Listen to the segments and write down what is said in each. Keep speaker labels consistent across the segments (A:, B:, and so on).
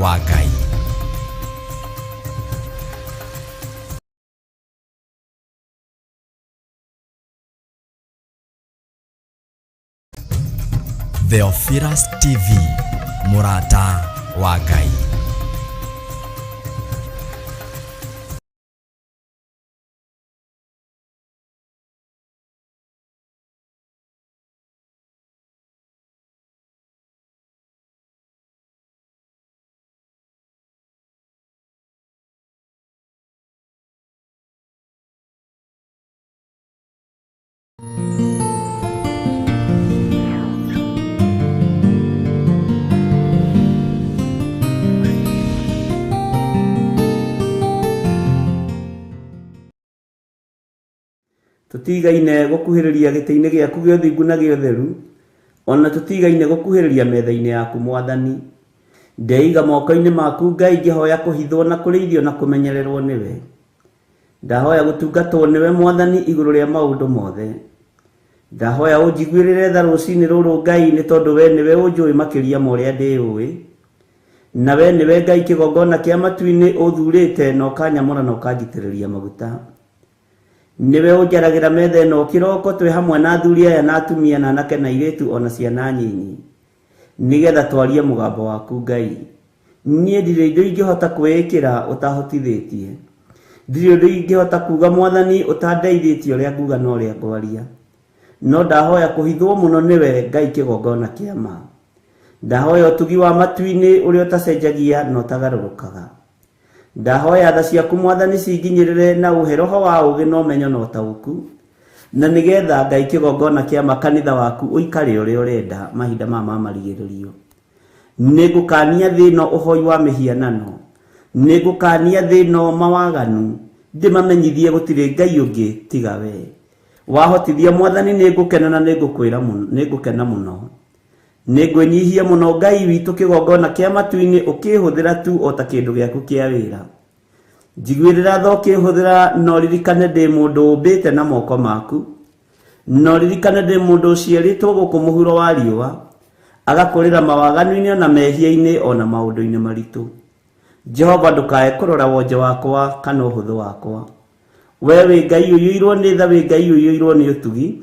A: wa Ngai. Theophilus TV, mũrata wa Ngai.
B: Tũtigaine gũkuhĩrĩria gĩtĩ-inĩ gĩaku gĩa ũthingu na gĩa ũtheru, o na tũtigaine gũkuhĩrĩria metha-inĩ yaku, Mwathani. Ndeiga moko-inĩ maku, Ngai, ngĩhoya kũhithwo na kũrĩithio na kũmenyererwo nĩwe. Ndahoya gũtungatwo nĩwe, Mwathani, igũrũ rĩa maũndũ mothe. Ndahoya ũnjiguĩrĩre tha rũcinĩ rũrũ, Ngai, nĩ tondũ we nĩwe ũnjũĩ makĩria ma ũrĩa ndĩũĩ. Na we nĩwe Ngai kĩgongona kĩa matu-inĩ ũthurĩte na ũkanyamũra na ũkanjitĩrĩria maguta. Nĩwe ũnjaragĩra metha ĩno kĩroko twĩ hamwe na athuri aya na atumia na anake na airĩtu o na ciana nyinyi, nĩgetha twarie mũgambo waku Ngai. Niĩ ndirĩ indo ingĩhota kwĩĩkĩra ũtahotithĩtie. Ndirĩ ũndũ ingĩhota kuga Mwathani ũtandeithĩtie ũrĩa nguga na ũrĩa ngwaria. No ndahoya kũhithwo mũno nĩwe Ngai kĩgongona kĩa ma. Ndahoya ũtugi wa matu-inĩ ũrĩa ũtacenjagia na ũtagarũrũkaga. Ndahoya tha ciaku Mwathani cinginyĩrĩre na ũhe roho wa ũũgĩ na ũmenyo na ũtaũku, na nĩgetha Ngai kĩgongona kĩa ma kanitha waku ũikare ũrĩa ũrenda mahinda maya ma marigĩrĩrio. Nĩngũkania thĩ ĩno ũhoi wa mĩhianano, nĩngũkania thĩ ĩno mawaganu, ndĩmamenyithie gũtirĩ Ngai ũngĩ tiga wee. Wahotithia Mwathani nĩngũkena na nĩngũkwĩra nĩngũkena mũno. Nĩngwĩnyihia mũno Ngai witũ kĩgongona kĩa matu-inĩ ũkĩhũthĩra tu o ta kĩndũ gĩaku kĩa wĩra. Njiguĩrĩra tha ũkĩhũthĩra na ũririkane ndĩ mũndũ ũmbĩte na moko maku. Na ũririkane ndĩ mũndũ ũciarĩtwo gũkũ mũhuro wa riũa, agakũrĩra mawaganu-inĩ o na mehia-inĩ o na maũndũ-inĩ maritũ. Jehova ndũkae kũrora wonje wakwa kana ũhũthũ wakwa. Wee wĩ Ngai ũiyũirwo nĩ tha, wĩ Ngai ũiyũirwo nĩ ũtugi.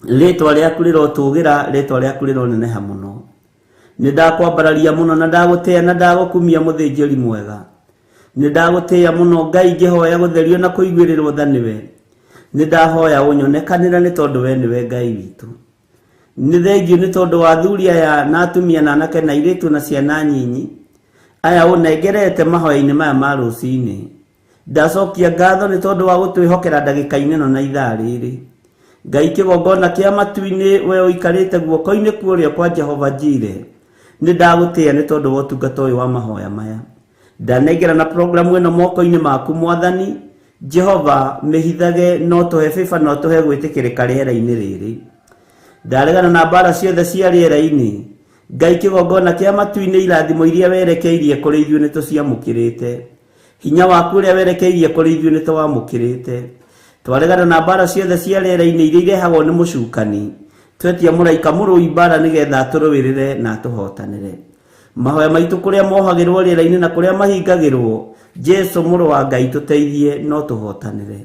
B: Rĩĩtwa rĩaku rĩrotũũgĩra, rĩĩtwa rĩaku rĩroneneha mũno. Nĩndakwambararia mũno na ndagũtĩĩa na ndagũkumia mũthĩnjĩri mwega. Nĩndagũtĩĩa mũno Ngai ngĩhoya gũtherio na kũiguĩrĩrwo tha nĩwe. Nĩndahoya ũnyonekanĩre nĩ tondũ we nĩwe Ngai witũ. Nĩ thengiũ nĩ tondũ wa athuri aya na atumia na anake na airĩtu na ciana nyinyi, aya ũnengerete mahoya-inĩ maya ma rũcinĩ. Ndacokia ngatho nĩ tondũ wa gũtwĩhokera ndagĩka-inĩ ĩno na ithaa rĩrĩ. Ngai kĩgongona kĩa matu-inĩ, we ũikarĩte guoko-inĩ kwa ũrĩo kwa Jehova Jire, nĩ ndagũtĩĩa nĩ tondũ wa ũtungata ũyũ wa mahoya maya. Ndanengerana programu ĩno moko-inĩ maku Mwathani, Jehova, mĩhithage na ũtũhe favor na ũtũhe gwĩtĩkĩrĩka rĩera-inĩ rĩrĩ. Ndaregana na mbara ciothe cia rĩera-inĩ. Ngai kĩgongona kĩa matu-inĩ, irathimo iria werekeirie kũrĩ ithuĩ nĩ tũciamũkĩrĩte. Hinya waku ũrĩa werekeirie kũrĩ ithuĩ nĩ tũwamũkĩrĩte. Twaregana na mbara ciothe cia rĩera-inĩ iria irehagwo nĩ mũcukani. Twetia mũraika mũrũi mbara nĩgetha atũrũĩrĩre na atũhotanĩre. Mahoya maitũ kũrĩa mohagĩrwo rĩera-inĩ na kũrĩa mahingagĩrwo, Jesu mũrũ wa Ngai tũteithie no tũhotanĩre.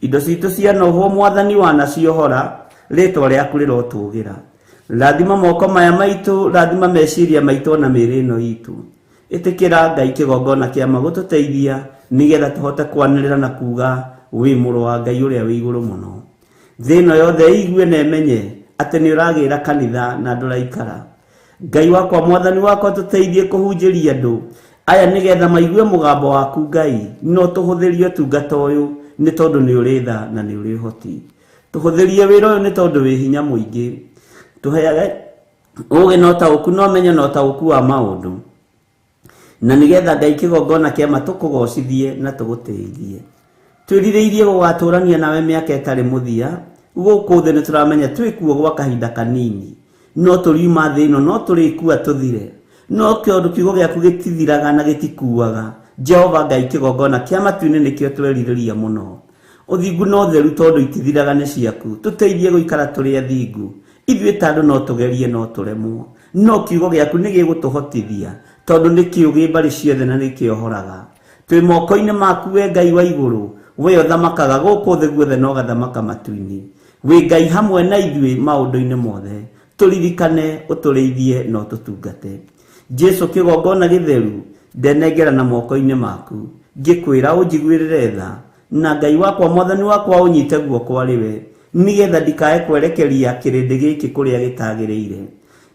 B: Indo citũ cianohwo Mwathani wanaciohora, rĩtwa rĩaku rĩrotũgĩra. Rathima moko maya maitũ, rathima meciria maitũ ona mĩĩrĩ ĩno itũ. Ĩtĩkĩra Ngai kĩgongona kĩa ma gũtũteithia nĩgetha tũhote kwanĩrĩra na kuga wĩ mũrũ wa Ngai ũrĩa wĩ igũrũ mũno. Thĩ ĩno yothe ĩigue na ĩmenye atĩ nĩ ũragĩra kanitha na ndũraikara. Ngai wakwa Mwathani wakwa tũteithie kũhunjĩria andũ aya nĩgetha maigue mũgambo waku Ngai no tũhũthĩrie ũtungata ũyũ nĩ tondũ nĩ ũrĩ tha na nĩ ũrĩ ũhoti. Tũhũthĩrie wĩra ũyũ nĩ tondũ wĩ hinya mũingĩ. Tũheage ũũgĩ na ũtaũku na ũmenyo na ũtaũku wa maũndũ, na nĩgetha Ngai kĩgongona kĩa ma tũkũgocithie na tũgũtĩithie. Twĩrirĩirie gũgatũrania nawe mĩaka ĩtarĩ mũthia gũkũ thĩ. Nĩ tũramenya twĩ kuo gwa kahinda kanini, no tũriuma thĩ ĩno, no tũrĩkua tũthire, no tondũ kiugo gĩaku gĩtithiraga na gĩtikuaga, Jehova Ngai kĩgongona kĩa matu-inĩ nĩkĩo twerirĩria mũno. Ũthingu na ũtheru tondũ itithiraga nĩ ciaku, tũteithie gũikara tũrĩ athingu. Ithuĩ ta andũ no tũgerie no tũremwo. No kiugo gĩaku nĩ gĩgũtũhotithia, tondũ nĩ kĩũgĩ mbarĩ ciothe na nĩ kĩohoraga. Twĩ moko-inĩ maku we Ngai wa igũrũ, we ũthamakaga gũkũ thĩ guothe na ũgathamaka matu-inĩ. Wĩ Ngai hamwe na ithuĩ maũndũ-inĩ mothe, tũririkane, ũtũrĩithie na ũtũtungate. Jesu kĩgongona gĩtheru, ndenengera na moko-inĩ maku, ngĩkwĩra ũnjiguĩrĩre tha, na Ngai wakwa Mwathani wakwa ũnyite guoko arĩ we, nĩgetha ndikae kwerekeria kĩrĩndĩ gĩkĩ kũrĩa gĩtagĩrĩire.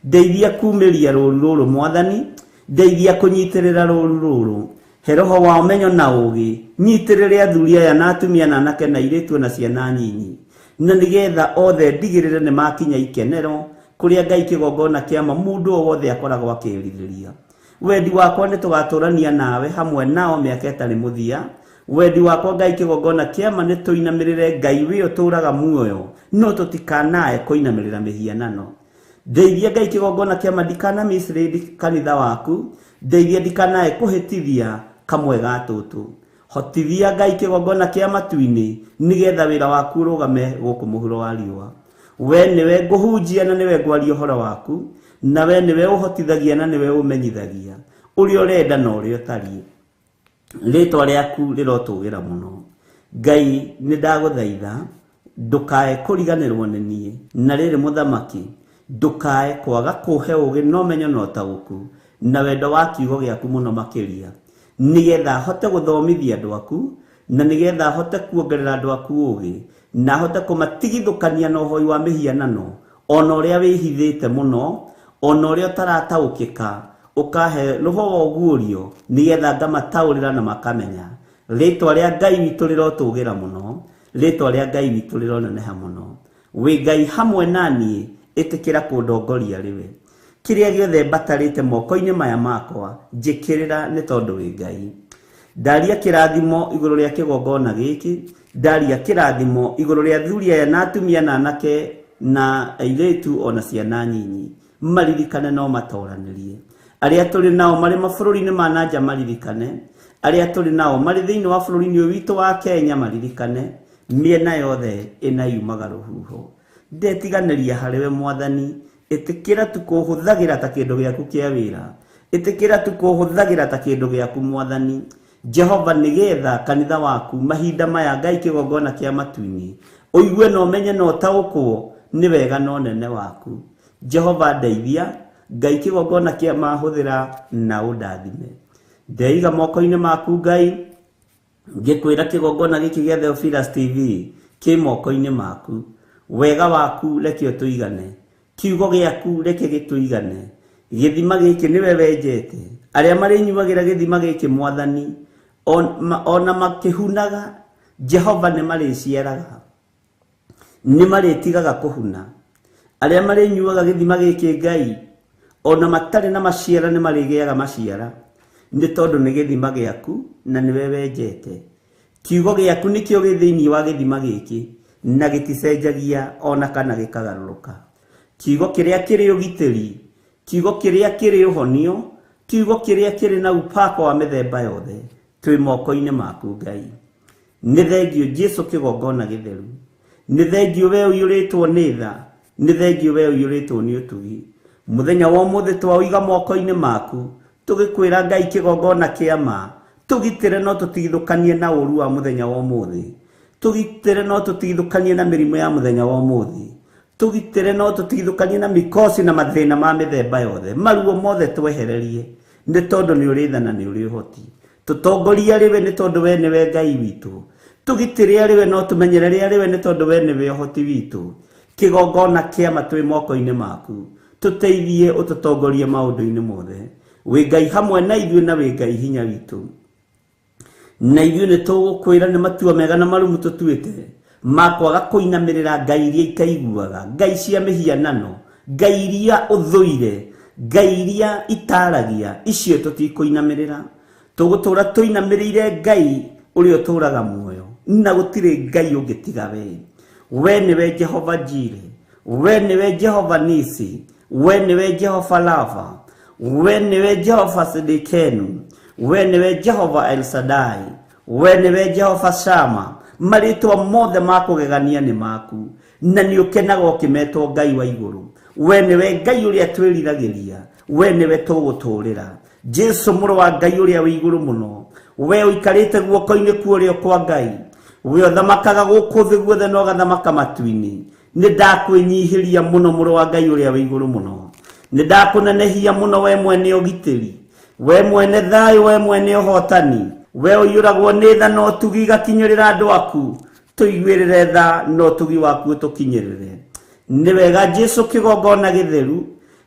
B: Ndeithia kumĩria rũũru rũrũ Mwathani, ndeithia kũnyitĩrĩra rũũru rũrũ, he roho wa ũmenyo na ũũgĩ, nyitĩrĩre athuri aya na atumia na anake na airĩtu na ciana nyinyi, na nĩgetha othe ndigĩrĩre nĩ makinya ikenero kũrĩa Ngai kĩgongona kĩa ma mũndũ o wothe akoragwo akĩrirĩria. Wendi wakwa nĩ tũgatũrania nawe hamwe nao mĩaka ĩtarĩ mũthia. Wendi wakwa Ngai kĩgongona kĩa ma nĩ tũinamĩrĩre Ngai wĩ ũtũũraga muoyo, no tũtikanae kũinamĩrĩra mĩhianano. Ndeithia Ngai kĩgongona kĩa ma ndikana mislead kanitha waku, ndeithia ndikanae kũhĩtithia kamwe ga tũtũ. Hotithia Ngai kĩgongona kĩa matu-inĩ, nĩgetha wĩra waku ũrũgame gũkũ mũhuro wa riũa. We nĩwe ngũhunjia na nĩwe ngwaria ũhoro waku, na we nĩwe ũhotithagia na nĩwe ũmenyithagia ũrĩa ũrenda na ũrĩa ũtariĩ. Rĩtwa rĩaku rĩrotũgĩra mũno. Ngai nĩ ndagũthaitha ndũkae kũriganĩrwo nĩ niĩ, na rĩrĩ mũthamaki ndũkae kwaga kũhe ũũgĩ na ũmenyo na ũtaũku na wendo wa kiugo gĩaku mũno makĩria, nĩgetha hote gũthomithia andũ aku, na nĩgetha hote kuongerera andũ aku ũũgĩ, na hote kũmatigithũkania na ũhoi wa mĩhianano, ona ũrĩa wĩhithĩte mũno, ona ũrĩa ũtarataũkĩka, ũkahe roho wa ũguũrio, nĩgetha ngamataũrĩra na makamenya. Rĩtwa rĩa Ngai witũ rĩrotũgĩra mũno, rĩtwa rĩa Ngai witũ rĩroneneha mũno. Wĩ Ngai hamwe na niĩ, ĩtĩkĩra kũndongoria rĩwe. Kĩrĩa gĩothe mbatarĩte moko-inĩ maya makwa, njĩkĩrĩra nĩ tondũ wĩ Ngai. Ndaria kĩrathimo igũrũ rĩa kĩgongona gĩkĩ, ndaria kĩrathimo igũrũ rĩa athuri aya na atumia na anake na airĩtu ona ciana nyinyi, maririkane no matoranĩrie. Arĩa tũrĩ nao marĩ mabũrũri-inĩ ma na nja maririkane, arĩa tũrĩ nao marĩ thĩinĩ wa bũrũri-inĩ ũyũ witũ wa Kenya maririkane, mĩena yothe ĩna yumaga rũhuho. Ndetiganĩria harĩ we Mwathani, ĩtĩkĩra tu kũhũthagĩra ta kĩndũ gĩaku kĩa wĩra, ĩtĩkĩra tu kũhũthagĩra ta kĩndũ gĩaku Mwathani. Jehova, nĩgetha kanitha waku mahinda maya Ngai kĩgongona kĩa matu-inĩ ũigue na ũmenye na ũtaũkwo nĩ wega na ũnene waku. Jehova ndeithia, Ngai kĩgongona kĩa mahũthĩra na ũndathime. Ndeiga moko-inĩ maku Ngai, ngĩkwĩra kĩgongona gĩkĩ gĩa Theophilus TV kĩ moko-inĩ maku. Wega waku reke ũtũigane, kiugo gĩaku reke gĩtũigane. Gĩthima gĩkĩ nĩwe wenjete, arĩa marĩnyuagĩra gĩthima gĩkĩ Mwathani, ona makĩhunaga, Jehova nĩ marĩciaraga, nĩ marĩtigaga kũhuna. Arĩa marĩnyuaga gĩthima gĩkĩ Ngai, ona matarĩ na maciara nĩ marĩgĩaga maciara, nĩ tondũ nĩ gĩthima gĩaku na nĩwe wenjete. Kiugo gĩaku nĩkĩo gĩ thĩinĩ wa gĩthima gĩkĩ, na gĩticenjagia ona kana gĩkagarũrũka. Kiugo kĩrĩa kĩrĩ ũgitĩri, kiugo kĩrĩa kĩrĩ ũhonio, kiugo kĩrĩa kĩrĩ na upako wa mĩthemba yothe, twĩ moko-inĩ maku Ngai. Nĩ thengio Jesu kĩgongona gĩtheru, nĩ thengio we ũiyũrĩtwo nĩ tha, nĩ thengio we ũiyũrĩtwo nĩ ũtugi. Mũthenya wa ũmũthĩ twaũiga moko-inĩ maku, tũgĩkwĩra Ngai kĩgongona kĩa ma, tũgitĩre no tũtigithũkanie na ũũru wa mũthenya wa ũmũthĩ, tũgitĩre no tũtigithũkanie na mĩrimũ ya mũthenya wa ũmũthĩ, tũgitĩre no tũtigithũkanie na mikosi na mathĩna ma mĩthemba yothe, maruo mothe twehererie, nĩ tondũ nĩ ũrĩ tha na nĩ ũrĩ ũhoti. Tũtongorie arĩ we nĩ tondũ we nĩwe Ngai witũ, tũgitĩre arĩ we no tũmenyerere arĩ we nĩ tondũ we nĩwe ũhoti witũ. Kĩgongona kĩa ma twĩ moko-inĩ maku, tũteithie ũtũtongorie maũndũ-inĩ mothe. Wĩ Ngai hamwe na ithuĩ na wĩ Ngai hinya witũ. Na ithuĩ nĩ tũgũkwĩra nĩ matua mega na marumu tũtuĩte ma kwaga kũinamĩrĩra ngai iria itaiguaga, ngai cia mĩhianano, ngai iria ũthũire, ngai iria itaragia, icio tũtikũinamĩrĩra. Tũgũtũra tũinamĩrĩire Ngai ũrĩa ũtũraga muoyo, na gũtirĩ Ngai ũngĩ tiga we. We nĩwe Jehova Jire, we nĩwe Jehova Nisi, we nĩwe Jehova Lava, we nĩwe Jehova Sidikenu, we nĩwe Jehova El Shaddai, we nĩwe Jehova Shama. Marĩtwa mothe ma kũgegania nĩ maku, na nĩ ũkenaga ũkĩmetwo Ngai wa igũrũ. We nĩwe Ngai ũrĩa twĩriragĩria, we nĩwe tũgũtũũrĩra. Jesu mũrũ wa Ngai ũrĩa wĩ igũrũ mũno, we ũikarĩte guoko-inĩ kwa ũrĩo kwa Ngai, we ũthamakaga gũkũ thĩ guothe na ũgathamaka matu-inĩ. Nĩ ndakwĩnyihĩria mũno mũrũ wa Ngai ũrĩa wĩ igũrũ mũno. Nĩ ndakũnenehia mũno we mwene ũgitĩri, we mwene thayũ, we mwene ũhotani, we ũiyũragwo nĩ tha na ũtugi igakinyĩrĩra andũ aku. Tũiguĩrĩre tha na ũtugi waku ũtũkinyĩrĩre. Nĩ wega Jesu kĩgongona gĩtheru,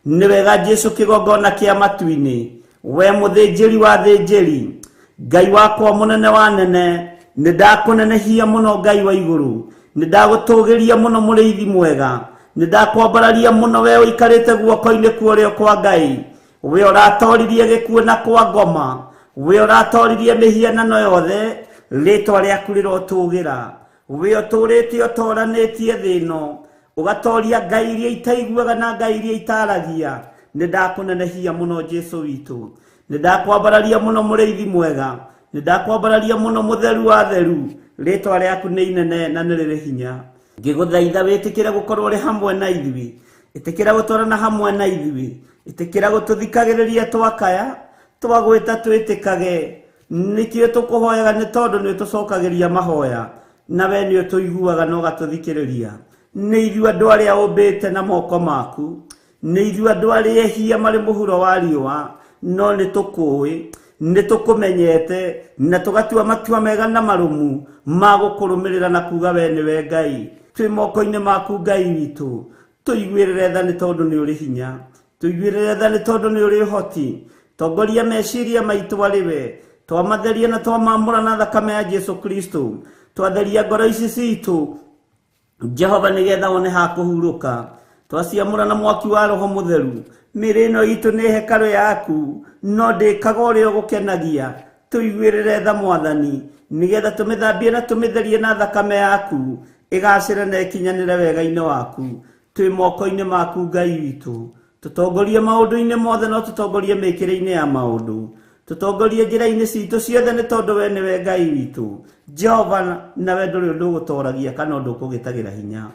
B: nĩ wega Jesu kĩgongona kĩa matu-inĩ, we mũthĩnjĩri wa thĩnjĩri, Ngai wakwa mũnene wa nene, nĩ ndakũnenehia mũno Ngai wa igũrũ, nĩ ndagũtũgĩria mũno mũrĩithi mwega, nĩ ndakwambararia mũno we ũikarĩte guoko-inĩ kwa ũrĩo kwa Ngai, we ũratoririe gĩkuũ na kwa ngoma, we ũratoririe mĩhianano yothe, rĩtwa rĩaku rĩrotũgĩra. We ũtũũrĩte ũtoranĩtie thĩ ĩno, ũgatoria ngai iria itaiguaga na ngai iria itaragia. Nĩ ndakũnenehia mũno Jesu witũ, nĩ ndakwambararia mũno mũrĩithi mwega, nĩ ndakwambararia mũno mũtheru wa theru. Rĩtwa rĩaku nĩ inene na nĩ rĩrĩ hinya. Ngĩgũthaitha wĩtĩkĩre gũkorwo ũrĩ hamwe na ithuĩ, ĩtĩkĩra gũtwarana hamwe na ithuĩ, ĩtĩkĩra gũtũthikagĩrĩria twakaya, twagwĩta twĩtĩkage. Nĩkĩo tũkũhoyaga nĩ tondũ nĩ ũtũcokagĩria mahoya, na we nĩ ũtũiguaga na ũgatũthikĩrĩria. Nĩ ithuĩ andũ arĩa ũmbĩte na moko maku, nĩ ithuĩ andũ arĩa ehia marĩ mũhuro wa riũa, no nĩ tũkũĩ, nĩ tũkũmenyete, na tũgatua matua mega na marũmu ma gũkũrũmĩrĩra na kuga we nĩwe Ngai. Twĩ moko-inĩ maku Ngai witũ, tũiguĩrĩre tha nĩ tondũ nĩ ũrĩ hinya, tũiguĩrĩre tha nĩ tondũ nĩ ũrĩ ũhoti. Tongoria meciria maitũ arĩ we, twamatheria na twamamũra na thakame ya Jesu Kristo, twatheria ngoro ici citũ Jehova nĩgetha wone ha kũhurũka, twaciamũra na mwaki wa Roho Mũtheru. Mĩĩrĩ ĩno itũ nĩ hekarũ yaku, no ndĩkaga ũrĩa ũgũkenagia. Tũiguĩrĩre tha Mwathani, nĩgetha tũmĩthambie na tũmĩtherie na thakame yaku, ĩgacĩre na ĩkinyanĩre wega-inĩ waku. Twĩ moko-inĩ maku Ngai witũ, tũtongorie maũndũ-inĩ mothe no tũtongorie mĩkĩre-inĩ ya maũndũ, tũtongorie njĩra-inĩ citũ ciothe nĩ tondũ we nĩwe Ngai witũ Jehova, nawe ndũrĩ ũndũ ũgũtoragia kana ũndũ ũkũgĩtagĩra hinya.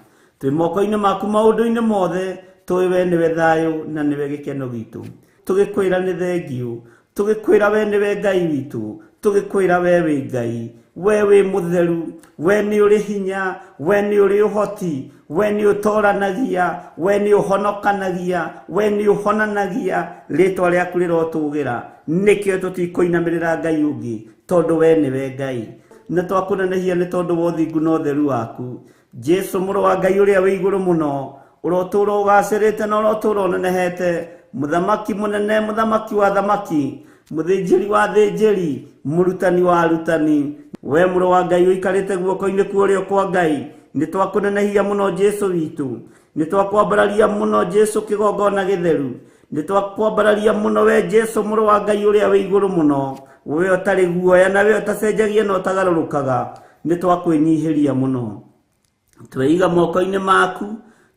B: Twĩ moko-inĩ maku maũndũ-inĩ mothe, tũĩ we nĩwe thayũ na nĩwe gĩkeno gitũ. Tũgĩkwĩra nĩ thengiũ, tũgĩkwĩra we nĩwe Ngai witũ, tũgĩkwĩra we wĩ Ngai, we wĩ mũtheru, we nĩ ũrĩ hinya, we nĩ ũrĩ ũhoti, we nĩ ũtoranagia, we nĩ ũhonokanagia, we nĩ ũhonanagia. Rĩtwa rĩaku rĩrotũgĩra. Nĩkĩo tũtikũinamĩrĩra Ngai ũngĩ, tondũ we nĩwe Ngai. Na twakũnenehia nĩ tondũ wa ũthingu na ũtheru waku. Jesu mũrũ wa Ngai ũrĩa wĩ igũrũ mũno, ũrotũũra ũgacĩrĩte na ũrotũũra ũnenehete, mũthamaki mũnene, mũthamaki wa thamaki, mũthĩnjĩri wa thĩnjĩri, mũrutani wa arutani. We mũrũ wa Ngai ũikarĩte guoko-inĩ kwa ũrĩo kwa Ngai, nĩ twakũnenehia mũno Jesu witũ, nĩ twakwambararia mũno Jesu kĩgongona gĩtheru, nĩ twakwambararia mũno we Jesu mũrũ wa Ngai ũrĩa wĩ igũrũ mũno, we ũtarĩ guoya na we ũtacenjagia na ũtagarũrũkaga, nĩ twakwĩnyihĩria mũno. Tweiga moko-inĩ maku,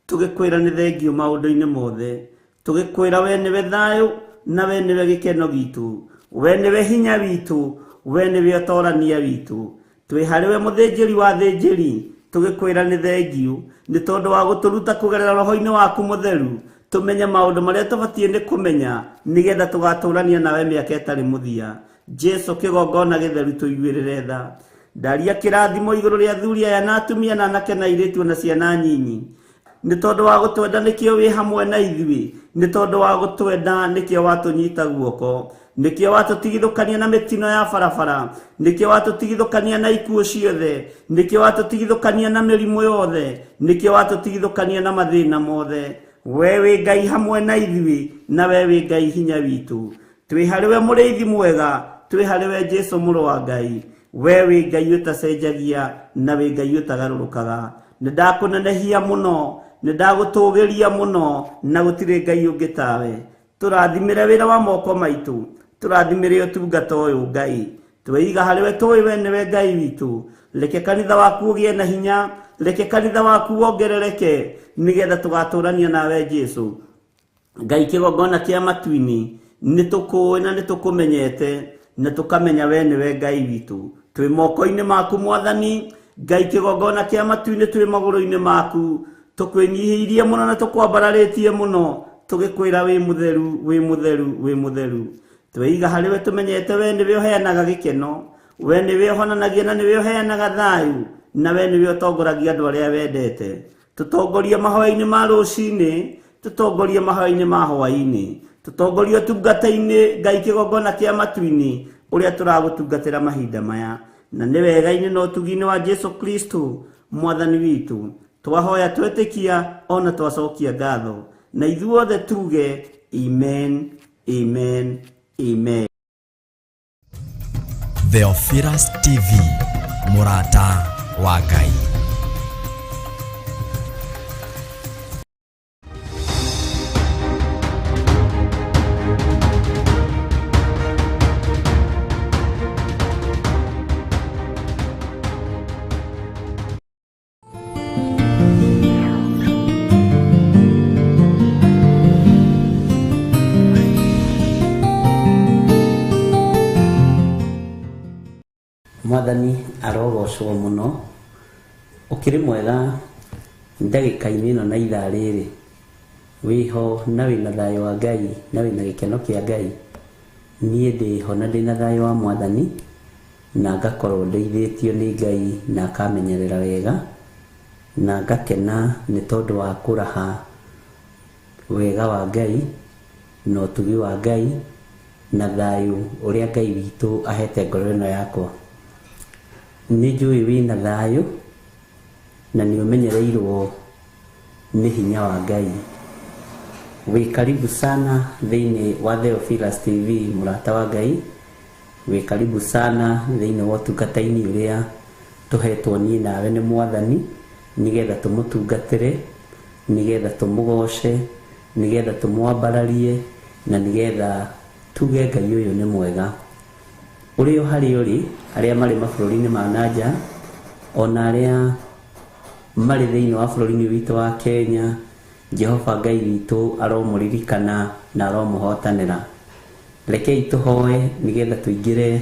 B: tũgĩkwĩra nĩ thengiũ maũndũ-inĩ mothe, tũgĩkwĩra we nĩwe thayũ na we nĩwe gĩkeno gitũ, we nĩwe hinya witũ, we nĩwe ũtorania witũ. Twĩ harĩ we mũthĩnjĩri wa thĩnjĩri, tũgĩkwĩra nĩ thengiũ nĩ tondũ wa gũtũruta kũgerera roho-inĩ waku mũtheru, tũmenye maũndũ marĩa tũbatiĩ nĩ kũmenya nĩgetha tũgatũrania nawe mĩaka ĩtarĩ mũthia. Jesu kĩgongona gĩtheru, tũiguĩrĩre tha. Ndaria kĩrathimo igũrũ rĩa athuri aya na atumia na anake na airĩtu na ciana nyinyi, nĩ tondũ wa gũtwenda nĩkĩo wĩ hamwe na ithuĩ, nĩ tondũ wa gũtwenda nĩkĩo watũnyita guoko, nĩkĩo watũtigithũkania na mĩtino ya barabara, nĩkĩo watũtigithũkania na ikuũ ciothe, nĩkĩo watũtigithũkania na mĩrimũ yothe, nĩkĩo watũtigithũkania na mathĩna mothe. We wĩ Ngai hamwe na ithuĩ, na we wĩ Ngai hinya witũ. Twĩ harĩ we mũrĩithi mwega, twĩ harĩ we Jesu mũrũ wa Ngai. We wĩ Ngai ũtacenjagia na wĩ Ngai ũtagarũrũkaga. Nĩ ndakũnenehia mũno, nĩ ndagũtũgĩria mũno, na gũtirĩ Ngai ũngĩ tawe. Tũrathimĩre wĩra wa moko maitũ, tũrathimĩre ũtungata ũyũ Ngai. Tweiga harĩ we, tũĩ we nĩwe Ngai witũ. Reke kanitha waku ũgĩe na hinya, reke kanitha waku wongerereke, nĩgetha tũgatũrania nawe Jesu. Ngai kĩgongona kĩa matu-inĩ, nĩ tũkũĩ na nĩ tũkũmenyete, na tũkamenya we nĩwe Ngai witũ. Twĩ moko-inĩ maku Mwathani, Ngai kĩgongona kĩa matu-inĩ, twĩ magũrũ-inĩ maku. Tũkwĩnyihĩirie mũno na tũkwambararĩtie mũno, tũgĩkwĩra wĩ mũtheru, wĩ mũtheru, wĩ mũtheru. Tweiga harĩ we tũmenyete we nĩwe ũheanaga gĩkeno, we nĩwe ũhonanagia na nĩwe ũheanaga thayũ, na we nĩwe ũtongoragia andũ arĩa wendete. Tũtongorie mahoya-inĩ ma rũcinĩ, tũtongorie mahoya-inĩ ma hwaĩ-inĩ, tũtongorie ũtungata-inĩ Ngai kĩgongona kĩa matu-inĩ ũrĩa tũragũtungatĩra mahinda maya. Na nĩ wega-inĩ na ũtugi-inĩ wa Jesu Kristo mwathani witũ twahoya twetĩkia ona twacokia ngatho, na ithuothe tuge amen, amen, amen.
A: Theophilus TV, mũrata wa Ngai.
B: Mwathani arogocwo mũno, ũkĩrĩ mwega ndagĩka-inĩ ĩno na ithaa rĩrĩ, wĩho na wĩna thayũ wa Ngai na wĩna gĩkeno kĩa Ngai. Niĩ ndĩho na ndĩna thayũ wa Mwathani, na ngakorwo ndeithĩtio nĩ Ngai na akamenyerera wega, na ngakena nĩ tondũ wa kũraha wega wa Ngai na ũtugi wa Ngai na thayũ ũrĩa Ngai witũ ahete ngoro ĩno yakwa. Nĩ njũĩ wĩna thayũ na nĩ ũmenyereirwo nĩ hinya wa Ngai. Wĩ karibu sana thĩinĩ wa Theophilus TV, mũrata wa Ngai. Wĩ karibu sana thĩinĩ wa ũtungata-inĩ ũrĩa tũhetwo niĩ nawe nĩ Mwathani, nĩgetha tũmũtungatĩre, nĩgetha tũmũgoce, nĩgetha tũmwambararie, na nĩgetha tuge Ngai ũyũ nĩ mwega. Ũrĩ o harĩa ũrĩ, arĩa marĩ mabũrũri-inĩ ma na nja, ona arĩa marĩ thĩinĩ wa bũrũri-inĩ witũ wa Kenya, Jehova Ngai witũ aromũririkana na aromũhotanĩra. Rekei tũhoe nĩgetha tũingĩre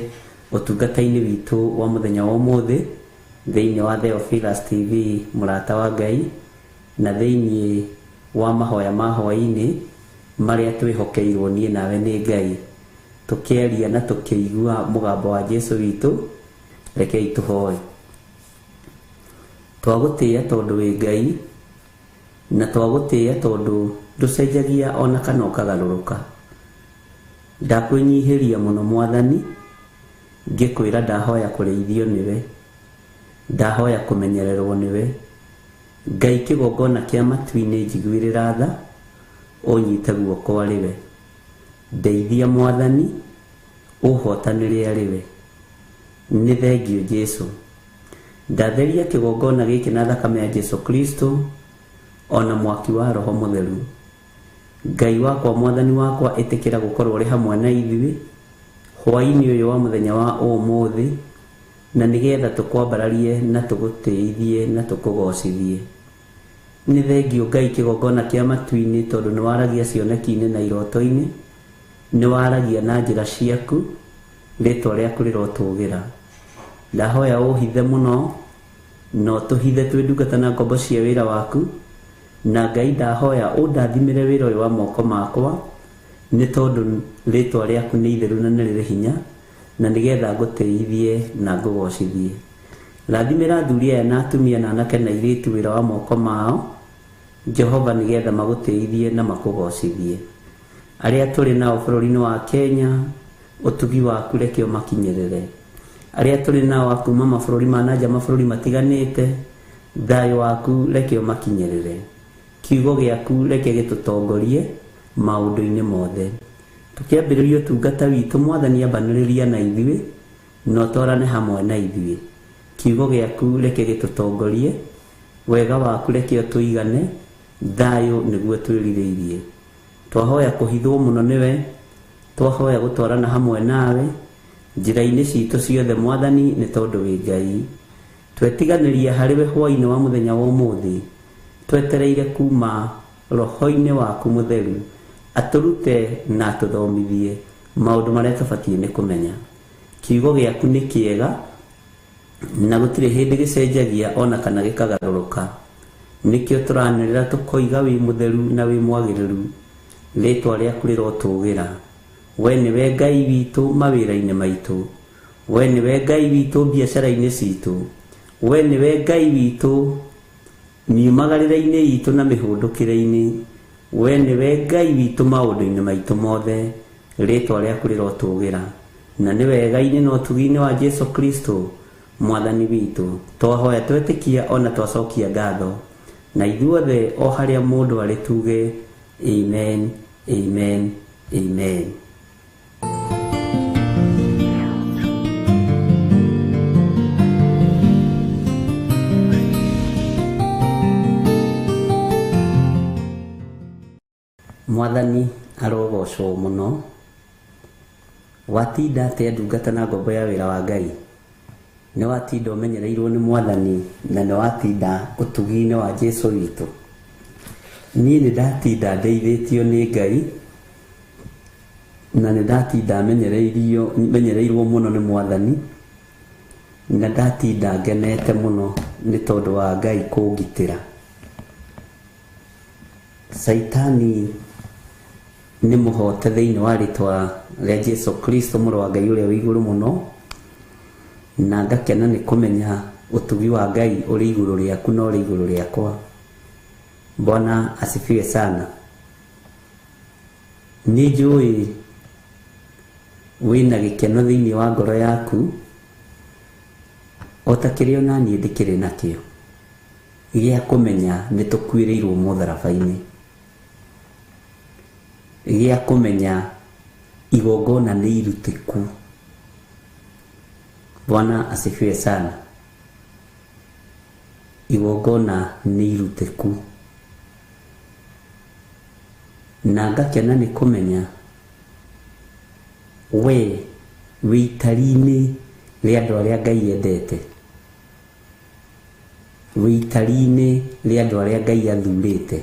B: ũtungata-inĩ witũ wa mũthenya wa ũmũthĩ thĩinĩ wa Theophilus TV, mũrata wa Ngai, na thĩinĩ wa mahoya ma hwaĩ-inĩ marĩa twĩhokeirwo niĩ nawe nĩ Ngai, tũkĩaria na tũkĩigua mũgambo wa Jesu witũ. Rekei tũhoe. Twagũtĩĩa tondũ wĩ Ngai, na twagũtĩĩa tondũ ndũcenjagia ona kana ũkagarũrũka. Ndakwĩnyihĩria mũno Mwathani, ngĩkwĩra ndahoya kũrĩithio nĩwe, ndahoya kũmenyererwo nĩwe. Ngai kĩgongona kĩa matu-inĩ njiguĩrĩra tha, ũnyite guoko arĩ we. Ndeithia Mwathani, ũhotanĩre arĩ we. Nĩ thengiũ Jesu. Ndatheria kĩgongona gĩkĩ na thakame ya Jesu Kristo, ona mwaki wa Roho Mũtheru. Ngai wakwa, Mwathani wakwa, ĩtĩkĩra gũkorwo ũrĩ hamwe na ithuĩ hwaĩ-inĩ ũyũ wa mũthenya wa ũmũthĩ, na nĩgetha tũkwambararie na tũgũtĩithie na tũkũgocithie. Nĩ thengiũ Ngai kĩgongona kĩa matu-inĩ, tondũ nĩ waragia cioneki-inĩ na iroto-inĩ, nĩ waragia na njĩra ciaku, rĩtwa rĩaku rĩrotũgĩra. Ndahoya ũhithe mũno na ũtũhithe twĩ ndungata na ngombo cia wĩra waku, na Ngai ndahoya ũndathimĩre wĩra ũyũ wa moko makwa, nĩ tondũ rĩtwa rĩaku nĩ itheru na nĩ rĩrĩ hinya, na nĩgetha ngũtĩithie na ngũgocithie. Rathimĩra athuri aya na atumia na anake na airĩtu wĩra wa moko mao, Jehova, nĩgetha magũtĩithie na makũgocithie. Arĩa tũrĩ nao bũrũri-inĩ wa Kenya, ũtugi waku reke ũmakinyĩrĩre. Arĩa tũrĩ nao a kuma mabũrũri ma na nja, mabũrũri matiganĩte, thayũ waku reke ũmakinyĩrĩre. Kiugo gĩaku reke gĩtũtongorie maũndũ-inĩ mothe. Tũkĩambĩrĩria ũtungata witũ, Mwathani, ambanĩrĩria na ithuĩ na ũtwarane hamwe na ithuĩ. Kiugo gĩaku reke gĩtũtongorie, wega waku reke ũtũigane, thayũ nĩguo twĩrirĩirie. Twahoya kũhithwo mũno nĩwe, twahoya gũtwarana hamwe nawe njĩra-inĩ citũ ciothe, Mwathani, nĩ tondũ wĩ Ngai. Twetiganĩria harĩ we hwaĩ-inĩ wa mũthenya wa ũmũthĩ, twetereire kuma roho-inĩ waku mũtheru atũrute na atũthomithie maũndũ marĩa tũbatiĩ nĩ kũmenya. Kiugo gĩaku nĩ kĩega na gũtirĩ hĩndĩ gĩcenjagia ona kana gĩkagarũrũka. Nĩkĩo tũranĩrĩra tũkoiga wĩ mũtheru na wĩ mwagĩrĩru, rĩtwa rĩaku rĩrotũgĩra. We nĩwe Ngai witũ mawĩra-inĩ maitũ, we nĩwe Ngai witũ biacara-inĩ citũ, we nĩwe Ngai witũ miumagarĩre-inĩ itũ na mĩhũndũkĩre-inĩ, we nĩwe Ngai witũ maũndũ-inĩ maitũ mothe, rĩtwa rĩaku rĩrotũgĩra. Na nĩ wega-inĩ na ũtugi-inĩ wa Jesu Kristo mwathani witũ, twahoya twetĩkia ona twacokia ngatho, na ithuothe o harĩa mũndũ arĩ tuge amen, amen, amen. Mwathani arogocwo mũno. Watinda atĩa ndungata na ngombo ya wĩra wa Ngai? Nĩ watinda ũmenyereirwo nĩ mwathani na nĩ watinda ũtugi-inĩ wa Jesu witũ? Niĩ nĩ ndatinda ndeithĩtio nĩ Ngai na nĩ ndatinda menyereirwo mũno nĩ mwathani, na ndatinda ngenete mũno nĩ tondũ wa Ngai kũngitĩra. Caitani nĩ mũhote thĩinĩ wa rĩtwa rĩa Jesu Kristo mũrũ wa Ngai ũrĩa wĩ igũrũ mũno, na ngakena nĩ kũmenya ũtugi wa Ngai ũrĩ igũrũ rĩaku na ũrĩ igũrũ rĩakwa. Bwana asifiwe sana. Nĩ njũĩ wĩna gĩkeno thĩinĩ wa ngoro yaku o ta kĩrĩa ona niĩ ndĩkĩrĩ nakĩo, gĩa kũmenya nĩ tũkuĩrĩirwo mũtharaba-inĩ, gĩa kũmenya igongona nĩ irutĩku. Bwana asifiwe sana. Igongona nĩ irutĩku, na ngakena nĩ kũmenya we wĩ itari-inĩ rĩa andũ arĩa Ngai endete, wĩ itari-inĩ rĩa andũ arĩa Ngai athurĩte,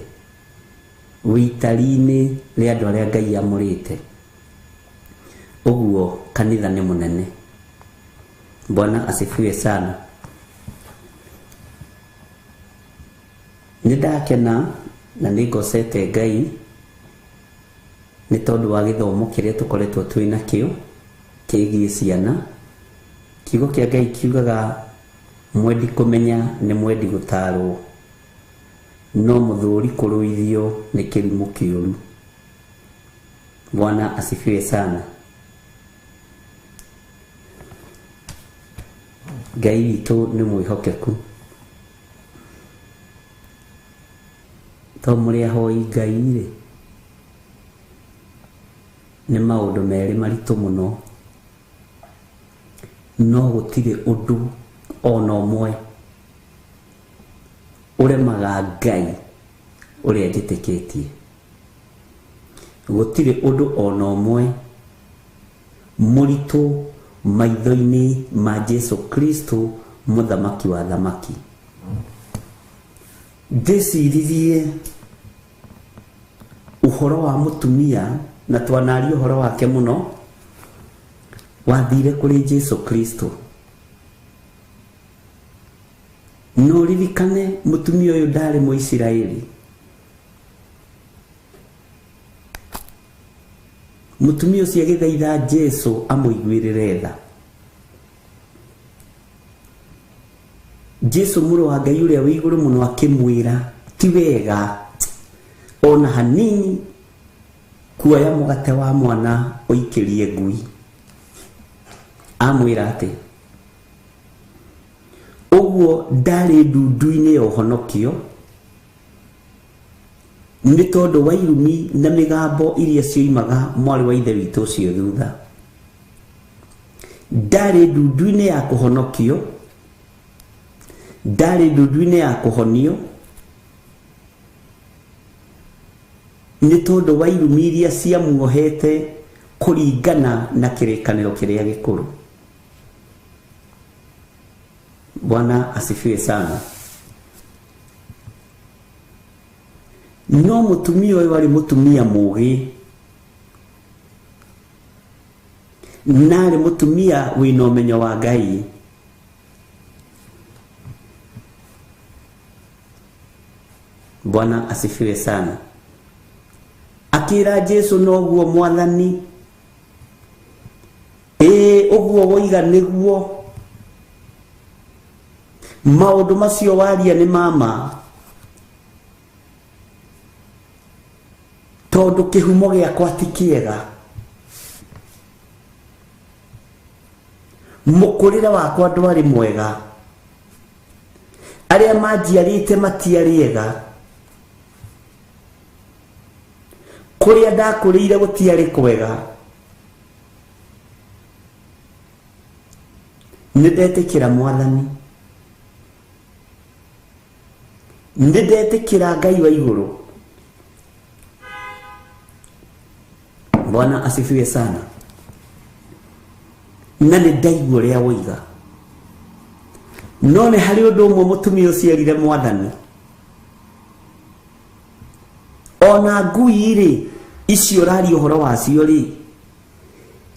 B: wĩ itari-inĩ rĩa andũ arĩa Ngai amũrĩte. Ũguo kanitha nĩ mũnene. Bwana asifiwe sana. Nĩ ndakena na nĩ ngocete Ngai nĩ tondũ wa gĩthomo kĩrĩa tũkoretwo twĩ nakĩo kĩgiĩ ciana. Kiugo kĩa Ngai kiugaga mwendi kũmenya nĩ mwendi gũtarwo, no mũthũri kũrũithio nĩ kĩrimũ kĩũru. Bwana asifiwe sana. Ngai witũ nĩ mwĩhokeku. To mũrĩ ahoi Ngai rĩ, nĩ maũndũ merĩ maritũ mũno, no gũtirĩ ũndũ ona ũmwe ũremaga Ngai ũrĩa njĩtĩkĩtie. Gũtirĩ ũndũ ona ũmwe mũritũ maitho-inĩ ma Jesu Kristo mũthamaki wa thamaki. Ndĩciririe ũhoro wa mũtumia na twanaria ũhoro wake mũno, wathire kũrĩ Jesu Kristo. No ririkane mũtumia ũyũ ndarĩ Mũisiraeli. Mũtumia ũcio agĩthaitha Jesu amũiguĩrĩre tha. Jesu mũrũ wa Ngai ũrĩa wĩ igũrũ mũno akĩmwĩra ti wega ona hanini kuoya mũgate wa mwana ũikĩrie ngui. Amwĩra atĩ ũguo ndarĩ ndundu-inĩ ya ũhonokio nĩ tondũ wa irumi na mĩgambo iria cioimaga mwarĩ wa ithe witũ ũcio thutha. Ndarĩ ndundu-inĩ ya kũhonokio, ndarĩ ndundu-inĩ ya kũhonio nĩ tondũ wa irumi iria ciamuohete kũringana na kĩrĩkanĩro kĩrĩa gĩkũrũ. Bwana asifiwe sana. No mũtumia ũyũ arĩ mũtumia mũũgĩ, na arĩ mũtumia wĩna ũmenyo wa Ngai. Bwana asifiwe sana. Akĩra Jesu noguo mwathani, ĩĩ ũguo woiga nĩguo, maũndũ macio waria nĩ mama, tondũ kĩhumo gĩakwa ti kĩega, mũkũrĩre wakwa ndwarĩ mwega, arĩa manjiarĩte matiarĩ ega, kũrĩa ndakũrĩire gũtiarĩ kwega. Nĩ ndetĩkĩra mwathani, nĩ ndetĩkĩra Ngai wa igũrũ. Bwana asifiwe sana. Na nĩ ndaigua ũrĩa woiga, no nĩ harĩ ũndũ ũmwe mũtumia ũcio erire mwathani, ona ngui rĩ icio ũraria ũhoro wacio rĩ,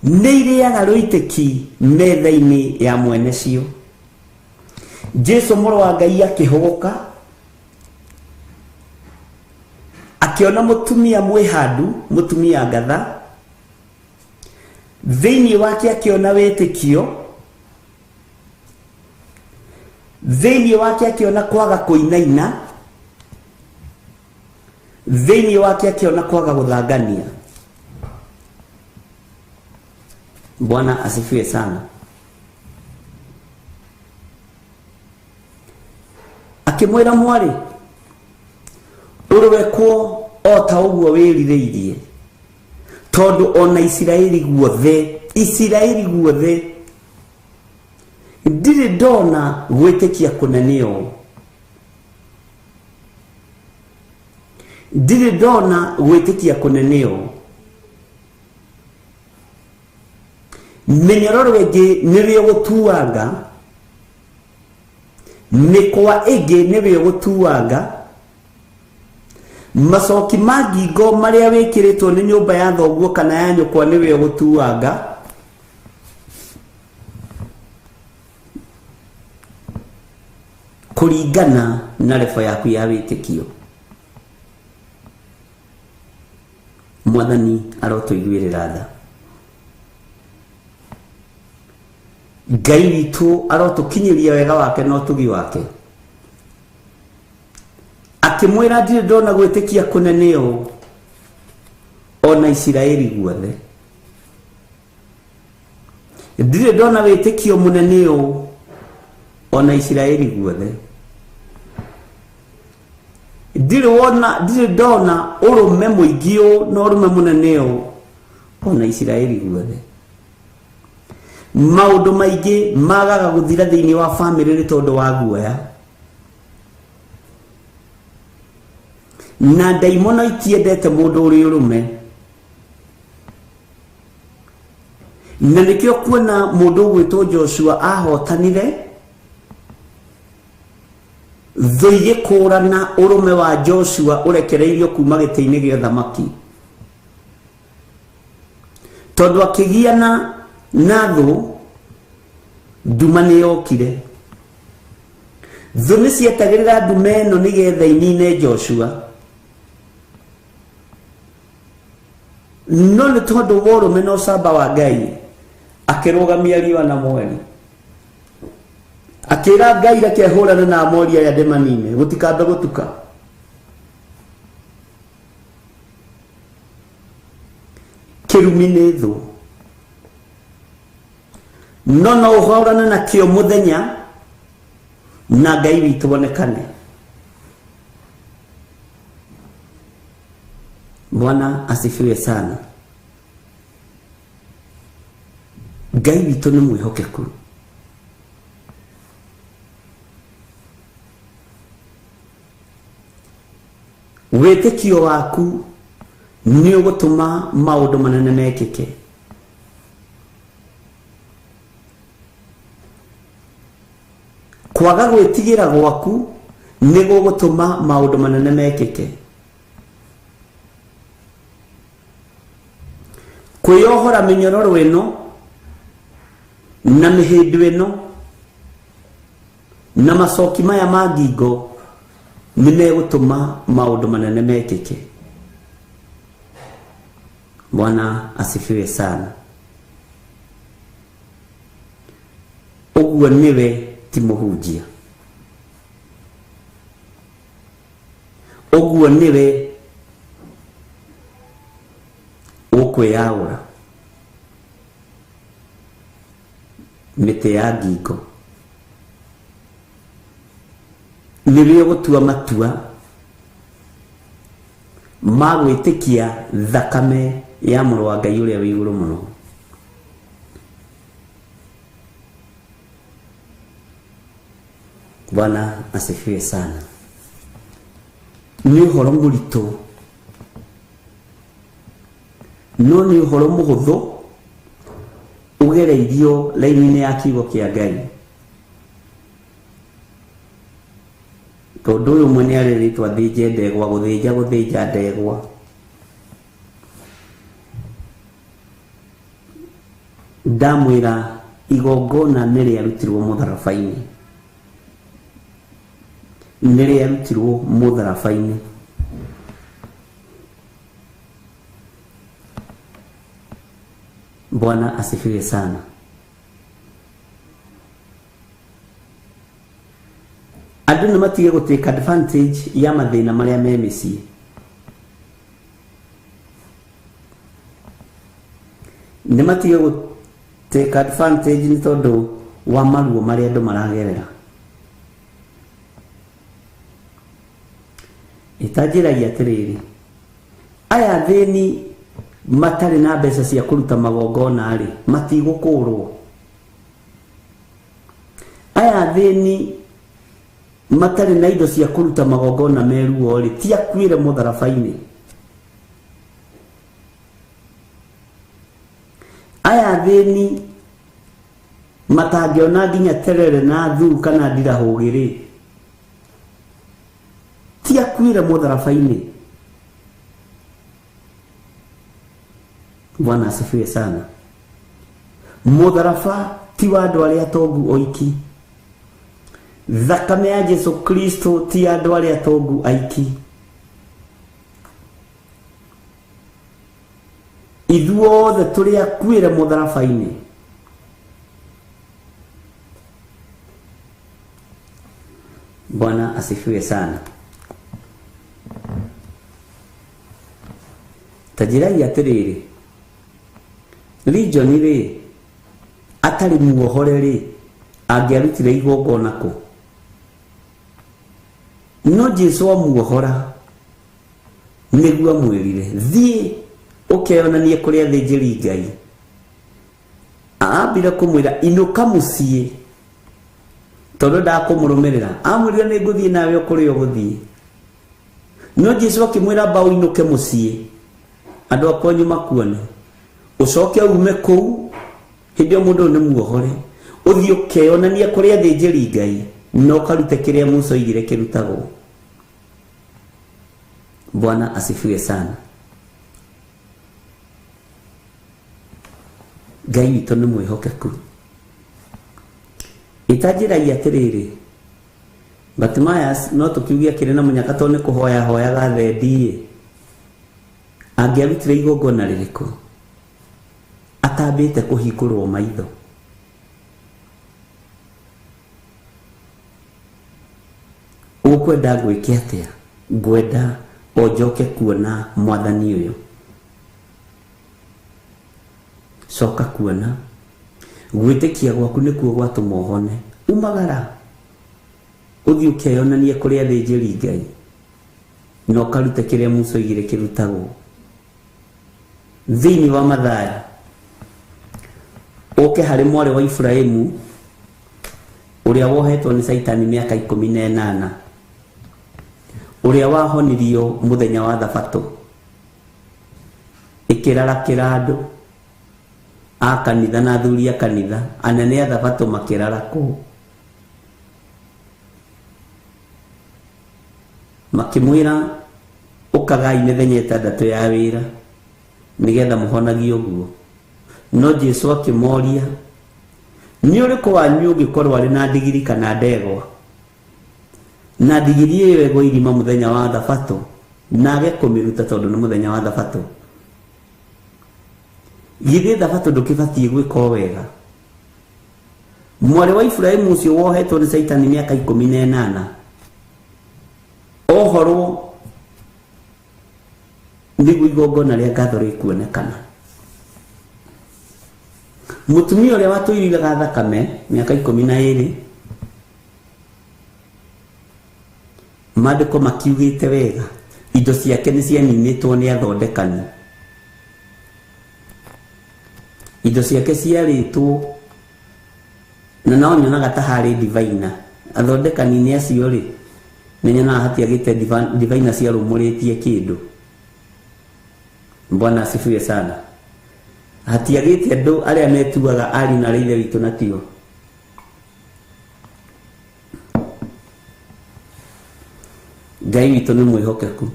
B: nĩ irĩaga rũitĩki metha-inĩ ya mwene cio. Jesu mũrũ wa Ngai akĩhũgũka akĩona mũtumia mwĩhandu, mũtumia ngatha, thĩinĩ wake akĩona wĩtĩkio, thĩinĩ wake akĩona kwaga kũinaina, thĩinĩ wake akĩona kwaga gũthangania. Bwana asifiwe sana. Akĩmwĩra, mwarĩ, ũrwekwo o ta ũguo wĩrirĩirie, tondũ ona Isiraeli guothe, Isiraeli guothe ndirĩ ndona gwĩtĩkia kũnene ũũ, ndirĩ ndona gwĩtĩkia kũnene ũũ. Mĩnyororo ĩngĩ nĩrĩo gũtuanga, mĩkwa ĩngĩ nĩrĩo gũtuanga, macoki ma ngingo marĩa wĩkĩrĩtwo nĩ nyũmba ya thoguo kana ya nyũkwa nĩwe ũgũtuanga, kũringana na rebo yaku ya wĩtĩkio. Mwathani arotũiguĩrĩra tha, Ngai witũ arotũkinyĩria wega wake na ũtugi wake. Akĩmwĩra, ndirĩ ndona gwĩtĩkia kũnene ũũ ona Isiraeli guothe, ndirĩ ndona wĩtĩkio mũnene ũũ ona Isiraeli guothe, ndirĩ wona, ndirĩ ndona ũrũme mũingĩ ũũ na ũrũme mũnene ũũ ona Isiraeli guothe. Maũndũ maingĩ magaga gũthira thĩinĩ wa bamĩrĩ nĩ tondũ wa guoya, na ndaimono itiendete mũndũ ũrĩ ũrũme, na nĩkĩo kuona mũndũ ũgwĩtwo Joshua ahotanire thũ igĩkũrana ũrũme wa Joshua ũrekereirio kuma gĩtĩ-inĩ gĩa ũthamaki, tondũ akĩgiana na thũ, nduma nĩ yokire. Thũ nĩ cietagĩrĩra nduma ĩno nĩgetha inine Joshua, no nĩ tondũ wa ũrũme na ũcamba wa Ngai akĩrũgamia riũa na mweri, akĩra Ngai, reke hũrane na Amori aya ndĩmanine, gũtikambe gũtuka. Kĩrumi nĩ thũ, no no ũhũrane nakĩo mũthenya na Ngai witũ wonekane. Bwana asifiwe sana. Ngai witũ nĩ mwĩhokeku. Wĩtĩkio waku nĩ ũgũtũma maũndũ manene mekĩke. Kwaga gwĩtigĩra gwaku nĩ gũgũtũma maũndũ manene mekĩke. Kwĩyohora mĩnyororo ĩno na mĩhĩndo ĩno na macoki maya ma ngingo Nĩ megũtũma maũndũ manene mekĩke. Bwana asifiwe sana. Ũguo nĩwe ti mũhunjia. Ũguo nĩwe ũkwĩyaũra mĩtĩ ya ngingo. Nĩwe ũgũtua matua ma gwĩtĩkia thakame ya mũrũ wa Ngai ũrĩa wĩ igũrũ mũno. Bwana asifiwe sana. Nĩ ũhoro mũritũ no nĩ ũhoro mũhũthũ ũgereirio raini-inĩ ya kiugo kĩa Ngai. Tondũ ũyũ ũmwe nĩ arerĩtwo athĩnje ndegwa, gũthĩnja gũthĩnja ndegwa. Ndamwĩra igongona nĩ rĩarutirwo mũtharaba-inĩ. Nĩ rĩarutirwo mũtharaba-inĩ. Bwana asifiwe sana. Andũ nĩ matige gũ take advantage ya mathĩna marĩa me mĩciĩ. Nĩ matige gũ take advantage nĩ tondũ wa maruo marĩa andũ maragerera. Ĩtanjĩragia atĩrĩrĩ, aya athĩni matarĩ na mbeca cia kũruta magongona rĩ, matigũkũrwo. Aya athĩni matarĩ na indo cia kũruta magongona me ruo rĩ, ti akuĩre mũtharaba-inĩ. Aya athĩni matangĩona nginya terere na thuu kana ndirahũgĩ rĩ, ti akuĩre mũtharaba-inĩ. Bwana asifiwe sana. Mũtharaba ti wa andũ arĩa atongu oiki. Thakame ya Jesu Kristo ti ya andũ arĩa atongu aiki. Ithuothe tũrĩ akuĩre mũtharaba-inĩ. Bwana asifiwe sana. Ta njĩrai atĩrĩrĩ, Legion rĩ, atarĩ muohore rĩ, angĩarutire igongona kũ? No Jesu amuohora nĩguo amwĩrire, thiĩ ũkeyonanie kũrĩ athĩnjĩri Ngai. Ambire kũmwĩra inũka mũciĩ tondũ ndakũmũrũmĩrĩra. Amwĩrire nĩ ngũthiĩ nawe o kũrĩa ũgũthiĩ. No Jesu akĩmwĩra amba ũinũke mũciĩ andũ a kwanyu makuone, ũcoke ume kũu hĩndĩ ĩyo mũndũ ũyũ nĩ muohore, ũthiĩ ũkeyonanie kũrĩ athĩnjĩri Ngai na ũkarute kĩrĩa Musa oigire kĩrutagwo. Bwana asifiwe sana. Ngai witũ nĩ mwĩhokeku. Ĩtanjĩragia atĩrĩrĩ, Bartimaeus no tũkiuge akĩrĩ na mũnyaka tondũ nĩ kũhoya ahoyaga thendi-ĩ, angĩarutire igongona rĩrĩkũ atambĩte kũhingũrwo maitho? Ũkwenda ngwĩke atĩa? Ngwenda o njoke kuona mwathani ũyũ. Coka kuona. Gwĩtĩkia gwaku nĩkuo gwatũma ũhone. Umagara ũthiĩ ũkeyonanie kũrĩ athĩnjĩri Ngai na ũkarute kĩrĩa Musa oigire kĩrutagwo. Thĩinĩ wa Mathayo, ũke harĩ mwarĩ wa Iburahimu ũrĩa wohetwo nĩ Caitani mĩaka 18, ũrĩa wahonirio mũthenya wa Thabatũ, ĩkĩrarakĩra andũ a kanitha na athuri a kanitha, anene a Thabatũ makĩrarakwo. Makĩmwĩra, Ũkagai mĩthenya ĩtandatũ ya wĩra, nĩgetha mũhonagio ũguo. No Jesu akĩmoria, Nĩ ũrĩkũ wanyu ũngĩkorwo arĩ na ndigiri kana ndegwa, Na ndigiri ĩyo ĩgwe irima mũthenya wa thabatũ, na age kũmĩruta tondũ nĩ mũthenya wa thabatũ. Githĩ thabatũ ndũkĩbatiĩ gwĩka o wega? Mwarĩ wa Iburahĩmu ũcio wohetwo nĩ Caitani mĩaka 18 ohorwo nĩguo igongona rĩa ngatho rĩkuonekana. Mũtumia ũrĩa watũiriraga thakame mĩaka 12, maandĩko makiugĩte wega indo ciake nĩ cianinĩtwo nĩ athondekani, indo ciake ciarĩtwo na no nyonaga ta harĩ divaina. Athondekani nĩ acio rĩ, nĩ nyonaga hatiagĩte divaina ciarũmũrĩtie kĩndũ. Bwana asifiwe sana. Hatiagĩte andũ arĩa metuaga ari na ithe witũ na tio. Ngai witũ nĩ mwĩhokeku.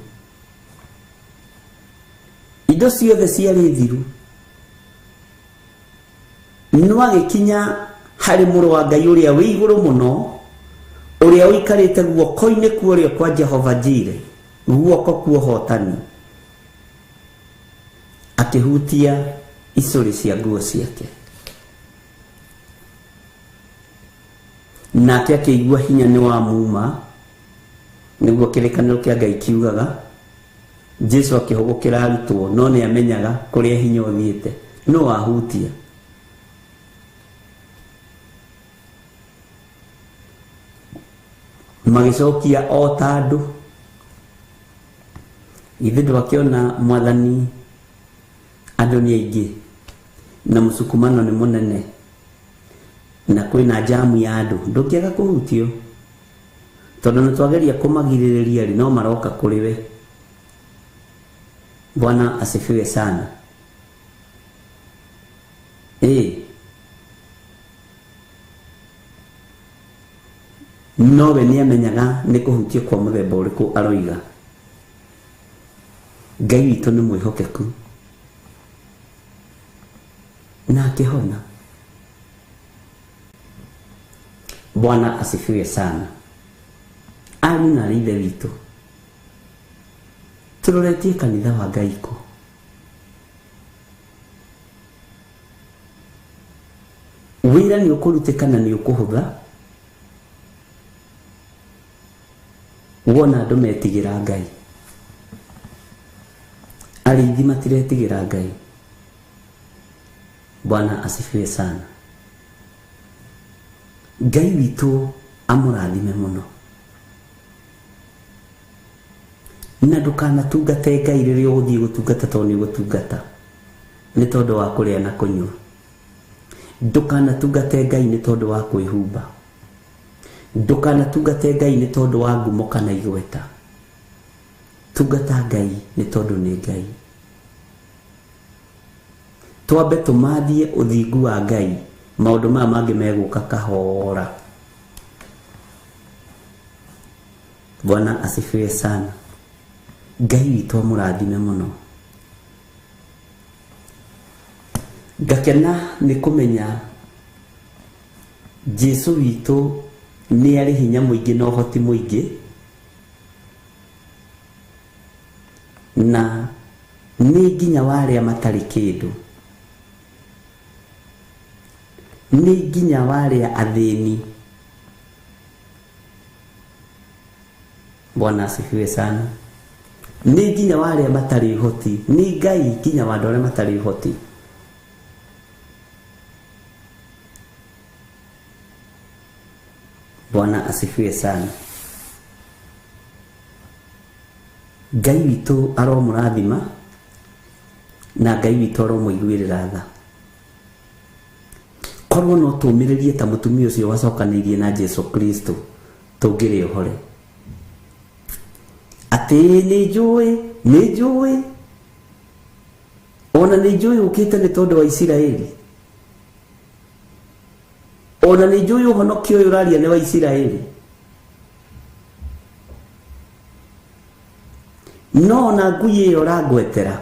B: Indo ciothe ciarĩ thiru, no agĩkinya harĩ mũrũ wa Ngai ũrĩa wĩ igũrũ mũno, ũrĩa ũikarĩte guoko-inĩ kwa ũrĩo kwa Jehova Jire, guoko kwa ũhotani, akĩhutia icũrĩ cia nguo ciake, nake akĩigua hinya nĩ wamuma. Nĩguo kĩrĩkanĩro kĩa Ngai kiugaga. Jesu akĩhũgũkĩra arutwo, no nĩ amenyaga kũrĩa hinya ũthiĩte, no ahutia. Magĩcokia o ta andũ. Ithe ndwakĩona mwathani andũ nĩ aingĩ na mũsukumano nĩ mũnene na kwĩna jamu ya andũ, ndũngĩaga kũhutio tondũ nĩ twageria kũmagirĩrĩria rĩ, no maroka kũrĩ we. Bwana asifiwe sana. Nowe nĩ amenyaga nĩ kũhutio kwa mũthemba ũrĩkũ aroiga. Ngai witũ nĩ mwĩhokeku na akĩhona. Bwana asifiwe sana. Ariũ na ithe witũ, tũroretie kanitha wa Ngai kũ? Wĩra nĩ ũkũrutĩka na nĩ ũkũhũtha wona andũ metigĩra Ngai. Arĩithi matiretigĩra Ngai. Bwana asifiwe sana. Ngai witũ amũrathime mũno. Na ndũkanatungate Ngai rĩrĩa ũgũthiĩ gũtungata tondũ nĩ ũgũtungata nĩ tondũ wa kũrĩa na kũnyua. Ndũkanatungate Ngai nĩ tondũ wa kwĩhumba. Ndũkanatungate Ngai nĩ tondũ wa ngumo kana igweta. Tungata Ngai nĩ tondũ nĩ Ngai. Twambe tũmathie ũthingu wa Ngai, maũndũ maya mangĩ megũka kahora. Bwana asifiwe sana. Ngai witũ amũrathime mũno. Ngakena nĩ kũmenya Jesu witũ nĩ arĩ hinya mũingĩ na ũhoti mũingĩ, na nĩ nginya wa arĩa matarĩ kĩndũ, nĩ nginya wa arĩa athĩni. Bwana asifiwe sana. Nĩ nginya wa arĩa matarĩ ũhoti, nĩ Ngai nginya wa andũ arĩa matarĩ ũhoti. Bwana asifiwe sana. Ngai witũ aromũrathima na Ngai witũ aromũiguĩrĩra tha. Korwo no tũmĩrĩrie ta mũtumia ũcio wacokanĩirie na Jesu Kristo, tũngĩrĩ ũhore. Atĩ nĩ njũĩ, nĩ njũĩ, ona nĩ njũĩ ũkĩte nĩ tondũ wa Isiraeli, ona nĩ njũĩ ũhonokio ũyũ ũraria nĩ wa Isiraeli, no ona ngui ĩyo ũrangwetera.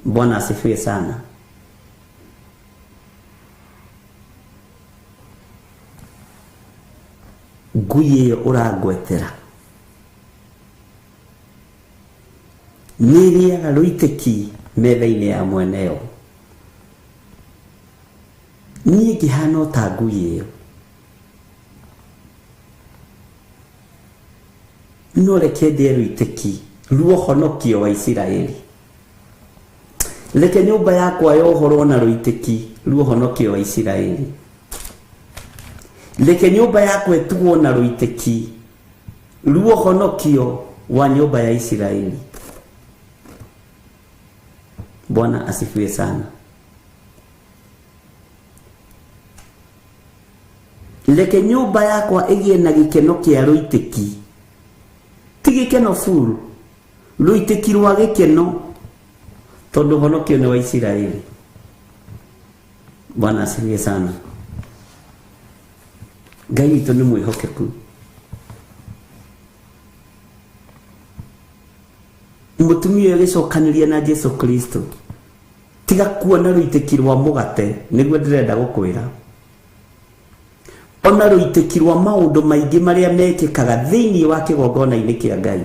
B: Bwana asifiwe sana. Ngui ĩyo ũrangwetera Nĩ ĩrĩaga rũitĩki metha-inĩ ya mweneyo. Niĩ ngĩhana o ta ngui ĩyo. No reke ndĩe rũitĩki ruohonokio wa Isiraeli. Reke nyũmba yakwa yohorwo na rũitĩki ruohonokio wa Isiraeli. Reke nyũmba yakwa ĩtugwo na rũitĩki ruohonokio wa nyũmba ya Isiraeli. Bwana asifiwe sana. Reke nyũmba yakwa ĩgĩe na gĩkeno kĩa rũitĩki, ti gĩkeno buru, rũitĩki rwa gĩkeno, tondũ ũhonokio nĩ wa Isiraeli. Bwana asifiwe sana. Ngai witũ nĩ mwĩhokeku. Mũtumia ũyũ agĩcokanĩria na Jesu Kristo, tiga kuona rũitĩki rwa mũgate, nĩguo ndĩrenda gũkwĩra. Ona rũitĩki rwa maũndũ maingĩ marĩa mekĩkaga thĩinĩ wa kĩgongona-inĩ kĩa Ngai.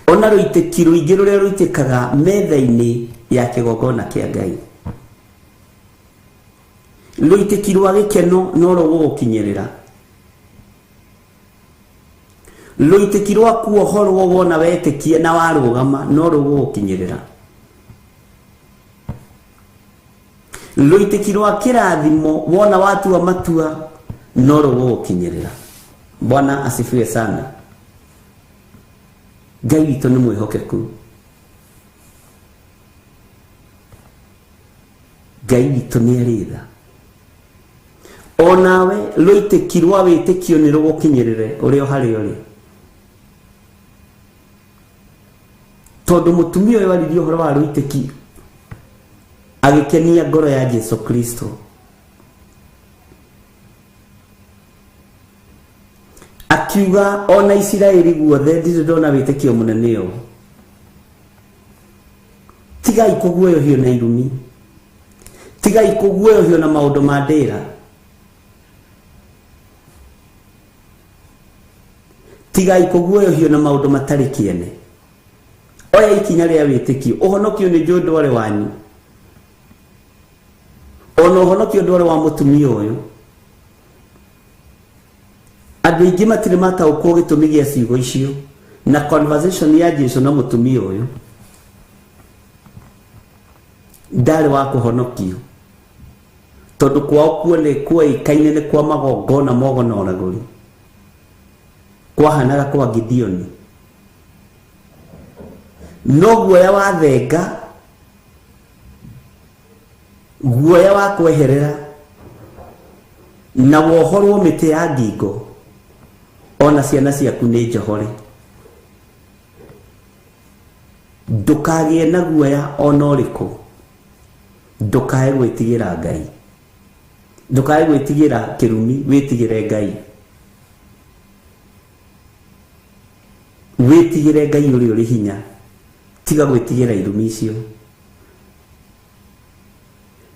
B: Ona rũitĩki rũingĩ rũrĩa rũitĩkaga metha-inĩ ya kĩgongona kĩa Ngai. Rũitĩki rwa gĩkeno no rũgũgũkinyĩrĩra. Rũitĩki rwa kuohorwo wona wetĩkia na warũgama no rũgũgũkinyĩrĩra. Rũitĩki rwa kĩrathimo wona watua matua no rũgũgũkinyĩrĩra. Bwana asifiwe sana. Ngai witũ nĩ mwĩhokeku. Ngai witũ nĩ arĩ tha. Onawe rũitĩki rwa wĩtĩkio nĩ rũgũkinyĩrĩre ũrĩ o harĩa ũrĩ. Tondũ mũtumia ũyũ aririe ũhoro wa rũitĩki agĩkenia ngoro ya Jesu Kristo. Akiuga ona Isiraeli guothe ndirĩ ndona wĩtĩkio mũnene ũũ. Tigai kũguoyohio na irumi. Tigai kũguoyohio na maũndũ ma ndĩra. Tigai kũguoyohio na maũndũ matarĩ kĩene. Oya ikinya rĩa wĩtĩkio. Ũhonokio nĩ njũĩ ndwarĩ wanyu. Ona ũhonokio ndwarĩ wa mũtumia ũyũ. Andũ aingĩ matirĩ mataũkwo gĩtũmi gĩa ciugo icio na conversation ya Jesu na mũtumia ũyũ. Ndarĩ wa kũhonokio tondũ kwao kuone kuoĩkaine nĩ kwa magongona mogona ũragũri, kwahanaga kwa Gideoni. No guoya wa thenga, guoya wa kweherera na wohorwo mĩtĩ ya ngingo, ona ciana ciaku nĩ njohore. Ndũkagĩe na guoya ona ũrĩkũ, ndũkae gwĩtigĩra Ngai, ndũkae gwĩtigĩra kĩrumi, wĩtigĩre Ngai. Wĩtigĩre Ngai ũrĩa ũrĩ hinya, tiga gwĩtigĩra irumi icio,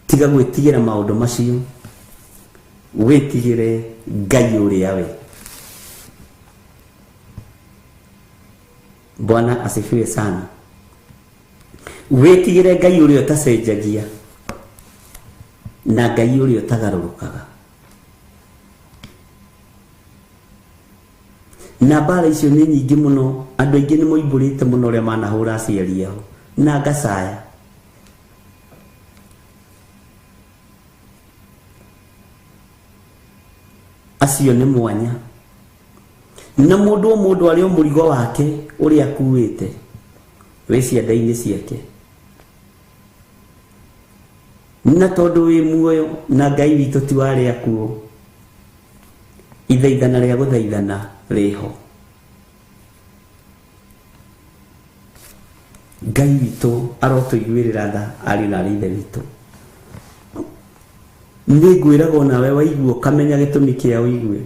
B: tiga gwĩtigĩra maũndũ macio, wĩtigĩre Ngai ũrĩa we. Bwana asifiwe sana. Wĩtigĩre Ngai ũrĩa ũtacenjagia na Ngai ũrĩa ũtagarũrũkaga. Na mbara icio nĩ nyingĩ mũno, andũ aingĩ nĩ moimbũrĩte mũno ũrĩa manahũra aciari ao na ngacaya. Acio nĩ mwanya. Na mũndũ o mũndũ arĩ o mũrigo wake ũrĩa akuĩte wĩ cianda-inĩ ciake. Na tondũ wĩ muoyo na Ngai witũ ti wa arĩa akuũ, ithaithana rĩa gũthaithana rĩho. Ngai witũ arotũiguĩrĩra tha ariũ na arĩ ithe witũ. Nĩ ngwĩraga onawe waigua ũkamenya gĩtũmi kĩa ũigue,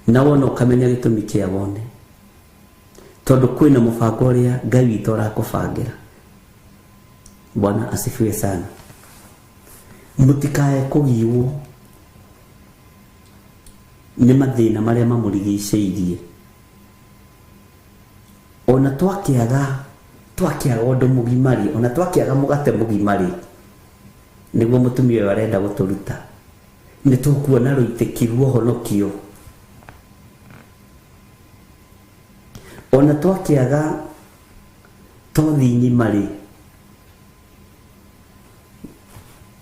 B: na wona ũkamenya gĩtũmi kĩa wone, tondũ kwĩna mũbango ũrĩa Ngai witũ arakũbangĩra. Bwana asifiwe sana. Mũtikae kũgiwo nĩ mathĩna marĩa mamũrigicĩirie. Ona twakĩaga twakĩaga ũndũ mũgima rĩ, ona twakĩaga mũgate mũgima rĩ, nĩguo mũtumia ũyũ arenda gũtũruta, nĩ tũkuona rũitĩki rwa ũhonokio. Ona twakĩaga tothi ng'ima rĩ,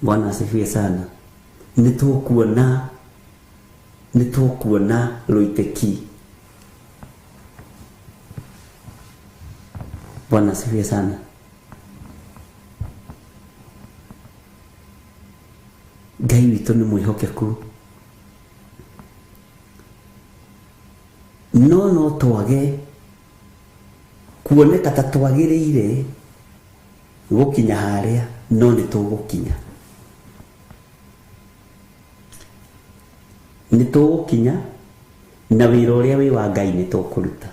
B: Bwana asifiwe sana, nĩ tũkuona, nĩ tũkuona rũitĩki. Bwana asifiwe sana. Ngai witũ nĩ mwĩhokeku, no no twage kuoneka ta twagĩrĩire gũkinya harĩa, no nĩ tũgũkinya, nĩ tũgũkinya, na wĩra ũrĩa wĩ wa Ngai nĩ tũkũruta.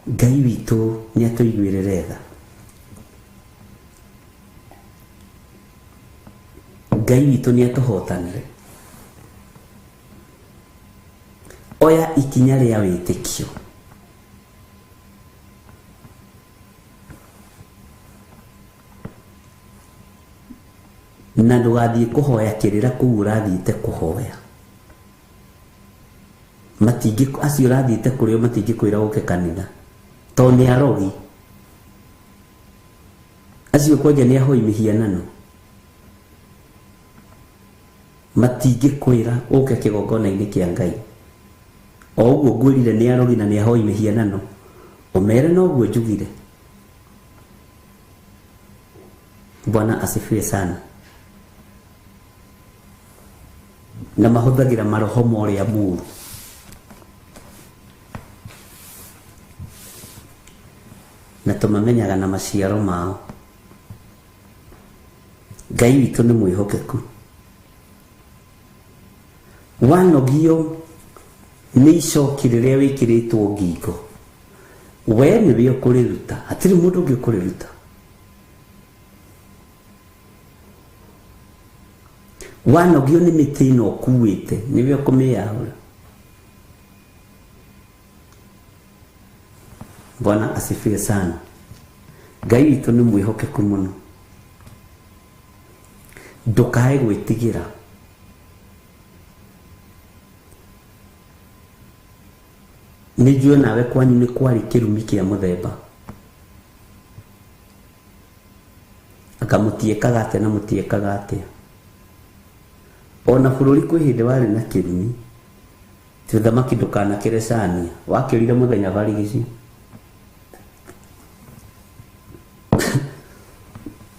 B: Ngai witũ nĩ atũiguĩrĩre tha. Ngai witũ nĩ atũhotanĩre. Oya ikinya rĩa wĩtĩkio. Na ndũgathiĩ kũhoya kĩrĩra kũu ũrathiĩte kũhoya. Matingĩ acio ũrathiĩte kũrĩ o matingĩkwĩra ũke kanitha, tondũ nĩ arogi. Acio kwanja nĩ ahoi mĩhianano. Matingĩkwĩra ũke kĩgongona-inĩ kĩa Ngai. O ũguo ngwĩrire nĩ arogi na nĩ ahoi mĩhianano, ũmere noguo njugire. Bwana asifiwe sana. Na mahũthagĩra maroho ma ũrĩa mũũru. Na tũmamenyaga na maciaro mao. Ngai witũ nĩ mwĩhokeku. Wanogio nĩ icoki rĩrĩa wĩkĩrĩtwo ngingo, we nĩwe ũkũrĩruta, hatirĩ mũndũ ũngĩ ũkũrĩruta. Wanogio nĩ mĩtĩ ĩno ũkuĩte, nĩwe ũkũmĩyahũra. Bwana asifiwe sana. Ngai witũ nĩ mwĩhokeku mũno. Ndũkae gwĩtigĩra. Nĩ njũĩ nawe kwanyu nĩ kwarĩ kĩrumi kĩa mũthemba. Anga mũtiĩkaga atĩa na mũtiĩkaga atĩa. Ona bũrũri kwĩ hĩndĩ warĩ na kĩrumi. Ti ũthamaki ndũkanakĩre cania. Wakĩrire mũthenya barigici.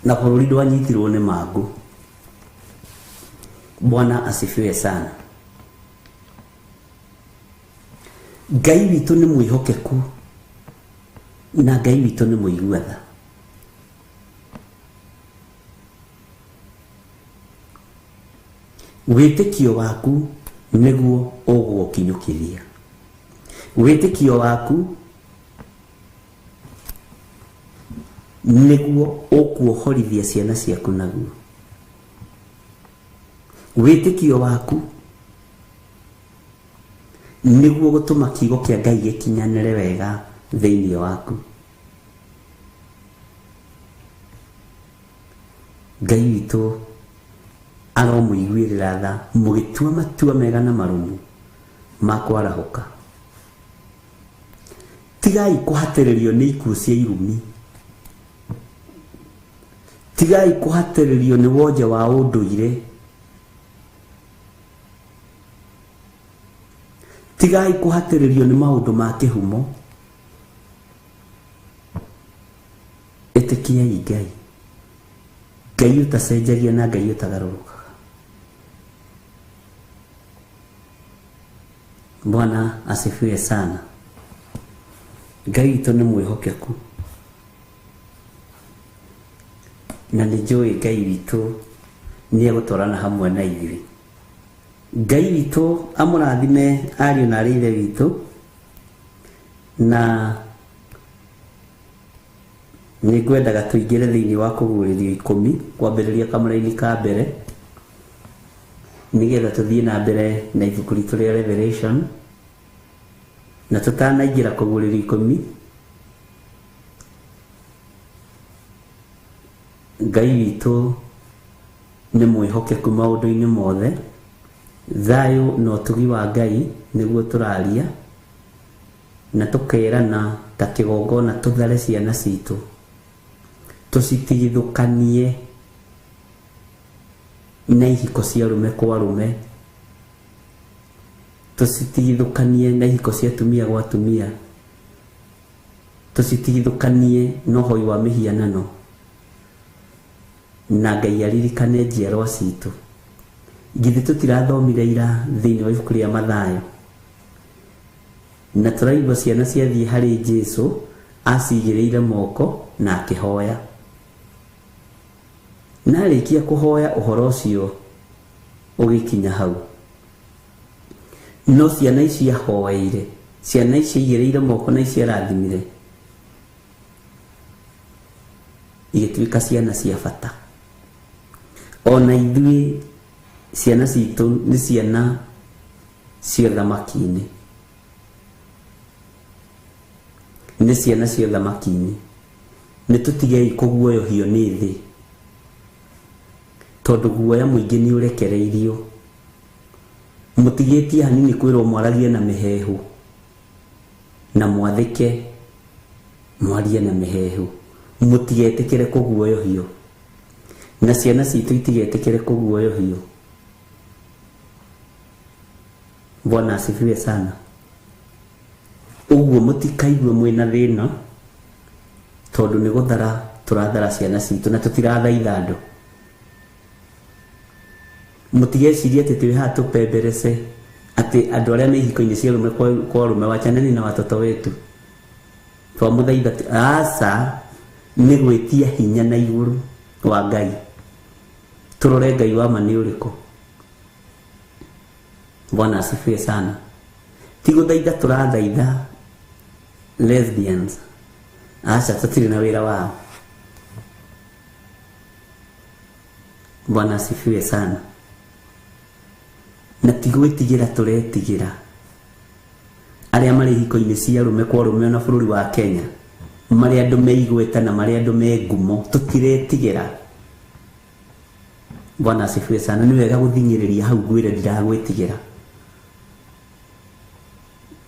B: Na bũrũri ndwanyitirwo nĩ mangũ. Bwana asifiwe sana. Ngai witũ nĩ mwĩhokeku na Ngai witũ nĩ mũigua tha. Wĩtĩkio waku nĩguo ũgũgũkinyũkithia. Wĩtĩkio waku nĩguo ũkuohorithia ciana ciaku naguo. Wĩtĩkio waku nĩguo gũtũma kiugo kĩa Ngai gĩkinyanĩre wega thĩinĩ waku. Ngai witũ aromũiguĩrĩra tha mũgĩtua matua mega na marũmu ma kwarahũka. Tigai kũhatĩrĩrio nĩ ikuũ cia irumi. Tigai kũhatĩrĩrio nĩ wonje wa ũndũire. Tigai kũhatĩrĩrio nĩ maũndũ ma kĩhumo. Ĩtĩkiai Ngai. Ngai ũtacenjagia na Ngai ũtagarũrũkaga. Bwana asifiwe sana. Ngai witũ nĩ mwĩhokeku. Na nĩ njũĩ Ngai witũ nĩ egũtwarana hamwe na ithuĩ. Ngai witũ amũrathime ariũ na arĩ ithe witũ, na nĩ ngwendaga tũingĩre thĩinĩ wa kũguũrĩrio ikũmi kwambĩrĩria kamũraini ka mbere, nĩgetha tũthiĩ na mbere na ibuku ritũ rĩa Revelation. Na tũtanaingĩra kũguũrĩrio ikũmi, Ngai witũ nĩ mwĩhokeku maũndũ-inĩ mothe. Thayũ na ũtugi wa Ngai nĩguo tũraria, na tũkerana ta kĩgongona tũthare ciana citũ, tũcitigithũkanie na ihiko cia arũme kwa arũme, tũcitigithũkanie na ihiko cia atumia gwa atumia, tũcitigithũkanie na ũhoi wa mĩhianano, na Ngai aririkane njiarwa citũ. Githĩ tũtirathomire ira thĩinĩ wa ibuku rĩa Mathayo, na tũraigua ciana ciathiĩ harĩ Jesu acigĩrĩire moko na akĩhoya. Na arĩkia kũhoya ũhoro ũcio ũgĩkinya hau. No ciana ici ahoeire, ciana ici aigĩrĩire moko na ici arathimire, igĩtuĩka ciana cia bata. Ona ithuĩ ciana citũ nĩ ciana cia ũthamaki-inĩ, nĩ ciana cia ũthamaki-inĩ. Nĩ tũtigei kũguoyohio nĩ thĩ, tondũ guoya mũingĩ nĩ ũrekereirio. Mũtigĩtie hanini kwĩrwo mwaragie na mĩheehũ, na mwathĩke mwarie na mĩheehũ. Mũtigetĩkĩre kũguoyohio, na ciana citũ itigetĩkĩre kũguoyohio. Bwana asifiwe sana. Ũguo mũtikaigue mwĩna thĩna, tondũ nĩ gũthara tũrathara ciana citũ na tũtirathaitha andũ. Mũtigecirie atĩ twĩ haha tũpemberece atĩ andũ arĩa me ihiko-inĩ cia arũme kwa arũme, wachaneni na watoto wetu, twamũthaitha aca, nĩ gwĩtia hinya na igũrũ wa Ngai. Tũrore Ngai wa ma nĩ ũrĩkũ. Bwana asifiwe sana. Ti gũthaitha tũrathaitha lesbians, aca, tũtirĩ na wĩra wao. Bwana asifiwe sana. Na ti gwĩtigĩra tũretigĩra arĩa marĩ ihiko-inĩ cia arũme kwa arũme ona bũrũri wa Kenya, marĩ andũ me igweta na marĩ andũ me ngumo, tũtiretigĩra. Bwana asifiwe sana. Nĩ wega gũthing'ĩrĩria hau ngwĩre ndiragwĩtigĩra.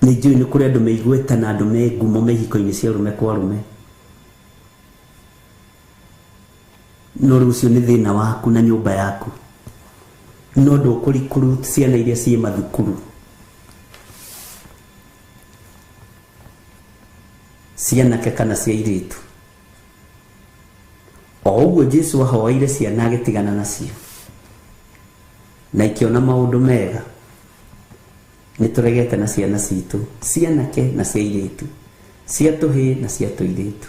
B: Nĩ njũĩ nĩ kũrĩ andũ me igweta na andũ me ngumo me ihiko-inĩ cia arũme kwa arũme, no rĩu ũcio nĩ thĩna waku na nyũmba yaku, no ndũkũrikuru ciana iria ciĩ mathukuru cianake kana cia airĩtu. O ũguo Jesu ahoeire ciana agĩtigana nacio na ikĩona maũndũ mega, nĩ tũregete na ciana citũ cianake na cia airĩtu, cia tũhĩĩ na cia tũirĩtu.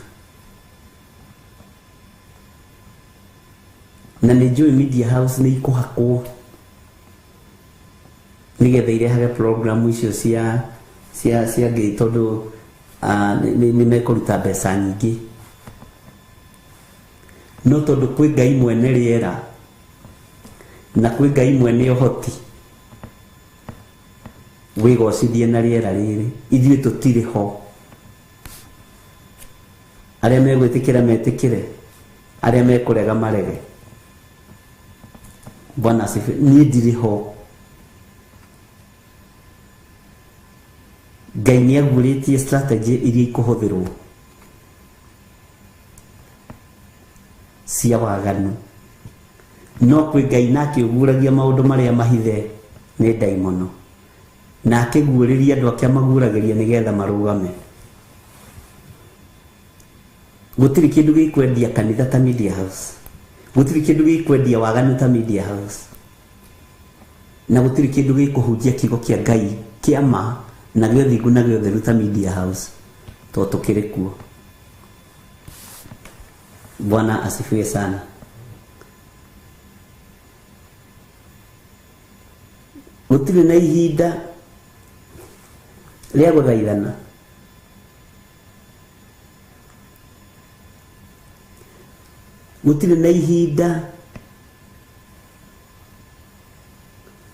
B: Na nĩ njũĩ media house nĩ ikũhakwo nĩgetha irehage program icio cia cia cia gay, tondũ nĩ mekũruta mbeca nyingĩ. No tondũ kwĩ Ngai mwene rĩera na kwĩ Ngai mwene ũhoti, wĩgocithie na rĩera rĩrĩ, ithuĩ tũtirĩ ho. Arĩa megwĩtĩkĩra metĩkĩre, arĩa mekũrega marege. Bwana asifiwe. Niĩ ndirĩ ho. Ngai nĩ aguũrĩtie strategy iria ikũhũthĩrwo cia waganu, no kwĩ Ngai nake ũguũragia maũndũ marĩa mahithe nĩ ndaimono, na akĩguũrĩria andũ ake amaguũragĩria nĩgetha marũgame. Gũtirĩ kĩndũ gĩkwendia kanitha ta media house, gũtirĩ kĩndũ gĩkwendia waganu ta media house, na gũtirĩ kĩndũ gĩkũhunjia kiugo kĩa Ngai kĩa ma na gĩa ũthingu na gĩa ũtheru ta media house, tondũ tũkĩrĩ kuo. Bwana asifiwe sana. Gũtirĩ na ihinda rĩa gũthaithana. Gũtirĩ na ihinda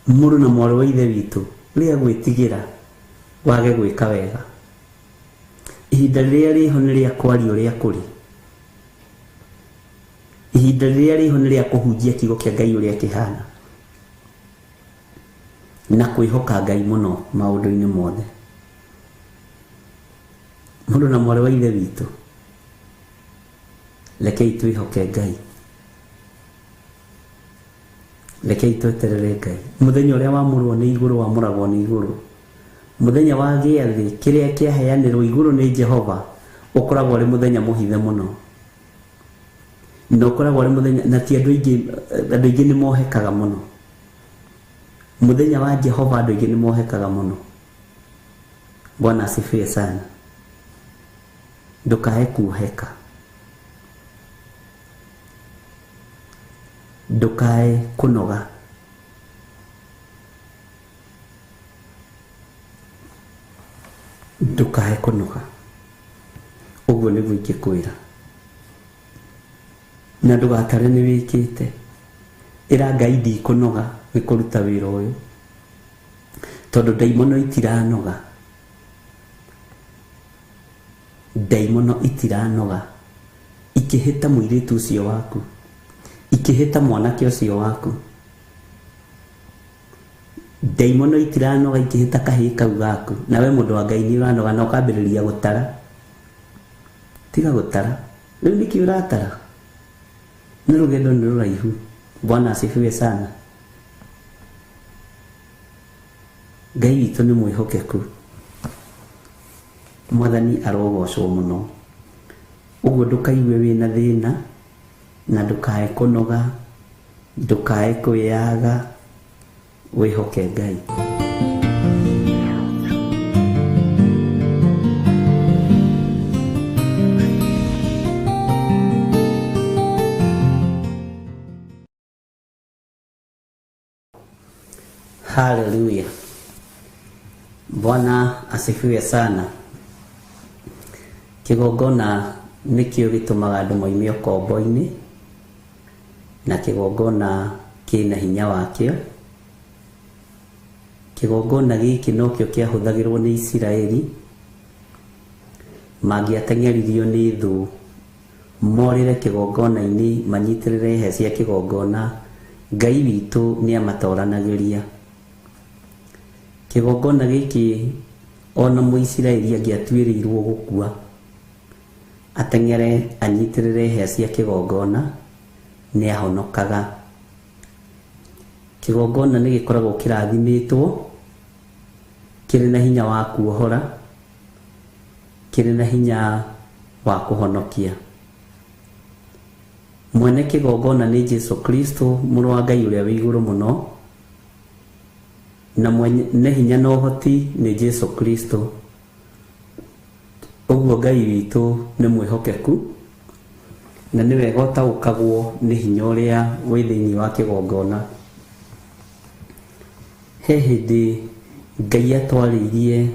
B: mũrũ na mwarĩ wa ithe witũ rĩa gwĩtigĩra Wage gwĩka wega. Ihinda rĩrĩa rĩho nĩ rĩa kwaria ũrĩa kũrĩ. Ihinda rĩrĩa rĩho nĩ rĩa kũhunjia kiugo kĩa Ngai ũrĩa kĩhana. Na kwĩhoka Ngai mũno maũndũ-inĩ mothe. Mũrũ na mwarĩ wa Ithe witũ, rekei twĩhoke Ngai. Rekei tweterere Ngai. Mũthenya ũrĩa wamũrwo nĩ igũrũ wamũragwo nĩ igũrũ. Mũthenya wa gĩathĩ kĩrĩa kĩaheanĩrwo igũrũ nĩ Jehova ũkoragwo ũrĩ mũthenya mũhithe mũno. Na ũkoragwo ũrĩ mũthenya na ti andũ aingĩ, andũ aingĩ nĩ mohekaga mũno. Mũthenya wa Jehova andũ aingĩ nĩ mohekaga mũno. Bwana asifiwe sana. Ndũkae kuoheka. Ndũkae kũnoga. Ndũkae kũnoga. Ũguo nĩguo ingĩkwĩra. Na ndũgatare nĩ wĩkĩte. Ĩra Ngai ndikũnoga nĩ kũruta wĩra ũyũ. Tondũ ndaimono itiranoga. Ndaimono itiranoga. Ikĩhĩta mũirĩtu ũcio waku. Ikĩhĩta mwanake ũcio waku. Ndaimono itiranoga ikĩhĩta kahĩĩ kau gaku. Nawe mũndũ wa Ngai nĩ ũranoga na ũkambĩrĩria gũtara. Tiga gũtara. Rĩu nĩkĩ ũratara? Nĩ rũgendo nĩ rũraihu. Bwana asifiwe sana. Ngai witũ nĩ mwĩhokeku. Mwathani arogocwo mũno. Ũguo ndũkaigue wĩna thĩna na ndũkae kũnoga, ndũkae kwĩyaga, wĩhoke Ngai. Haleluya. Bwana asifiwe sana. Kĩgongona nĩkĩo gĩtũmaga andũ moime ũkombo-inĩ, na kĩgongona kĩna hinya wakĩo. Kĩgongona gĩkĩ nokĩo kĩahũthagĩrwo nĩ Isiraeli mangĩateng'eririo nĩ thũ, morĩre kĩgongona-inĩ, manyitĩrĩre hĩa cia kĩgongona, Ngai witũ nĩ amatoranagĩria. Kĩgongona gĩkĩ ona Mũisiraeli angĩatuĩrĩirwo gũkua, ateng'ere anyitĩrĩre hĩa cia kĩgongona, nĩ ahonokaga. Kĩgongona nĩ gĩkoragwo kĩrathimĩtwo, kĩrĩ na hinya wa kuohora, kĩrĩ na hinya wa kũhonokia. Mwene kĩgongona nĩ Jesu Kristo, mũrũ wa Ngai ũrĩa wĩ igũrũ mũno, na mwene hinya na ũhoti nĩ Jesu Kristo. Ũguo Ngai witũ nĩ mwĩhokeku, na nĩ wega ũtaũkagwo nĩ hinya ũrĩa wĩ thĩinĩ wa kĩgongona. He hĩndĩ Ngai atwarĩirie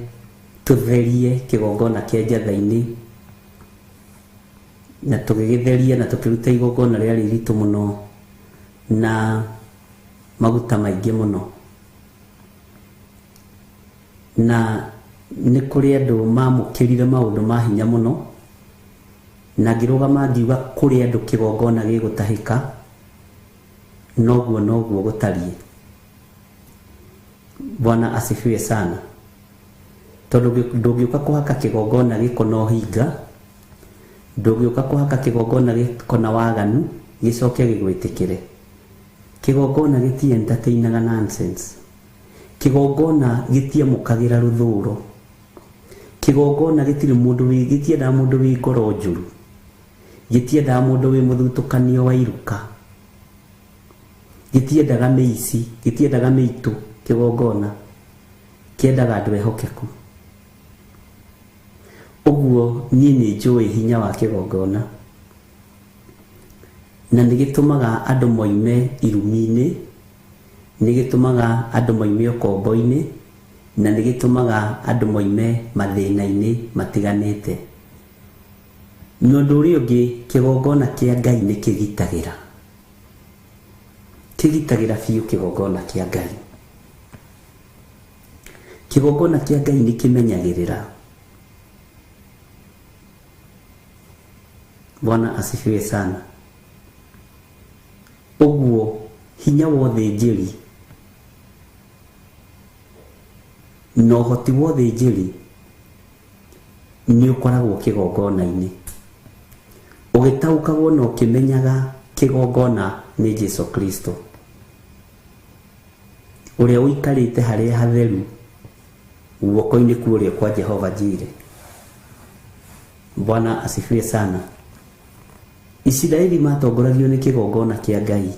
B: tũtherie kĩgongona kĩa Njatha-inĩ, na tũgĩgĩtheria na tũkĩruta igongona rĩarĩ iritũ mũno na maguta maingĩ mũno. Na nĩ kũrĩ andũ mamũkĩrire maũndũ ma hinya mũno, na ngĩrũgama ngiuga kũrĩ andũ kĩgongona gĩgũtahĩka, noguo noguo gũtariĩ. Bwana asifiwe sana. Tondũ ndũngĩũka kũhaka kĩgongona gĩko na ũhinga, ndũngĩũka kũhaka kĩgongona gĩko na waganu, gĩcoke gĩgwĩtĩkĩre. Kĩgongona gĩti entertainaga nonsense. Kĩgongona gĩtiamũkagĩra rũthũro. Kĩgongona gĩtirĩ mũndũ wĩ, gĩtiendaga mũndũ wĩ ngoro njũru. Gĩtiendaga mũndũ wĩ mũthutũkanio wa iruka. Gĩtiendaga mĩici, gĩtiendaga mĩitũ kĩgongona. Kĩendaga andũ ehokeku. Ũguo niĩ nĩ njũĩ hinya wa kĩgongona. Na nĩ gĩtũmaga andũ moime irumi-inĩ, nĩ gĩtũmaga andũ moime ũkombo-inĩ, na nĩ gĩtũmaga andũ moime mathĩna-inĩ matiganĩte. Na ũndũ ũrĩa ũngĩ, kĩgongona kĩa Ngai nĩ kĩgitagĩra. Kĩgitagĩra biũ kĩgongona kĩa Ngai. Kĩgongona kĩa Ngai nĩ kĩmenyagĩrĩra. Bwana asifiwe sana. Ũguo hinya wa ũthĩnjĩri na ũhoti wa ũthĩnjĩri nĩ ũkoragwo kĩgongona-inĩ, ũgĩtaũkagwo na ũkĩmenyaga kĩgongona nĩ Jesu Kristo ũrĩa ũikarĩte harĩa hatheru guoko-inĩ kwa ũrĩo kwa Jehova Jire. Bwana asifiwe sana. Isiraeli matongoragio nĩ kĩgongona kĩa Ngai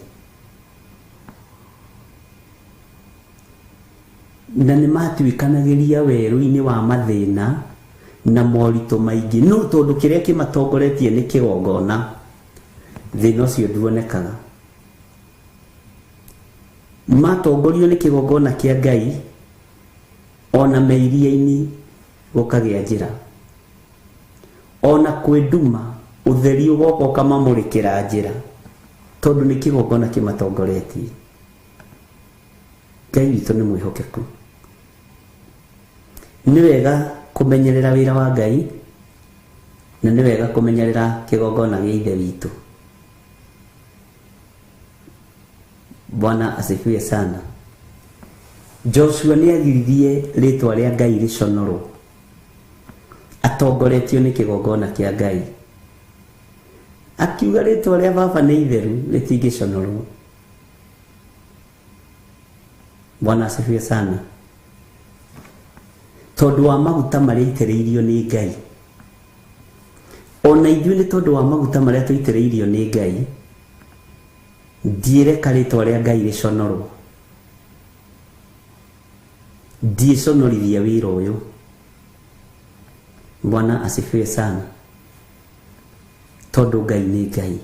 B: na nĩ matuĩkanagĩria werũ-inĩ wa mathĩna na moritũ maingĩ, no tondũ kĩrĩa kĩmatongoretie nĩ kĩgongona, thĩna ũcio nduonekaga. Matongorio nĩ kĩgongona kĩa Ngai, ona me iria-inĩ gũkagĩa njĩra, ona kwĩ nduma ũtheri ũgoka ũkamamũrĩkĩra njĩra, tondũ nĩ kĩgongona kĩmatongoretie. Ngai witũ nĩ mwĩhokeku. Nĩ wega kũmenyerera wĩra wa Ngai na nĩ wega kũmenyerera kĩgongona gĩa Ithe witũ. Bwana asifiwe sana. Joshua nĩ agiririe rĩtwa rĩa Ngai rĩconorwo atongoretio nĩ kĩgongona kĩa Ngai, akiuga rĩtwa rĩa baba nĩ itheru rĩtingĩconorwo. Bwana asifiwe sana. Tondũ wa maguta marĩa aitĩrĩirio nĩ Ngai, ona ithuĩ nĩ tondũ wa maguta marĩa tũitĩrĩirio nĩ Ngai, ndiĩreka rĩtwa rĩa Ngai rĩconorwo, ndiĩconorithia wĩra ũyũ. Bwana asifiwe sana. Tondũ Ngai nĩ Ngai.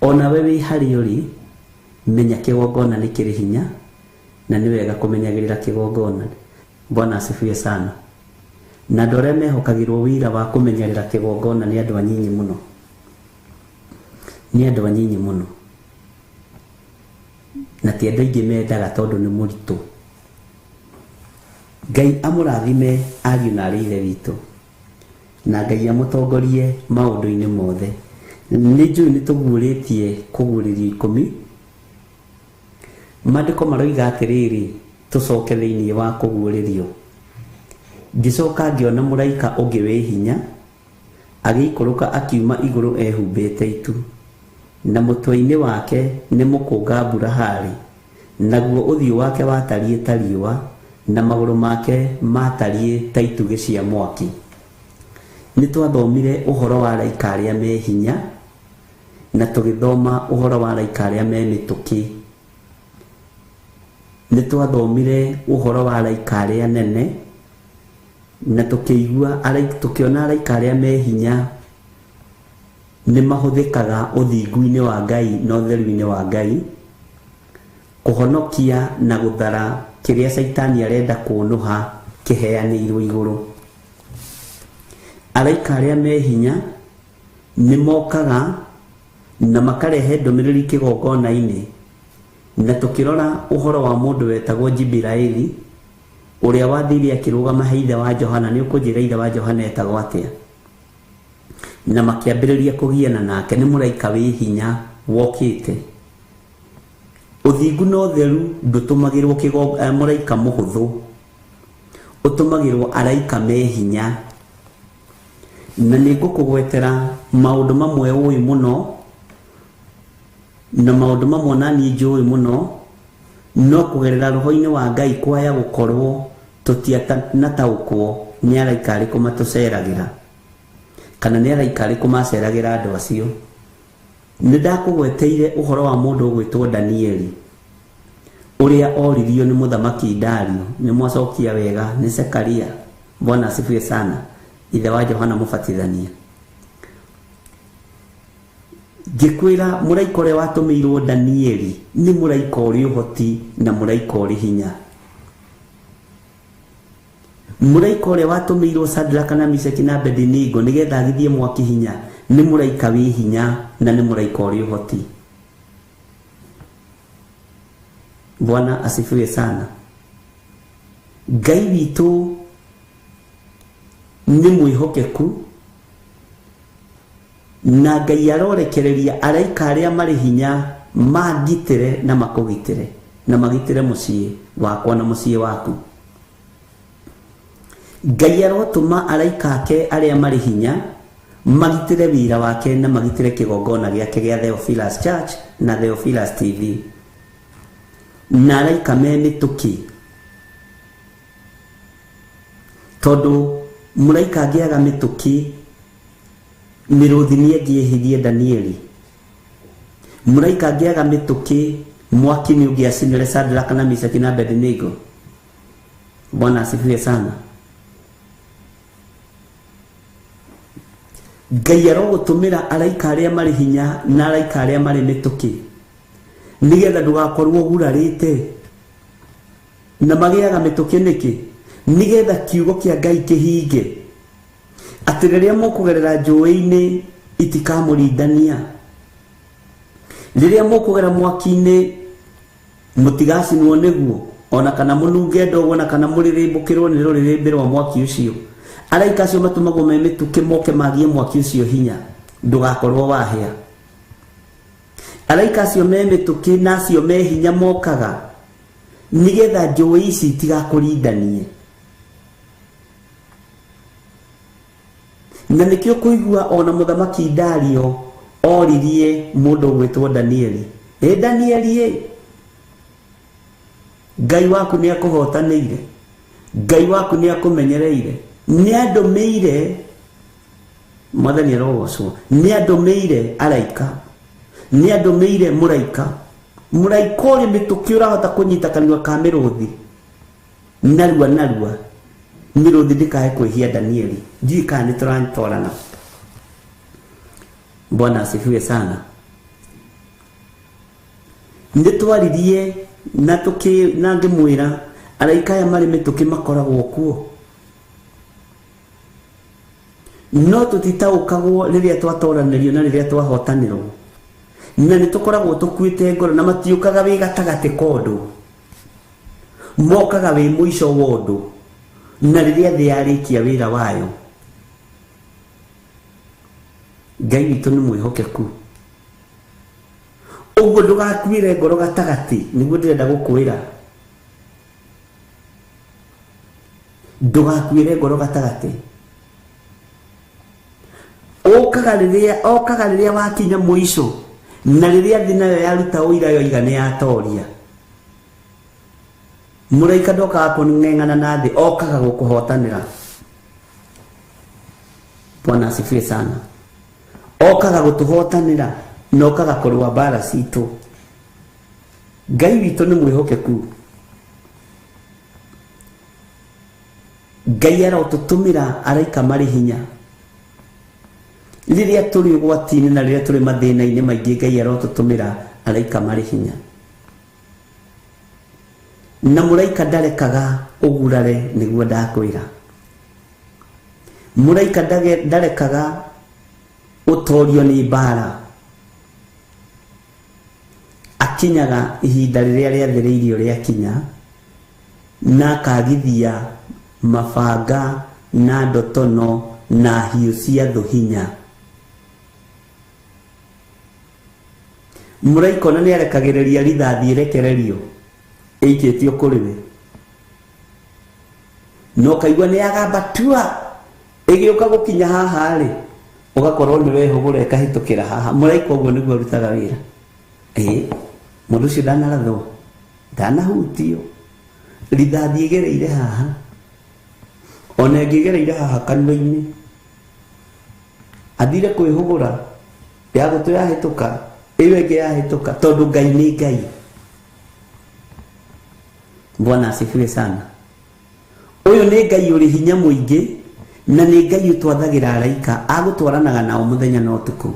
B: Ona we wĩ harĩa ũrĩ, menya kĩgongona nĩ kĩrĩ hinya na nĩ wega kũmenyagĩrĩra kĩgongona. Bwana asifiwe sana. Na andũ arĩa mehokagĩrwo wĩra wa kũmenyerera kĩgongona nĩ andũ anyinyi mũno, nĩ andũ anyinyi mũno, na ti andũ aingĩ mendaga tondũ nĩ mũritũ. Ngai amũrathime ariũ na arĩ ithe witũ, na Ngai amũtongorie maũndũ-inĩ mothe. Nĩ njũĩ nĩ tũguũrĩtie kũguũrĩrio ikũmi. Maandĩko maroiga atĩrĩrĩ, tũcoke thĩinĩ wa kũguũrĩrio. Ngĩcoka ngĩona mũraika ũngĩ wĩ hinya agĩikũrũka akiuma igũrũ ehumbĩte itu, na mũtwe-inĩ wake nĩ mũkũnga mbura harĩ, naguo ũthiũ wake watariĩ ta riũa, na magũrũ make matariĩ ta itugĩ cia mwaki. Nĩ twathomire ũhoro wa araika arĩa me hinya, na tũgĩthoma ũhoro wa araika arĩa me mĩtũkĩ. Nĩ twathomire ũhoro wa araika arĩa nene, na tũkĩigua tũkĩona araika arĩa me hinya nĩ mahũthĩkaga ũthingu-inĩ wa Ngai na ũtheru-inĩ wa Ngai kũhonokia na gũthara kĩrĩa Caitani arenda kũnũha kĩheanĩirwo igũrũ. Araika arĩa me hinya nĩ mokaga na makarehe ndũmĩrĩri kĩgongona-inĩ, na tũkĩrora ũhoro wa mũndũ wetagwo Jibiraeli ũrĩa wathire akĩrũgama he ithe wa Johana. Nĩ ũkũnjĩra ithe wa Johana etagwo atĩa? Na makĩambĩrĩria kũgiana nake. Nĩ mũraika wĩ hinya wokĩte. Ũthingu na ũtheru ndũtũmagĩrwo mũraika mũhũthũ, ũtũmagĩrwo araika me hinya. Na nĩ ngũkũgwetera maũndũ mamwe ũĩ mũno na maũndũ mamwe na niĩ njũĩ mũno, no kũgerera roho-inĩ wa Ngai kwaya gũkorwo tũtianataũkwo nĩ araika arĩkũ matũceragĩra, kana nĩ araika arĩkũ maceragĩra andũ acio. Nĩ ndakũgweteire ũhoro wa mũndũ ũgwĩtwo Danieli ũrĩa oririo nĩ mũthamaki Dario. Nĩ mwacokia wega, nĩ Zekaria. Bwana asifiwe sana, ithe wa Johana Mũbatithania. Ngĩkwĩra mũraika ũrĩa watũmĩirwo Danieli nĩ mũraika ũrĩ ũhoti na mũraika ũrĩ hinya. Mũraika ũrĩa watũmĩirwo Shadraka na Meshaki na Abednego nĩgetha agithie mwaki hinya nĩ mũraika wĩ hinya na nĩ mũraika ũrĩ ũhoti. Bwana asifiwe sana. Ngai witũ nĩ mwĩhokeku na Ngai arorekereria araika arĩa marĩ hinya mangitĩre na makũgitĩre na magitĩre mũciĩ wakwa na mũciĩ waku. Ngai arotũma araika ake arĩa marĩ hinya magitĩre wĩra wake na magitĩre kĩgongona gĩake gĩa Theophilus Church na Theophilus TV. Na araika me mĩtũkĩ, tondũ mũraika angĩaga mĩtũkĩ mĩrũthi nĩ ĩngĩehirie Danieli. Mũraika angĩaga mĩtũkĩ mwaki nĩ ũngĩacinire Shadraka na Meshaki na Abednego. Bwana asifiwe sana. Ngai arogũtũmĩra araika arĩa marĩ hinya na araika arĩa marĩ mĩtũkĩ nĩgetha ndũgakorwo ũgurarĩte. Na magĩaga mĩtũkĩ nĩkĩ? Nĩgetha kiugo kĩa Ngai kĩhinge atĩ rĩrĩa mũkũgerera njũĩ-inĩ itikamũrindania, rĩrĩa mũkũgera mwaki-inĩ mũtigacinwo nĩguo, ona kana mũnunge ndogo, ona kana mũrĩrĩmbũkĩrwo nĩ rũrĩrĩmbĩ rwa mwaki ũcio. Araika acio matũmagwo me mĩtũkĩ moke magie mwaki ũcio hinya, ndũgakorwo wahĩa. Araika acio me mĩtũkĩ na acio me hinya mokaga nĩgetha njũĩ ici itigakũrindanie. Na nĩkĩo kũigua ona mũthamaki Dario oririe mũndũ ũgwĩtwo Danieli, ĩ Danieli ĩ, Ngai waku nĩ akũhotanĩire, Ngai waku nĩ akũmenyereire, nĩ andũmĩire, Mwathani arogocwo, nĩ andũmĩire araika, nĩ andũmĩire mũraika, mũraika ũrĩ mĩtũkĩ ũrahota kũnyita kanua ka mĩrũthi narua narua, mĩrũthi ndĩkae kwĩhia Danieli. Ndiũĩ kana nĩ tũratwarana. Bwana asifiwe sana. Nĩ twaririe na tũkĩ na ngĩmwĩra araika aya marĩ mĩtũkĩ makoragwo kuo, no tũtitaũkagwo rĩrĩa twatoranĩrio na rĩrĩa twahotanĩrwo, na nĩ tũkoragwo tũkuĩte ngoro, na matiũkaga wĩ gatagatĩ ka ũndũ, mokaga wĩ mũico wa ũndũ, na rĩrĩa thĩ yarĩkia wĩra wayo. Ngai witũ nĩ mwĩhokeku. Ũguo ndũgakuĩre ngoro gatagatĩ, nĩguo ndĩrenda gũkwĩra. Ndũgakuĩre ngoro gatagatĩ. Okaga rĩrĩa wakinya mũico, na rĩrĩa thĩ nayo yaruta ũira yoiga nĩ yatoria. Mũraika ndokaga kũng'eng'ana na thĩ, okaga gũkũhotanĩra. Bwana asifiwe sana. Okaga gũtũhotanĩra na okaga kũrũa mbara citũ. Ngai witũ nĩ mwĩhokeku. Ngai arotũtũmĩra araika marĩ hinya rĩrĩa tũrĩ ũgwati-inĩ na rĩrĩa tũrĩ mathĩna-inĩ maingĩ. Ngai arotũtũmĩra araika marĩ hinya, na mũraika ndarekaga ũgurare, nĩguo ndakwĩra. Mũraika ndarekaga ũtorio nĩ mbara, akinyaga ihinda rĩrĩa rĩathĩrĩirio rĩakinya, na akagithia mabanga na ndotono na hiũ cia thũ hinya. Mũraika ona nĩ arekagĩrĩria rithathi ĩrekererio ĩikĩtio kũrĩ we, na ũkaigua nĩ yagamba tua ĩgĩũka gũkinya haha rĩ, ũgakorwo nĩ wehũgũra ĩkahĩtũkĩra haha. Mũraika ũguo nĩguo arutaga wĩra. Ĩĩ, mũndũ ũcio ndanarathwo, ndanahutio, rithathi ĩgereire haha, ona ĩngĩgereire haha kanua-inĩ, athire kwĩhũgũra ya gũtũ yahĩtũka, ĩyo ĩngĩ yahĩtũka, tondũ Ngai nĩ Ngai. Bwana asifiwe sana. Ũyũ nĩ Ngai ũrĩ hinya mũingĩ, na nĩ Ngai ũtwathagĩra araika agũtwaranaga nao mũthenya na ũtukũ,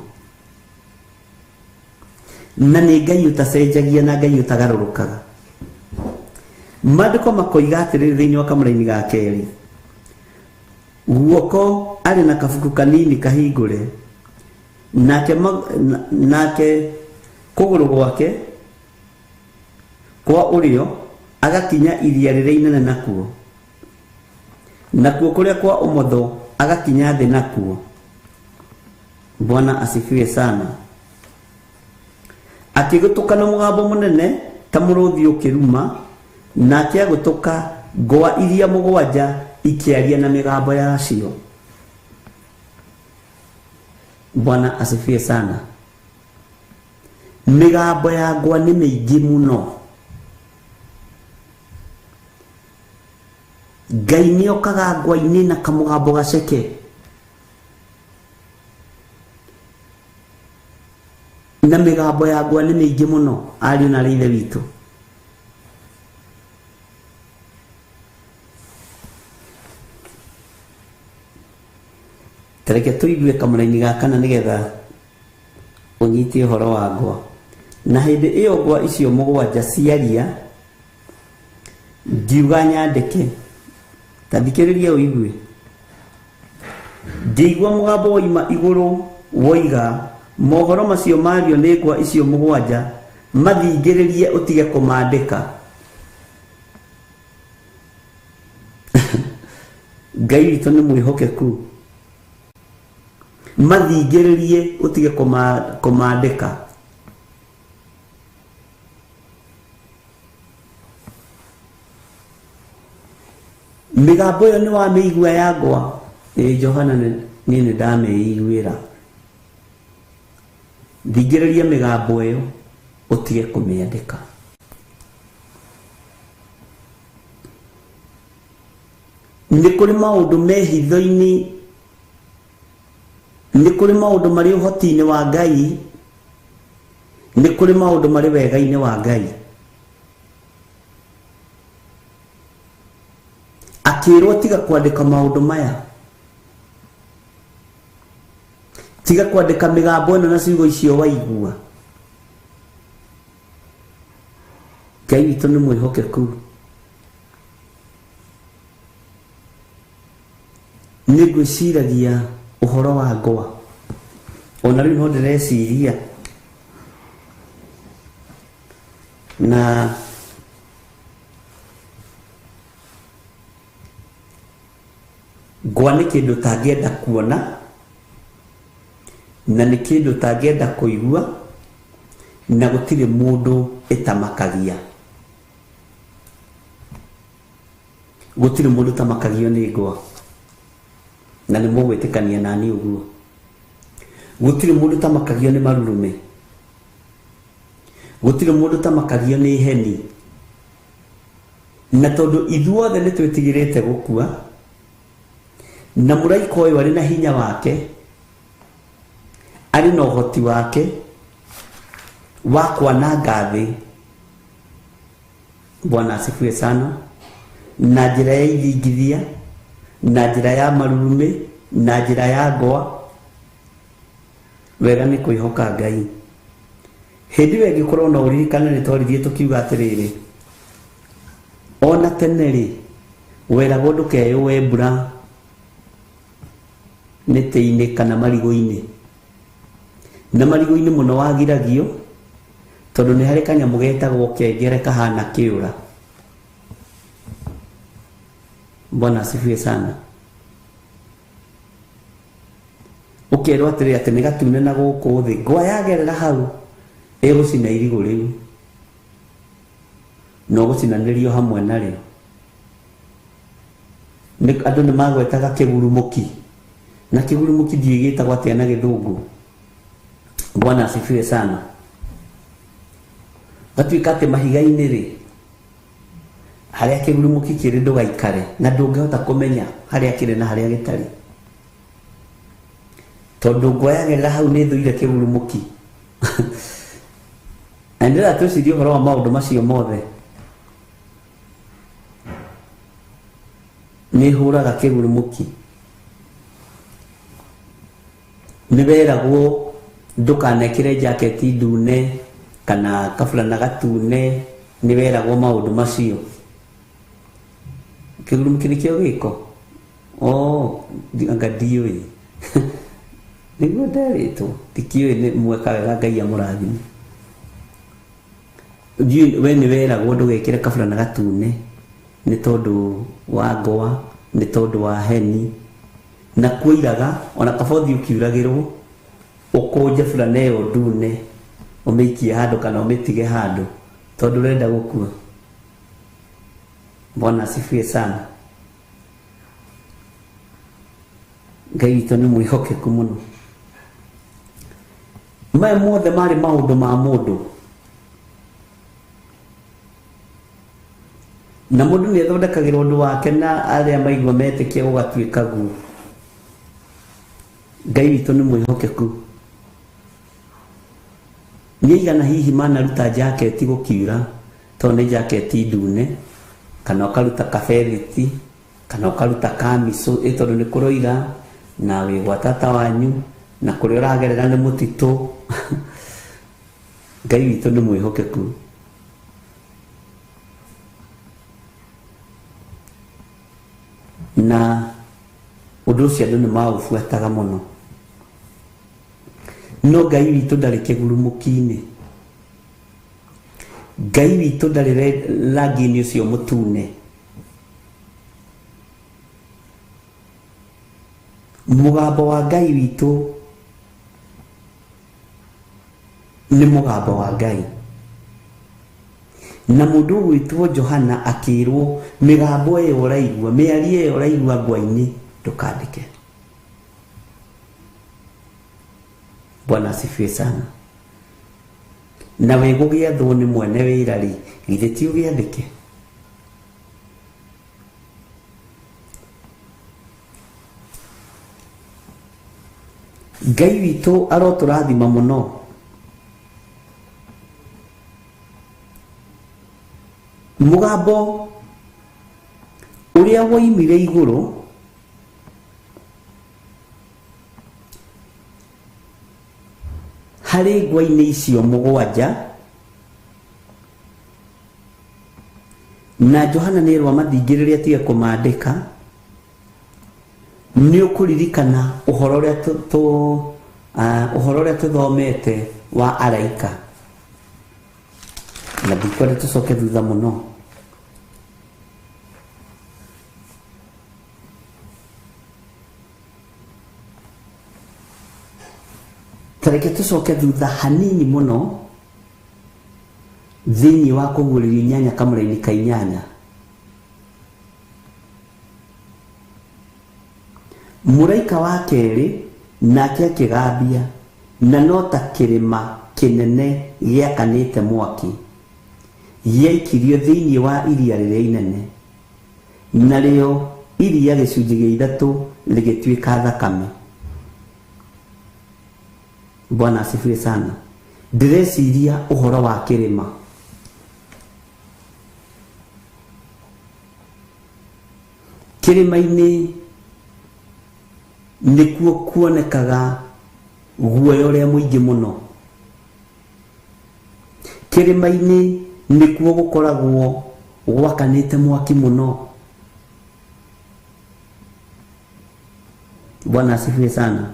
B: na nĩ Ngai ũtacenjagia na Ngai ũtagarũrũkaga. Maandĩko makoiga atĩrĩrĩ thĩinĩ wa kamũraini ga kerĩ, guoko arĩ na kabuku kanini kahingũre, nake kũgũrũ gwake kwa ũrĩo agakinya iria rĩrĩa inene nakuo. Nakuo kũrĩa kwa ũmotho agakinya thĩ nakuo. Bwana asifiwe sana. Akĩgũtũka na mũgambo mũnene ta mũrũthi ũkĩruma, nake agũtũka ngwa iria mũgwanja ikĩaria na mĩgambo yacio. Bwana asifiwe sana. Mĩgambo ya ngwa nĩ mĩingĩ mũno. Ngai nĩ okaga ngwa-inĩ na kamũgambo gaceke. Na mĩgambo ya ngwa nĩ mĩingĩ mũno, ariũ na aarĩ a Ithe witũ. Ta reke tũigue kamũraini ga kana nĩgetha ũnyite ũhoro wa ngwa. Na hĩndĩ ĩyo ngwa icio mũgwanja ciaria, ngiuga nyandĩke. Ta thikĩrĩria ũigue. Ngĩigua mũgambo woima igũrũ woiga, mohoro macio mario nĩ ngwa icio mũgwanja, mathingĩrĩrie ũtige kũmandĩka. Ngai witũ nĩ mwĩhokeku. Mathingĩrĩrie ũtige kũmandĩka. Mĩgambo ĩyo nĩ wamĩigua ya ngwa? Ĩĩ Johana, niĩ nĩ ndamĩiguĩra. Thingĩrĩria mĩgambo ĩyo ũtige kũmĩandĩka. Nĩ kũrĩ maũndũ me hitho-inĩ, nĩ kũrĩ maũndũ marĩ ũhoti-inĩ wa Ngai, nĩ kũrĩ maũndũ marĩ wega-inĩ wa Ngai. Akĩrwo tiga kwandĩka maũndũ maya, tiga kwandĩka mĩgambo ĩno na ciugo icio waigua. Ngai witũ nĩ mwĩhokeku. Nĩ ngwĩciragia ũhoro wa ngwa, ona rĩu no ndĩreciria na ngwa nĩ kĩndũ ũtangĩenda kuona na nĩ kĩndũ ũtangĩenda kũigua na gũtirĩ mũndũ ĩtamakagia. Gũtirĩ mũndũ ũtamakagio nĩ ngwa, na nĩ mũgwĩtĩkania nani ũguo. Gũtirĩ mũndũ ũtamakagio nĩ marurumĩ. Gũtirĩ mũndũ ũtamakagio nĩ heni. Na tondũ ithuothe nĩ twĩtigĩrĩte gũkua, na mũraika ũyũ arĩ na hinya wake, arĩ na ũhoti wake wa kwananga thĩ. Bwana asifiwe sana. Na njĩra ya ithingithia, na njĩra ya marurumĩ, na njĩra ya ngwa. Wega nĩ kwĩhoka Ngai. Hĩndĩ ĩyo ĩngĩkorwo no ũririkane nĩ twaririe tũkiuga atĩrĩrĩ, ona tene rĩ, weragwo ndũkeyũe mbura mĩtĩ-inĩ kana marigũ-inĩ. Na marigũ-inĩ mũno wagiragio tondũ nĩ harĩ kanyamũ getagwo kengere kahana kĩũra. Bwana asifiwe sana. Ũkerwo atĩrĩ atĩ nĩ gatune na gũkũ thĩ, ngwa yagerera hau ĩgũcina irigũ rĩu na ũgũcinanĩrio hamwe narĩo. Andũ nĩ magwetaga kĩgurumũki, na kĩgurumũki ndiũĩ gĩtagwo atĩa na gĩthũngũ. Bwana asifiwe sana. Gatuĩka atĩ mahiga-inĩ rĩ, harĩa kĩgurumũki kĩrĩ ndũgaikare, na ndũngĩhota kũmenya harĩa kĩrĩ na harĩa gĩtarĩ, tondũ ngwa yagerera hau nĩ ĩthũire kĩgurumũki. Na ndĩrenda twĩcirie ũhoro wa maũndũ macio mothe. Nĩ hũraga kĩgurumũki. Nĩ weragwo ndũkanekĩre jaketi ndune kana kaburana gatune, nĩ weragwo maũndũ macio. Kĩgurumũki nĩkĩo gĩko? Oh, anga ndiũĩ. Nĩguo nderĩtwo, ndikĩũĩ nĩ mweka wega Ngai amũrathime. Ndiũĩ we nĩ weragwo ndũgekĩre kaburana gatune nĩ tondũ wa ngwa. Nĩ tondũ wa heni na kuoiraga ona kaba ũthiĩ ũkiuragĩrwo ũkũnje burana ĩyo ndune ũmĩikie handũ kana ũmĩtige handũ tondũ ũrenda gũkua. Bwana asifiwe sana. Ngai witũ nĩ mwĩhokeku mũno. Maya mothe marĩ maũndũ ma mũndũ na mũndũ nĩ athondekagĩra ũndũ wake na arĩa maigua metĩkia gũgatuĩka guo. Ngai witũ nĩ mwĩhokeku. Nĩ aigana hihi manaruta jaketi gũkiura tondũ nĩ jaketi ndune, kana ũkaruta kabethiti, kana ũkaruta kamicũ ĩ tondũ nĩ kũroira na wĩ gwa tata wanyu na kũrĩa ũragerera nĩ mũtitũ. Ngai witũ nĩ mwĩhokeku. Na ũndũ ũcio andũ nĩ maũbuataga mũno. No Ngai witũ ndarĩ kĩgurumũki-inĩ. Ngai witũ ndarĩ rangi-inĩ ũcio mũtune. Mũgambo wa Ngai witũ nĩ mũgambo wa Ngai. Na mũndũ ũgwĩtwo Johana akĩrwo mĩgambo ĩyo ũraigua, mĩario ĩyo ũraigua ngwa-inĩ ndũkandĩke. Bwana asifiwe sana. Na we gũgĩathwo nĩ mwene wĩra rĩ, githĩ ti ũgĩathĩke? Ngai witũ arotũrathima mũno. Mũgambo ũrĩa woimire igũrũ harĩ ngwa-inĩ icio mũgwanja na Johana nĩ erwo amathingĩrĩrie atige kũmandĩka. Nĩ ũkũririkana ũhoro ũrĩa ũhoro ũrĩa tũthomete wa araika, na ndikwenda tũcoke thutha mũno. Ta reke tũcoke thutha hanini mũno thĩinĩ wa kũguũrĩrio inyanya kamũra-inĩ ka inyanya. Mũraika wa kerĩ nake akĩgambia, na no ta kĩrĩma kĩnene gĩakanĩte mwaki, gĩaikirio thĩinĩ wa iria rĩrĩa inene, narĩo iria gĩcunjĩ gĩa ithatũ rĩgĩtuĩka thakame. Bwana asifiwe sana. Ndĩreciria ũhoro wa kĩrĩma. Kĩrĩma-inĩ nĩkuo kuonekaga guoya ũrĩa mũingĩ mũno. Kĩrĩma-inĩ nĩkuo gũkoragwo gwakanĩte mwaki mũno. Bwana asifiwe sana.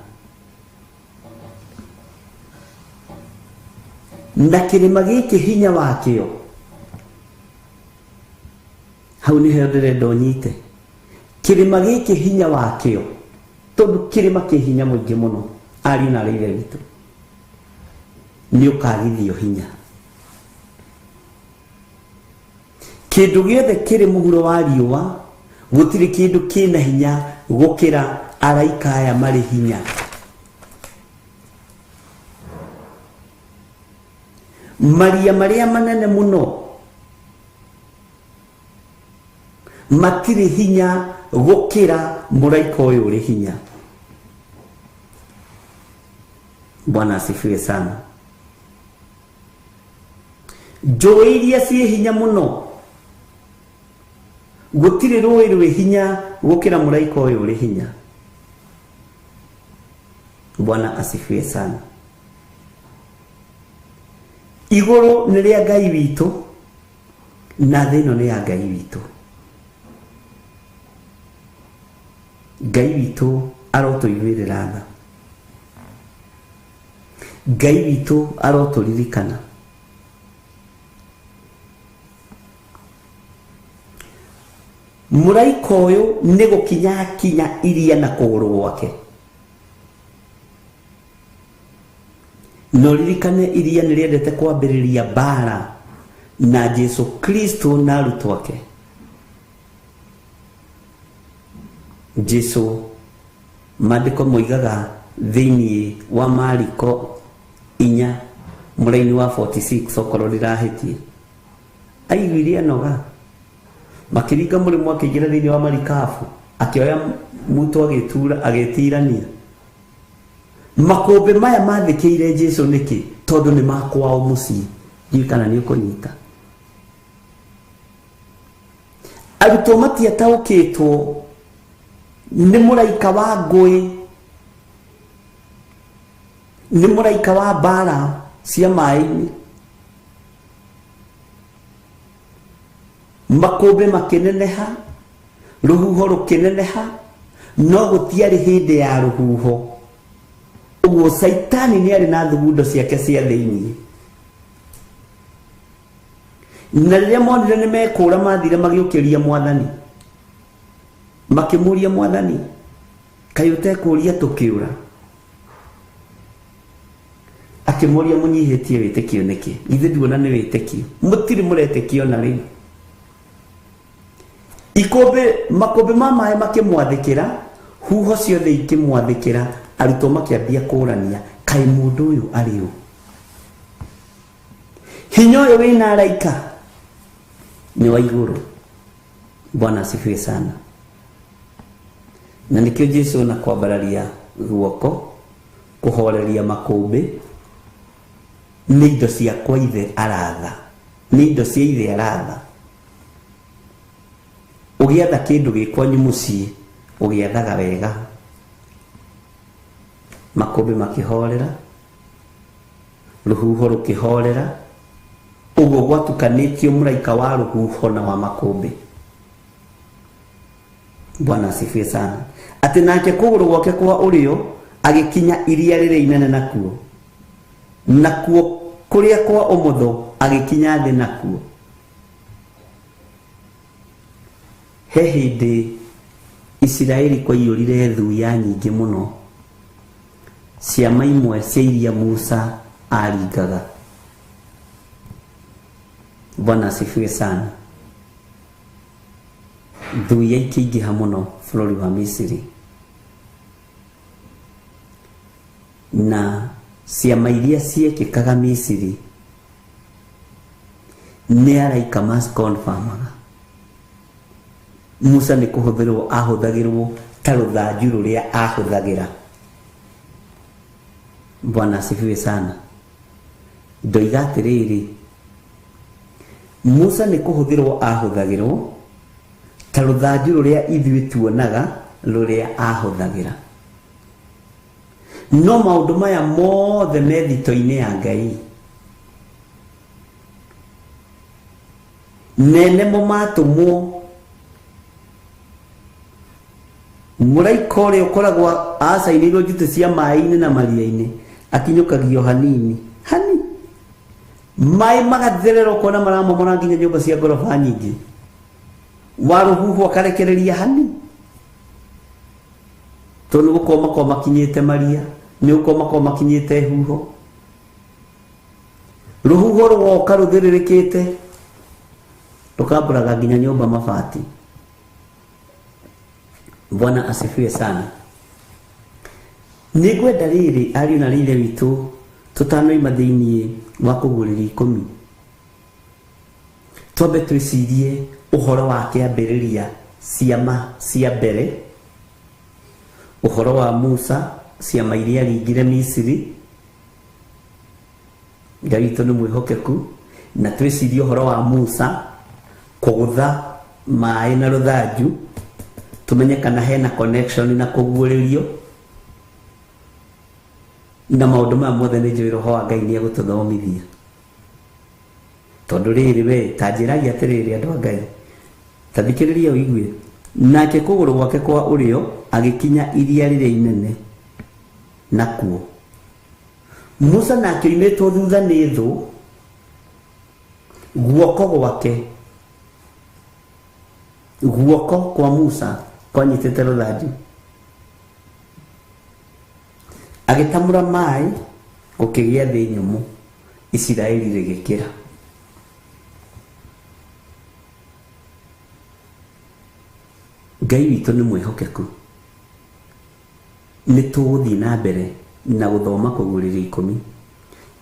B: Na kĩrĩma gĩkĩ hinya wakĩo hau nĩho ndĩrenda ũnyite. Kĩrĩma gĩkĩ hinya wakĩo, tondũ kĩrĩma kĩ hinya mũingĩ mũno, ariũ na arĩ ithe witũ, nĩ ũkagithio hinya. Kĩndũ gĩothe kĩrĩ mũhuro wa riũa, gũtirĩ kĩndũ kĩna hinya gũkĩra araika aya marĩ hinya. Maria marĩa manene mũno matirĩ hinya gũkĩra mũraika ũyũ ũrĩ hinya. Bwana asifiwe sana. Njũĩ iria ciĩ hinya mũno, gũtirĩ rũĩ rwĩ hinya gũkĩra mũraika ũyũ ũrĩ hinya. Bwana asifiwe sana. Igũrũ nĩ rĩa Ngai witũ na thĩ ĩno nĩ ya Ngai witũ. Ngai witũ arotũiguĩrĩra tha. Ngai witũ arotũririkana. Mũraika ũyũ nĩ gũkinya akinya iria na kũgũrũ gwake. Na ũririkane iria nĩ rĩendete kwambĩrĩria mbara na Jesu Kristo na arutwo ake. Jesu maandĩko moigaga thĩinĩ wa Mariko 4 mũraini wa 46 okorwo ndĩrahĩtie, aiguire anoga, makĩringa mũrĩmo akĩingĩra thĩinĩ wa marikabu, akĩoya muto agĩtura agĩtirania. Makũmbĩ maya mathĩkĩire Jesu nĩkĩ? Tondũ nĩ makwao mũciĩ. Ndiũĩ kana nĩ ũkũnyita. Arutwo matiataũkĩtwo nĩ mũraika wa ngũĩ, nĩ mũraika wa mbara cia maĩ-inĩ. Makũmbĩ makĩneneha, rũhuho rũkĩneneha, no gũtiarĩ hĩndĩ ya rũhuho. Ũguo Caitani nĩ arĩ na thugundo ciake cia thĩinĩ. Na rĩrĩa monire nĩ mekũũra, mathire magĩũkĩria Mwathani, makĩmũria, Mwathani, kaĩ ũtekũũria tũkĩũra? Akĩmũria, mũnyihĩtie wĩtĩkio nĩkĩ? Githĩ nduona nĩ wĩtĩkio? Mũtirĩ mũretĩkio na rĩu. Ikũmbĩ, makũmbĩ ma maĩ makĩmwathĩkĩra, huho ciothe ikĩmwathĩkĩra, arutwo makĩambia kũũrania, kaĩ mũndũ ũyũ arĩ ũ? Hinya ũyũ wĩna araika nĩ wa igũrũ. Bwana asifiwe sana. Na nĩkĩo Jesu na kwambararia guoko kũhoreria makũmbĩ nĩ indo cia kwa ithe aratha, nĩ indo cia ithe aratha. Ũgĩatha kĩndũ gĩ kwanyu mũciĩ ũgĩathaga wega. Makũmbĩ makĩhorera, rũhuho rũkĩhorera, ũguo gwatukanĩtio mũraika wa rũhuho na wa makũmbĩ. Bwana asifiwe sana. Atĩ nake kũgũrũ gwake kwa ũrĩo agĩkinya iria rĩrĩa inene nakuo, nakuo kũrĩa kwa ũmotho agĩkinya thĩ nakuo. He hĩndĩ Isiraeli kwaiyũrire thuya nyingĩ mũno, ciama imwe cia iria Musa aringaga. Bwana asifiwe sana. Thuya ikĩingĩha mũno bũrũri wa Misiri, na ciama iria ciekĩkaga Misiri nĩ araika macikonfamaga. Musa nĩ kũhũthĩrwo ahũthagĩrwo ta rũthanju rũrĩa ahũthagĩra. Bwana asifiwe sana. Ndoiga atĩrĩrĩ, Musa nĩ kũhũthĩrwo ahũthagĩrwo ta rũthanju rũrĩa ithuĩ tuonaga rũrĩa ahũthagĩra. No maũndũ maya mothe me thito-inĩ ya Ngai. Nene mo matũmwo mũraika ũrĩa ũkoragwo acainĩirwo njutĩ cia maĩ-inĩ na maria-inĩ akinyũkagio hanini hani maĩ magatherera ũkona maramomora nginya nyũmba cia ngoroba nyingĩ, wa rũhuho akarekereria hani, tondũ nĩ gũkorwo makorwo makinyĩte maria, nĩ gũkorwo makorwo makinyĩte huho. Rũhuho rũgoka rũthĩrĩrĩkĩte rũkambũraga nginya nyũmba mabati. Bwana asifiwe sana. Nĩ ngwenda rĩrĩ ariũ na rĩithe witũ, tũtanoima thĩinĩ wa kũguũrĩria 10, twambe twĩcirie ũhoro wa kĩambĩrĩria ciama cia mbere, ũhoro wa Musa, ciama iria aringire Misiri. Ngai witũ nĩ mwĩhokeku. Na twĩcirie ũhoro wa Musa kũgũtha maĩ na rũthanju, tũmenye kana hena connection na kũguũrĩrio na maũndũ maya mothe. Nĩ njũĩ Roho wa Ngai nĩ egũtũthomithia, tondũ rĩrĩ we ta njĩragia atĩrĩrĩ, andũ a Ngai, ta thikĩrĩria ũigue. Nake kũgũrũ gwake kwa ũrĩo agĩkinya iria rĩrĩa inene nakuo, Musa nake oimĩtwo thutha nĩ thũ, guoko gwake Guoko kwa Musa kwanyitĩte rũthanju, agĩtamũra maĩ, gũkĩgĩa thĩ nyũmũ, Isiraeli rĩgĩkĩra. Ngai witũ nĩ mwĩhokeku. Nĩ tũgũthiĩ na mbere na gũthoma kũguũrĩrio ikũmi,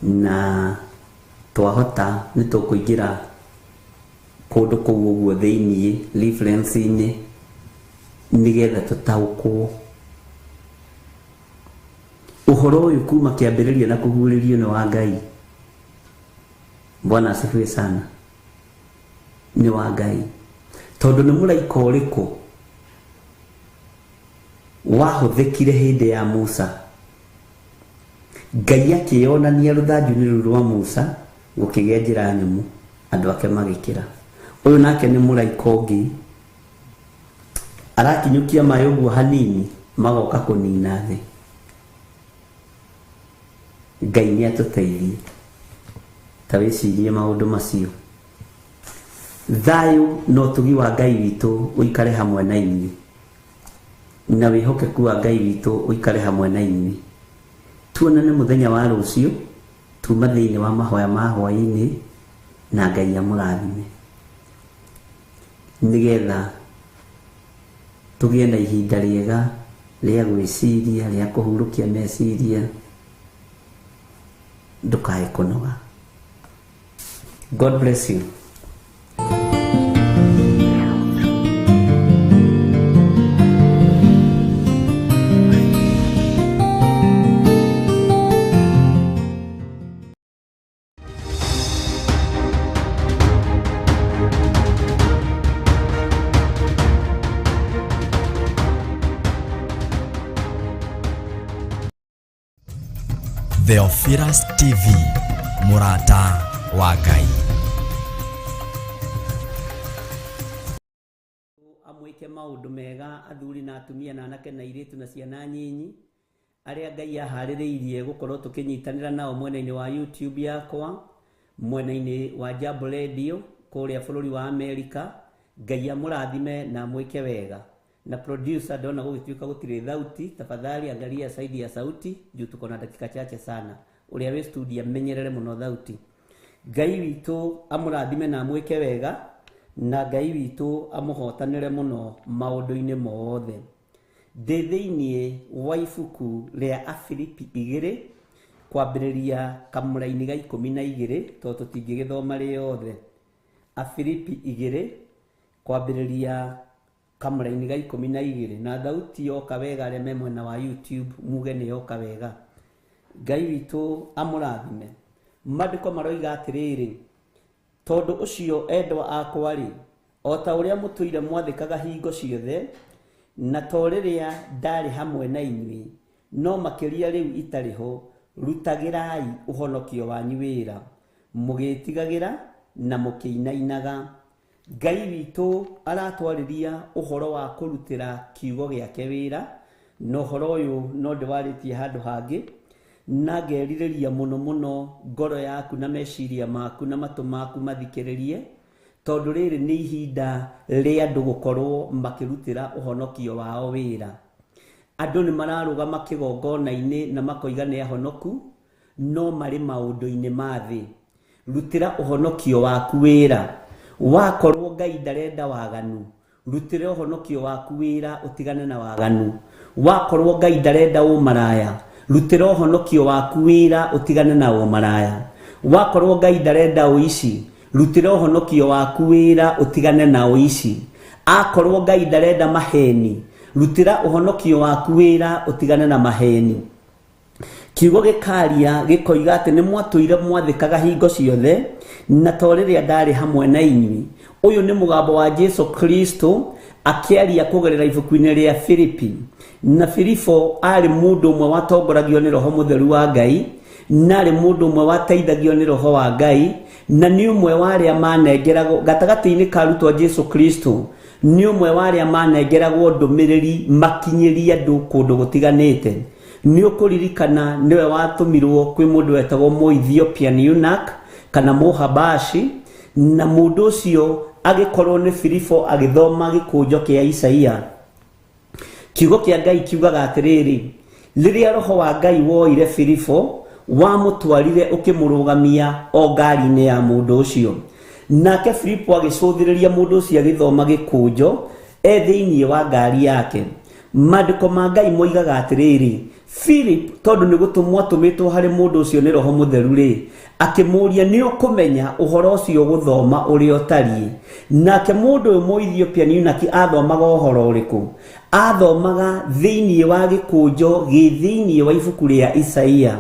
B: na twahota nĩ tũkũingĩra kũndũ kũu ũguo thĩiniĩ reference-inĩ nĩgetha tũtaũkwo ũhoro ũyũ kuma kĩambĩrĩria na kũguũrĩrio nĩ wa Ngai. Bwana asifiwe sana. Nĩ wa Ngai, tondũ nĩ mũraika ũrĩkũ wahũthĩkire hĩndĩ ya Musa? Ngai akĩyonania rũthanju-inĩ rũu rwa Musa, gũkĩgĩa njĩra nyũmũ, andũ ake magĩkĩra. Ũyũ nake nĩ mũraika ũngĩ arakinyũkia maĩ ũguo hanini, magoka kũnina thĩ. Ngai nĩ atũteithie. Ta wĩcirie maũndũ macio. Thayũ na ũtugi wa Ngai witũ ũikare hamwe na inyuĩ, na wĩhokeku wa Ngai witũ ũikare hamwe na inyuĩ. Tuonane mũthenya wa rũciũ, tuma thĩinĩ wa mahoya ma hwaĩ-inĩ, na Ngai amũrathime, nĩgetha tũgĩe na ihinda rĩega rĩa gwĩciria, rĩa kũhurũkia meciria, ndũkae kũnoga. God bless you.
A: Theophilus TV, mũrata wa Ngai.
B: Amwĩke maũndũ mega athuri na atumia na anake na airĩtu na ciana nyinyi arĩa Ngai aharĩrĩirie gũkorwo tũkĩnyitanĩra nao mwena-inĩ wa YouTube yakwa, mwena-inĩ wa Jambo Radio kũrĩa bũrũri wa Amerika. Ngai amũrathime na amwĩke wega. Na producer, ndona gũgĩtuĩka gũtirĩ thauti, tafadhali angalia side ya sauti juu tuko na dakika chache sana. Ũrĩa wĩ studio amenyerere mũno thauti. Ngai witũ amũrathime na amwĩke wega, na Ngai witũ amũhotanĩre mũno maũndũ-inĩ mothe. Ndĩ thĩiniĩ wa ibuku rĩa Afilipi 2, kwambĩrĩria kamũraini ga 12, tondũ tũtingĩgĩthoma rĩothe. Afilipi 2, kwambĩrĩria kamũraini ga 12, na thauti yoka wega, arĩa me mwena wa YouTube muge nĩ yoka wega. Ngai witũ amũrathime. Maandĩko maroiga atĩrĩrĩ, tondũ ũcio endwa akwa-rĩ, o ta ũrĩa mũtũire mwathĩkaga hingo ciothe, na to rĩrĩa ndarĩ hamwe na inyuĩ, no makĩria rĩu itarĩ ho, rutagĩrai ũhonokio wanyu wĩra, mũgĩtigagĩra na mũkĩinainaga. Ngai witũ aratwarĩria ũhoro wa kũrutĩra kiugo gĩake wĩra, na ũhoro ũyũ no ndĩwarĩtie handũ hangĩ, na ngerirĩria mũno mũno ngoro yaku na meciria maku na matũ maku mathikĩrĩrie, tondũ rĩrĩ nĩ ihinda rĩa andũ gũkorwo makĩrutĩra ũhonokio wao wĩra. Andũ nĩ mararũgama kĩgongona-inĩ na makoiga nĩ ahonoku, no marĩ maũndũ-inĩ ma thĩ. Rutĩra ũhonokio waku wĩra. Wakorwo Ngai ndarenda waganu, rutĩra ũhonokio waku wĩra, ũtigane na waganu. Wakorwo Ngai ndarenda ũmaraya, rutĩra ũhonokio waku wĩra, ũtigane na ũmaraya. Wakorwo Ngai ndarenda ũici, rutĩra ũhonokio waku wĩra, ũtigane na ũici. Akorwo Ngai ndarenda maheni, rutĩra ũhonokio waku wĩra, ũtigane na maheni. Kiugo gĩkaria gĩkoiga atĩ nĩ mwatũire mwathĩkaga hingo ciothe, na to rĩrĩa ndarĩ hamwe na inyuĩ. Ũyũ nĩ mũgambo wa Jesu Kristo akĩaria kũgerera ibuku-inĩ rĩa Filipi. Na Filipo arĩ mũndũ ũmwe watongoragio nĩ Roho Mũtheru wa Ngai, na arĩ mũndũ ũmwe wateithagio nĩ Roho wa Ngai, na nĩ ũmwe wa arĩa manengeragwo gatagatĩ-inĩ ka arutwo a Jesu Kristo, nĩ ũmwe wa arĩa manengeragwo ndũmĩrĩri makinyĩrie andũ kũndũ gũtiganĩte. Nĩ ũkũririkana nĩwe watũmirwo kwĩ mũndũ wetagwo Mũethiopian eunuch kana Mũhabashi, na mũndũ ũcio agĩkorwo nĩ Filipo agĩthoma gĩkũnjo kĩa Isaia. Kiugo kĩa Ngai kiugaga atĩrĩrĩ, rĩrĩa roho wa Ngai woire Filipo wamũtwarire ũkĩmũrũgamia o ngari-inĩ ya mũndũ ũcio. Nake Filipo agĩcũthĩrĩria mũndũ ũcio agĩthoma gĩkũnjo e thĩinĩ wa ngari yake. Maandĩko ma Ngai moigaga atĩrĩrĩ, Philip tondũ nĩ gũtũmwo atũmĩtwo harĩ mũndũ ũcio nĩ roho mũtheru rĩ, akĩmũũria nĩ ũkũmenya ũhoro ũcio ũgũthoma ũrĩa ũtariĩ. Nake mũndũ ũyũ Mũethiopia eunuch athomaga ũhoro ũrĩkũ? Athomaga thĩinĩ wa gĩkũnjo gĩ thĩinĩ wa ibuku rĩa Isaia,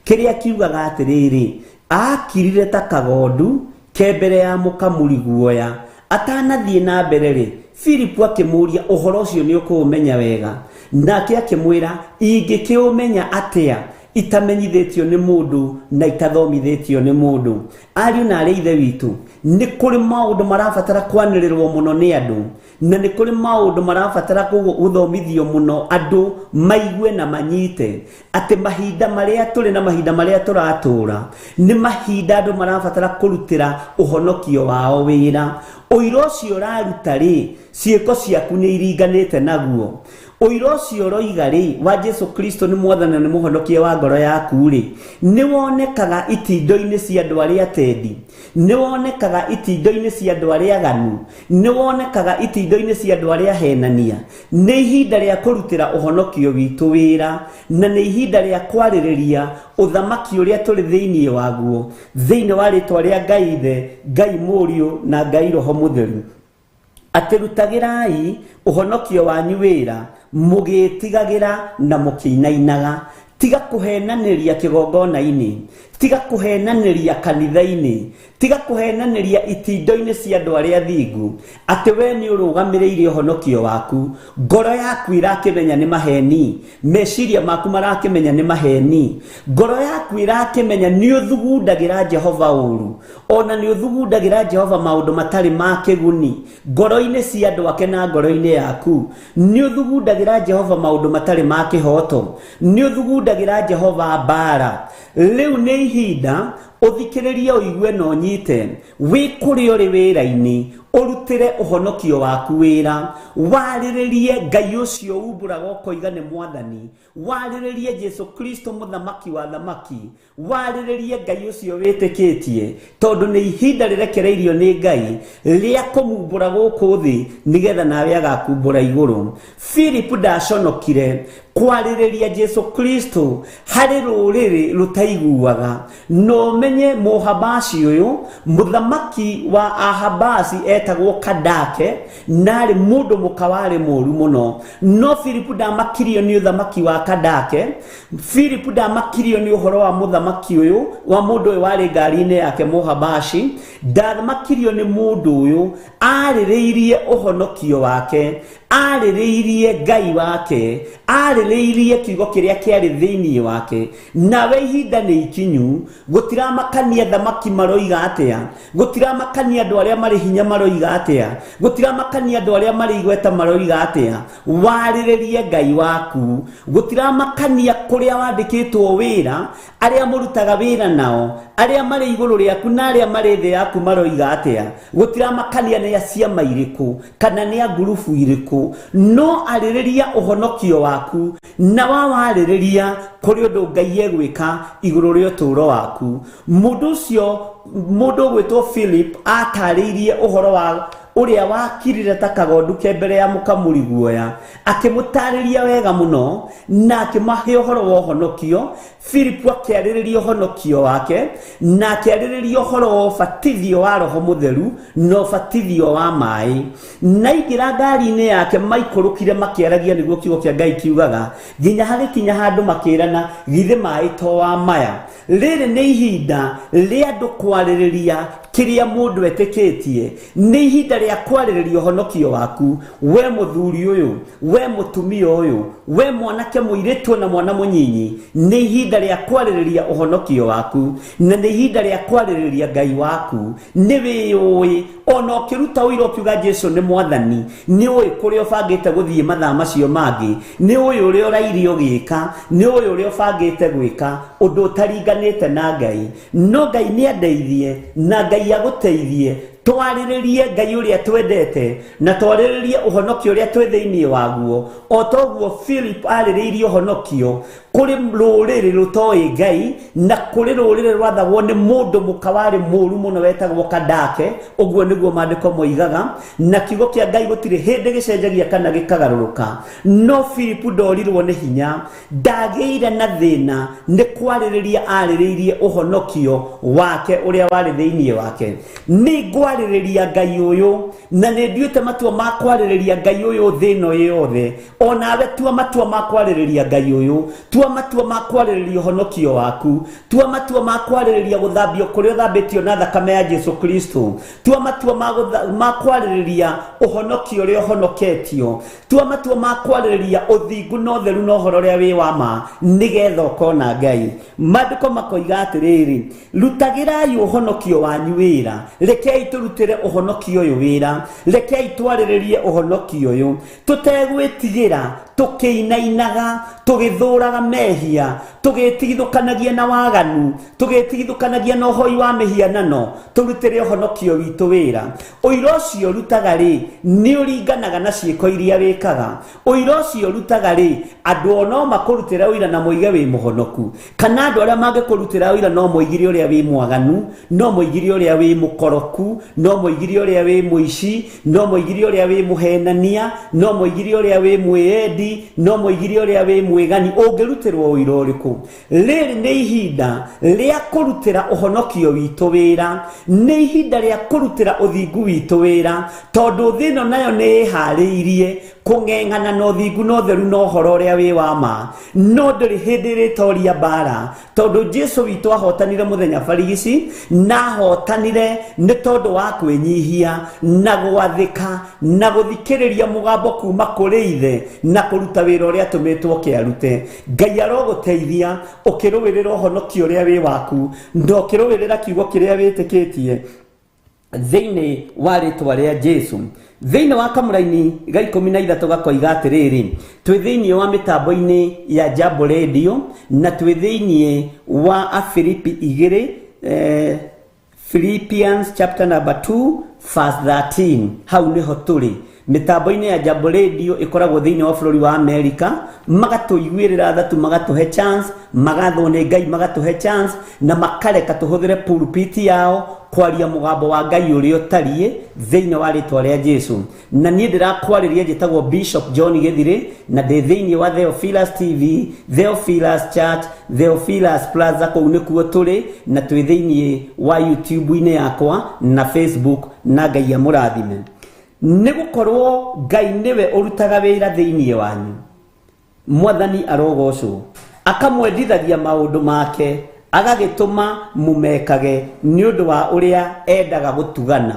B: kĩrĩa kiugaga atĩrĩrĩ, akirire ta kagondu ke mbere ya mũkamuri guoya. Atanathiĩ na mbere rĩ, Philip akĩmũũria ũhoro ũcio nĩ ũkũũmenya wega. Nake akĩmwĩra, ingĩkĩũmenya atĩa itamenyithĩtio nĩ mũndũ na itathomithĩtio nĩ mũndũ? Ariũ na arĩ ithe witũ, nĩ kũrĩ maũndũ marabatara kwanĩrĩrwo mũno nĩ andũ, na nĩ kũrĩ maũndũ marabatara gũthomithio mũno andũ maigue na manyite atĩ mahinda marĩa tũrĩ na mahinda marĩa tũratũra nĩ mahinda andũ marabatara kũrutĩra ũhonokio wao wĩra. Ũira ũcio ũraruta rĩ, ciĩko ciaku nĩ iringanĩte naguo. Ũira ũcio ũroiga rĩ wa Jesu Kristo nĩ mwathani na nĩ mũhonokia wa ngoro yaku rĩ, nĩ wonekaga itindo-inĩ cia andũ arĩa atendi, nĩ wonekaga itindo-inĩ cia andũ arĩa aganu, nĩ wonekaga itindo-inĩ cia andũ arĩa ahenania. Nĩ ihinda rĩa kũrutĩra ũhonokio witũ wĩra, na nĩ ihinda rĩa kwarĩrĩria ũthamaki ũrĩa tũrĩ thĩinĩ waguo, thĩinĩ wa rĩtwa rĩa Ngai Ithe, Ngai Mũriũ na Ngai Roho Mũtheru. Atĩ rutagĩrai ũhonokio wanyu wĩra mũgĩtigagĩra na mũkĩinainaga. Tiga kũhenanĩria kĩgongona-inĩ, tiga kũhenanĩria kanitha-inĩ, tiga kũhenanĩria itindo-inĩ cia andũ arĩa thingu atĩ we nĩ ũrũgamĩrĩire ũhonokio waku. Ngoro yaku ĩrakĩmenya nĩ maheni, meciria maku marakĩmenya nĩ maheni, ngoro yaku ĩrakĩmenya nĩ ũthugundagĩra Jehova ũru, ona nĩ ũthugundagĩra Jehova maũndũ matarĩ ma kĩguni ngoro-inĩ cia andũ ake na ngoro-inĩ yaku. Nĩ ũthugundagĩra Jehova maũndũ matarĩ ma kĩhoto, nĩ ũthugundagĩra Jehova mbara. Rĩu nĩ ihinda ũthikĩrĩrie ũigue na ũnyite wĩ kũrĩa ũrĩ wĩra-inĩ, ũrutĩre ũhonokio waku wĩra, warĩrĩrie Ngai ũcio umbũraga ũkoiga nĩ mwathani, warĩrĩrie Jesu Kristo mũthamaki wa thamaki, warĩrĩrie Ngai ũcio wĩtĩkĩtie, tondũ nĩ ihinda rĩrekereirio nĩ Ngai rĩa kũmumbũra gũkũ thĩ nĩgetha nawe agakumbũra igũrũ. Philip ndaconokire kwarĩrĩria Jesu Kristo harĩ rũrĩrĩ rũtaiguaga. No menye Mũhabashi ũyũ, mũthamaki wa Ahabasi etagwo Kadake, narĩ mũndũ mũka warĩ mũru mũno. No Philip ndamakirio nĩ ũthamaki wa Kadake. Philip ndamakirio nĩ ũhoro wa mũthamaki ũyũ, wa mũndũ ũyũ warĩ ngari-inĩ yake Mũhabashi. Ndamakirio nĩ mũndũ ũyũ, arĩrĩirie ũhonokio wake, arĩrĩirie Ngai wake, arĩrĩirie kiugo kĩrĩa kĩarĩ thĩinĩ wake. Nawe ihinda nĩ ikinyu, gũtiramakania thamaki maroiga atĩa, gũtiramakania andũ arĩa marĩ hinya maroiga atĩa, gũtiramakania andũ arĩa marĩ igweta maroiga atĩa, warĩrĩrie Ngai waku. Gũtiramakania kũrĩa wandĩkĩtwo wĩra, arĩa mũrutaga wĩra nao, arĩa marĩ igũrũ rĩaku na arĩa marĩ thĩ yaku maroiga atĩa, gũtiramakania nĩ a ciama irĩkũ kana nĩ a ngurubu irĩkũ, no arĩrĩria ũhonokio waku, na wawarĩrĩria kũrĩ ũndũ Ngai egwĩka igũrũ rĩa ũtũũro waku. Mũndũ ũcio, mũndũ ũgwĩtwo Philip, atarĩirie ũhoro wa ũrĩa wakirire ta kagondu ke mbere ya mũkamuri guoya, akĩmũtarĩria wega mũno na akĩmahe ũhoro wa ũhonokio. Philip akĩarĩrĩria ũhonokio wake na akĩarĩrĩria ũhoro wa ũbatithio wa Roho Mũtheru na ũbatithio wa maĩ. Na aingĩra ngari-inĩ yake maikũrũkire makĩaragia nĩguo kiugo kĩa Ngai kiugaga, nginya hagĩkinya handũ makĩrana, githĩ maĩ to wa maya. Rĩrĩ nĩ ihinda rĩa andũ kwarĩrĩria kĩrĩa mũndũ etĩkĩtie, nĩ ihinda rĩa kwarĩrĩria ũhonokio waku, we mũthuri ũyũ, we mũtumia ũyũ, we mwanake mũirĩtu na mwana mũnyinyi. Nĩ ihinda rĩa kwarĩrĩria ũhonokio waku, na nĩ ihinda rĩa kwarĩrĩria Ngai waku. Nĩ wĩyũĩ, ona ũkĩruta ũira ũkiuga Jesu nĩ mwathani, nĩ ũĩ kũrĩa ũbangĩte gũthiĩ mathaa macio mangĩ, nĩ ũĩ ũrĩa ũraire ũgĩka, nĩ ũĩ ũrĩa ũbangĩte gwĩka ũndũ ũtaringanĩte na Ngai. No Ngai nĩ andeithie na Ngai agũteithie, Twarĩrĩrie Ngai ũrĩa twendete na twarĩrĩrie ũhonokio ũrĩa twĩ thĩinĩ waguo, o toguo Philip arĩrĩirie ũhonokio kũrĩ rũrĩrĩ rũtoĩ Ngai na kũrĩ rũrĩrĩ rwathagwo nĩ mũndũ mũka warĩ mũru mũno wetagwo Kandake. Ũguo nĩguo maandĩko moigaga, na kiugo kĩa Ngai gũtirĩ hĩndĩ gĩcenjagia kana gĩkagarũrũka. No Philip ndorirwo nĩ hinya, ndagĩire na thĩna nĩ kwarĩrĩria arĩrĩirie ũhonokio wake ũrĩa warĩ thĩinĩ wake. Nĩ ngwarĩrĩria Ngai ũyũ, na nĩ nduĩte matua ma kwarĩrĩria Ngai ũyũ thĩ ĩno yothe. Onawe tua matua ma kwarĩrĩria Ngai ũyũ, tua matua ma kwarĩrĩria ũhonokio waku, tua matua ma kwarĩrĩria gũthambio kũrĩa ũthambĩtio na thakame ya Jesu Kristo, tua matua ma kwarĩrĩria ũhonokio ũrĩa ũhonoketio, tua matua ma kwarĩrĩria ũthingu na ũtheru na ũhoro ũrĩa wĩ wa ma, nĩgetha ũkona Ngai. Maandĩko makoiga atĩrĩrĩ, rutagĩrai ũhonokio wanyu wĩra. Rekei tũrutĩre ũhonokio ũyũ wĩra, rekei twarĩrĩrie ũhonokio ũyũ tũtegwĩtigĩra, tũkĩinainaga, tũgĩthũraga mehia, tũgĩtigithũkanagia na waganu, tũgĩtigithũkanagia na ũhoi wa mĩhianano, tũrutĩre ũhonokio witũ wĩra. Ũira ũcio ũrutaga rĩ, nĩ ũringanaga na ciĩko iria wĩkaga. Ũira ũcio ũrutaga rĩ, andũ o no makũrutĩre ũira na moige wĩ mũhonoku, kana andũ arĩa mangĩkũrutĩra ũira no moigire ũrĩa wĩ mwaganu, no moigire ũrĩa wĩ mũkoroku, no moigire ũrĩa wĩ mũici, no moigire ũrĩa wĩ mũhenania, no moigire ũrĩa wĩ mwĩyendi, no moigire ũrĩa wĩ mwĩgani. Ũngĩrutĩrwo ũira ũrĩkũ? Rĩrĩ nĩ ihinda rĩa kũrutĩra ũhonokio witũ wĩra, nĩ ihinda rĩa kũrutĩra ũthingu witũ wĩra, tondũ thĩ ĩno nayo nĩ ĩharĩirie kũng'eng'ana na ũthingu na ũtheru na ũhoro ũrĩa wĩ wa ma. No ndũrĩ hĩndĩ ĩrĩtoria mbara, tondũ Jesu witũ ahotanire mũthenya barigici, na ahotanire nĩ tondũ wa kwĩnyihia na gwathĩka na gũthikĩrĩria mũgambo kuma kũrĩ ithe na kũruta wĩra ũrĩa atũmĩtwo kĩarute. Ngai arogũteithia ũkĩrũĩrĩra ũhonokio ũrĩa wĩ waku, na ũkĩrũĩrĩra kiugo kĩrĩa wĩtĩkĩtie thĩinĩ wa rĩtwa rĩa Jesu. Thĩinĩ wa kamũraini ga 13 gakoiga atĩrĩrĩ, twĩ thĩinĩ wa mĩtambo-inĩ ya Jambo Radio na twĩ thĩinĩ wa Afilipi 2, Philippians chapter number 2 verse 13. Hau nĩho tũrĩ mĩtambo-inĩ ya Jambo Radio, ĩkoragwo thĩinĩ wa bũrũri wa Amerika. Magatũiguĩrĩra tha tu, magatũhe chance, magathwo nĩ Ngai, magatũhe chance na makareka tũhũthĩre pulpit yao kwaria mũgambo wa Ngai ũrĩa ũtariĩ thĩinĩ wa rĩtwa rĩa Jesu. Na niĩ ndĩrakwarĩria njĩtagwo Bishop John Gĩthirĩ, na ndĩ thĩinĩ wa Theophilus TV, Theophilus Church, Theophilus Plaza, kũu nĩkuo tũrĩ, na twĩ thĩinĩ wa YouTube-inĩ yakwa na Facebook, na Ngai amũrathime. Nĩ gũkorwo Ngai nĩwe ũrutaga wĩra thĩinĩ wanyu. Mwathani arogocwo, akamwendithagia maũndũ make, agagĩtũma mũmekage nĩ ũndũ wa ũrĩa endaga gũtugana.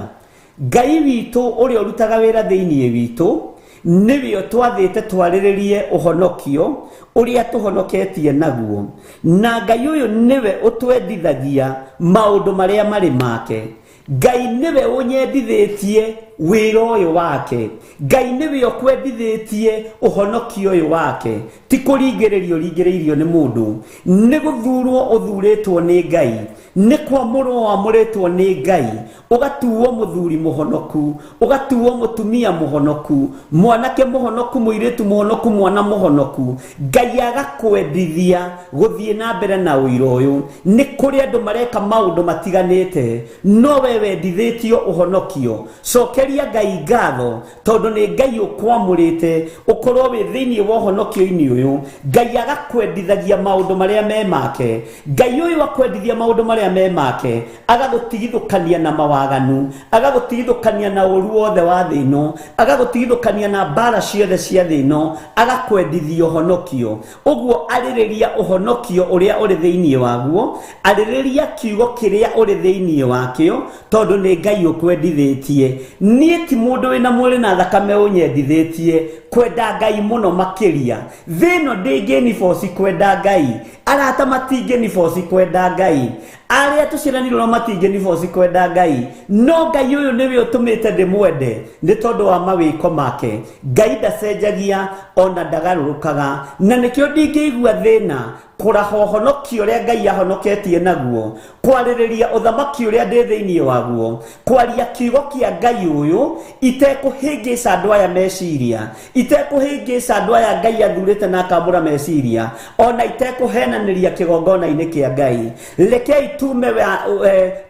B: Ngai witũ ũrĩa ũrutaga wĩra thĩinĩ witũ nĩwe ũtwathĩte twarĩrĩrie ũhonokio ũrĩa tũhonoketie naguo, na Ngai ũyũ nĩwe ũtwendithagia maũndũ marĩa marĩ make. Ngai nĩwe ũnyendithĩtie wĩra ũyũ wake, Ngai nĩwe ũkwendithĩtie ũhonokio ũyũ wake. Ti kũringĩrĩrio ũringĩrĩirio nĩ mũndũ, nĩ gũthurwo ũthurĩtwo nĩ Ngai, nĩ kwamũrwo wamũrĩtwo nĩ Ngai, ũgatuo mũthuri mũhonoku, ũgatuo mũtumia mũhonoku, mwanake mũhonoku, mũirĩtu mũhonoku, mwana mũhonoku. Ngai agakwendithia gũthiĩ na mbere na ũira ũyũ. Nĩ kũrĩ andũ mareka maũndũ matiganĩte, no we wendithĩtio ũhonokio. Cokeria Ngai ngatho, tondũ nĩ Ngai ũkwamũrĩte ũkorwo wĩ thĩinĩ wa ũhonokio-inĩ ũyũ. Ngai agakwendithagia maũndũ marĩa me make. Ngai ũyũ akwendithia maũndũ marĩa me make, agagũtigithũkania na mawaganu, agagũtigithũkania na ũru wothe wa thĩ ĩno, agagũtigithũkania na mbara ciothe cia thĩ ĩno, agakwendithia ũhonokio. Ũguo arĩrĩria ũhonokio ũrĩa ũrĩ thĩinĩ waguo, arĩrĩria kiugo kĩrĩa ũrĩ thĩinĩ wakĩo, tondũ nĩ Ngai ũkwendithĩtie. Niĩ ti mũndũ wĩna mwĩrĩ na thakame ũnyendithĩtie kwenda Ngai mũno makĩria. Thĩ ĩno ndĩngĩniboci kwenda Ngai, arata matingĩniboci kwenda Ngai. Arĩa tũciaranirwo nao matingĩniboci kwenda Ngai, no Ngai ũyũ nĩwe ũtũmĩte ndĩmwende nĩ tondũ wa mawĩko make. Ngai ndacenjagia ona ndagarũrũkaga, na nĩkĩo ndingĩigua thĩna kũraha ũhonokio ũrĩa Ngai ahonoketie naguo, kwarĩrĩria ũthamaki ũrĩa ndĩ thĩinĩ waguo, kwaria kiugo kĩa Ngai ũyũ itekũhĩngĩca andũ aya meciria, itekũhĩngĩca andũ aya Ngai athurĩte na akamũra meciria, ona itekũhenanĩria kĩgongona-inĩ kĩa Ngai. Rekei tume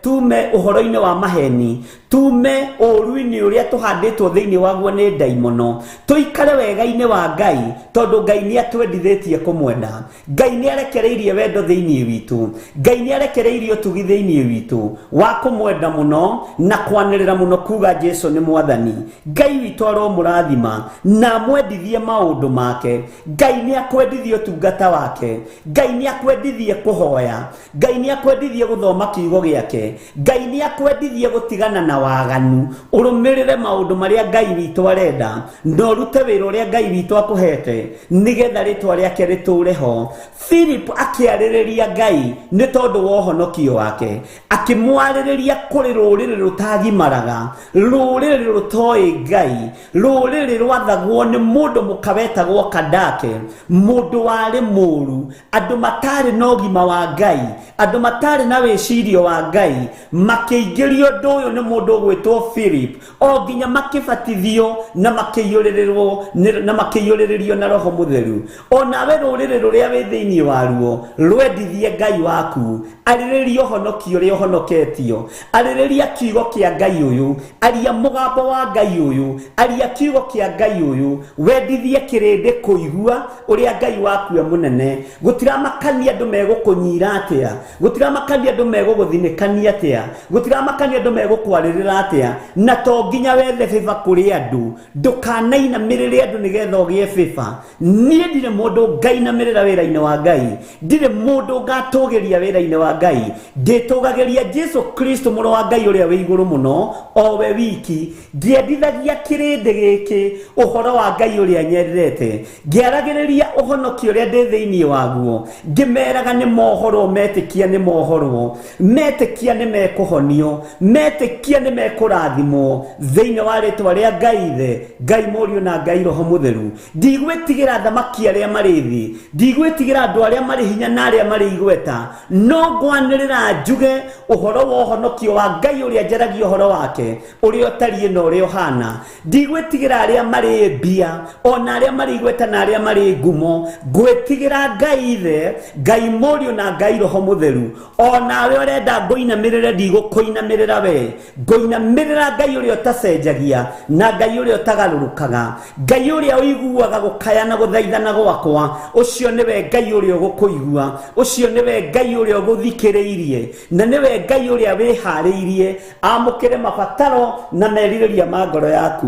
B: tume ũhoro-inĩ wa maheni, tume ũũru-inĩ ũrĩa tũhandĩtwo thĩinĩ waguo nĩ ndaimono, tũikare wega-inĩ wa Ngai, tondũ Ngai nĩ atwendithĩtie kũmwenda. Ngai nĩ arekereirie wendo thĩinĩ witũ, Ngai nĩ arekereirie ũtugi thĩinĩ witũ wa kũmwenda mũno na kwanĩrĩra mũno kuga Jesu nĩ mwathani. Ngai witũ aromũrathima na amwendithie maũndũ make. Ngai nĩ akwendithie ũtungata wake, Ngai nĩ akwendithie kũhoya, Ngai nĩ akwendithie gũthoma kiugo gĩake, Ngai nĩ akwendithie gũtigana na waganu, ũrũmĩrĩre maũndũ marĩa Ngai witũ arenda, na ũrute wĩra ũrĩa Ngai witũ akũhete nĩgetha rĩtwa rĩake rĩtũũre ho. Philip akĩarĩrĩria Ngai nĩ tondũ wa ũhonokio wake, akĩmwarĩrĩria kũrĩ rũrĩrĩ rũtagimaraga, rũrĩrĩ rũtoĩ Ngai, rũrĩrĩ rwathagwo nĩ mũndũ mũka wetagwo Kandake, mũndũ warĩ mũru, andũ matarĩ na ũgima wa Ngai, andũ matarĩ na wĩcirio wa Ngai, makĩingĩrio ũndũ ũyũ nĩ mũndũ ũgwĩtwo Philip, o nginya makĩbatithio na makĩiyũrĩrĩrwo na makĩiyũrĩrĩrio na Roho Mũtheru. O nawe rũrĩrĩ rũrĩa wĩ thĩinĩ waruo rwendithie Ngai waku, arĩrĩria ũhonokio ũrĩa ũhonoketio, arĩrĩria kiugo kĩa Ngai ũyũ, aria mũgambo wa Ngai ũyũ, aria kiugo kĩa Ngai ũyũ, wendithie kĩrĩndĩ kũigua ũrĩa Ngai waku e mũnene. Gũtiramakania andũ megũkũnyira atĩa, gũtiramakania andũ megũgũthinĩkania atĩa, gũtiramakania andũ megũkwarĩrĩra atĩa, na to nginya wethe bĩba kũrĩ andũ. Ndũkanainamĩrĩre andũ nĩgetha ũgĩe bĩba. Niĩ ndirĩ mũndũ ngainamĩrĩra wĩra-inĩ wa Ngai, ndirĩ mũndũ ngatũgĩria wĩra-inĩ wa Ngai, ndĩtũgagĩria Jesu Kristo mũrũ wa Ngai ũrĩa wĩ igũrũ mũno, o we wiki. Ngĩendithagia kĩrĩndĩ gĩkĩ ũhoro wa Ngai ũrĩa nyendete, ngĩaragĩrĩria ũhonokio ũrĩa ndĩ thĩinĩ waguo, ngĩmeraga nĩ mohorwo, metĩkia nĩ mohorwo, metĩkia nĩ mekũhonio, metĩkia nĩ mekũrathimwo thĩinĩ wa rĩtwa rĩa Ngai Ithe, Ngai Mũriũ na Ngai Roho Mũtheru. Ndigwĩtigĩra athamaki arĩa marĩ thĩ, ndigwĩtigĩra andũ arĩa marĩ hinya na arĩa marĩ igweta, no ngwanĩrĩra njuge ũhoro wa ũhonokio wa Ngai ũrĩa njaragia ũhoro wake, ũrĩa ũtariĩ na ũrĩa ũhana. Ndigwĩtigĩra arĩa marĩ mbia, ona arĩa marĩ igweta na arĩa marĩ ngumo, ngwĩtigĩra Ngai Ithe, Ngai Mũriũ na Ngai Roho Mũtheru. O nawe ũrenda ngũinamĩrĩre, ndigũkũinamĩrĩra we, ngũinamĩrĩra Ngai ũrĩa ũtacenjagia na Ngai ũrĩa ũtagarũrũkaga, Ngai ũrĩa ũiguaga gũkaya na gũthaithana gwakwa. Ũcio nĩwe Ngai ũrĩa ũgũkũigua, ũcio nĩwe Ngai ũrĩa ũgũthikĩrĩirie, na nĩwe Ngai ũrĩa wĩharĩirie amũkĩre mabataro na merirĩria ma ngoro yaku.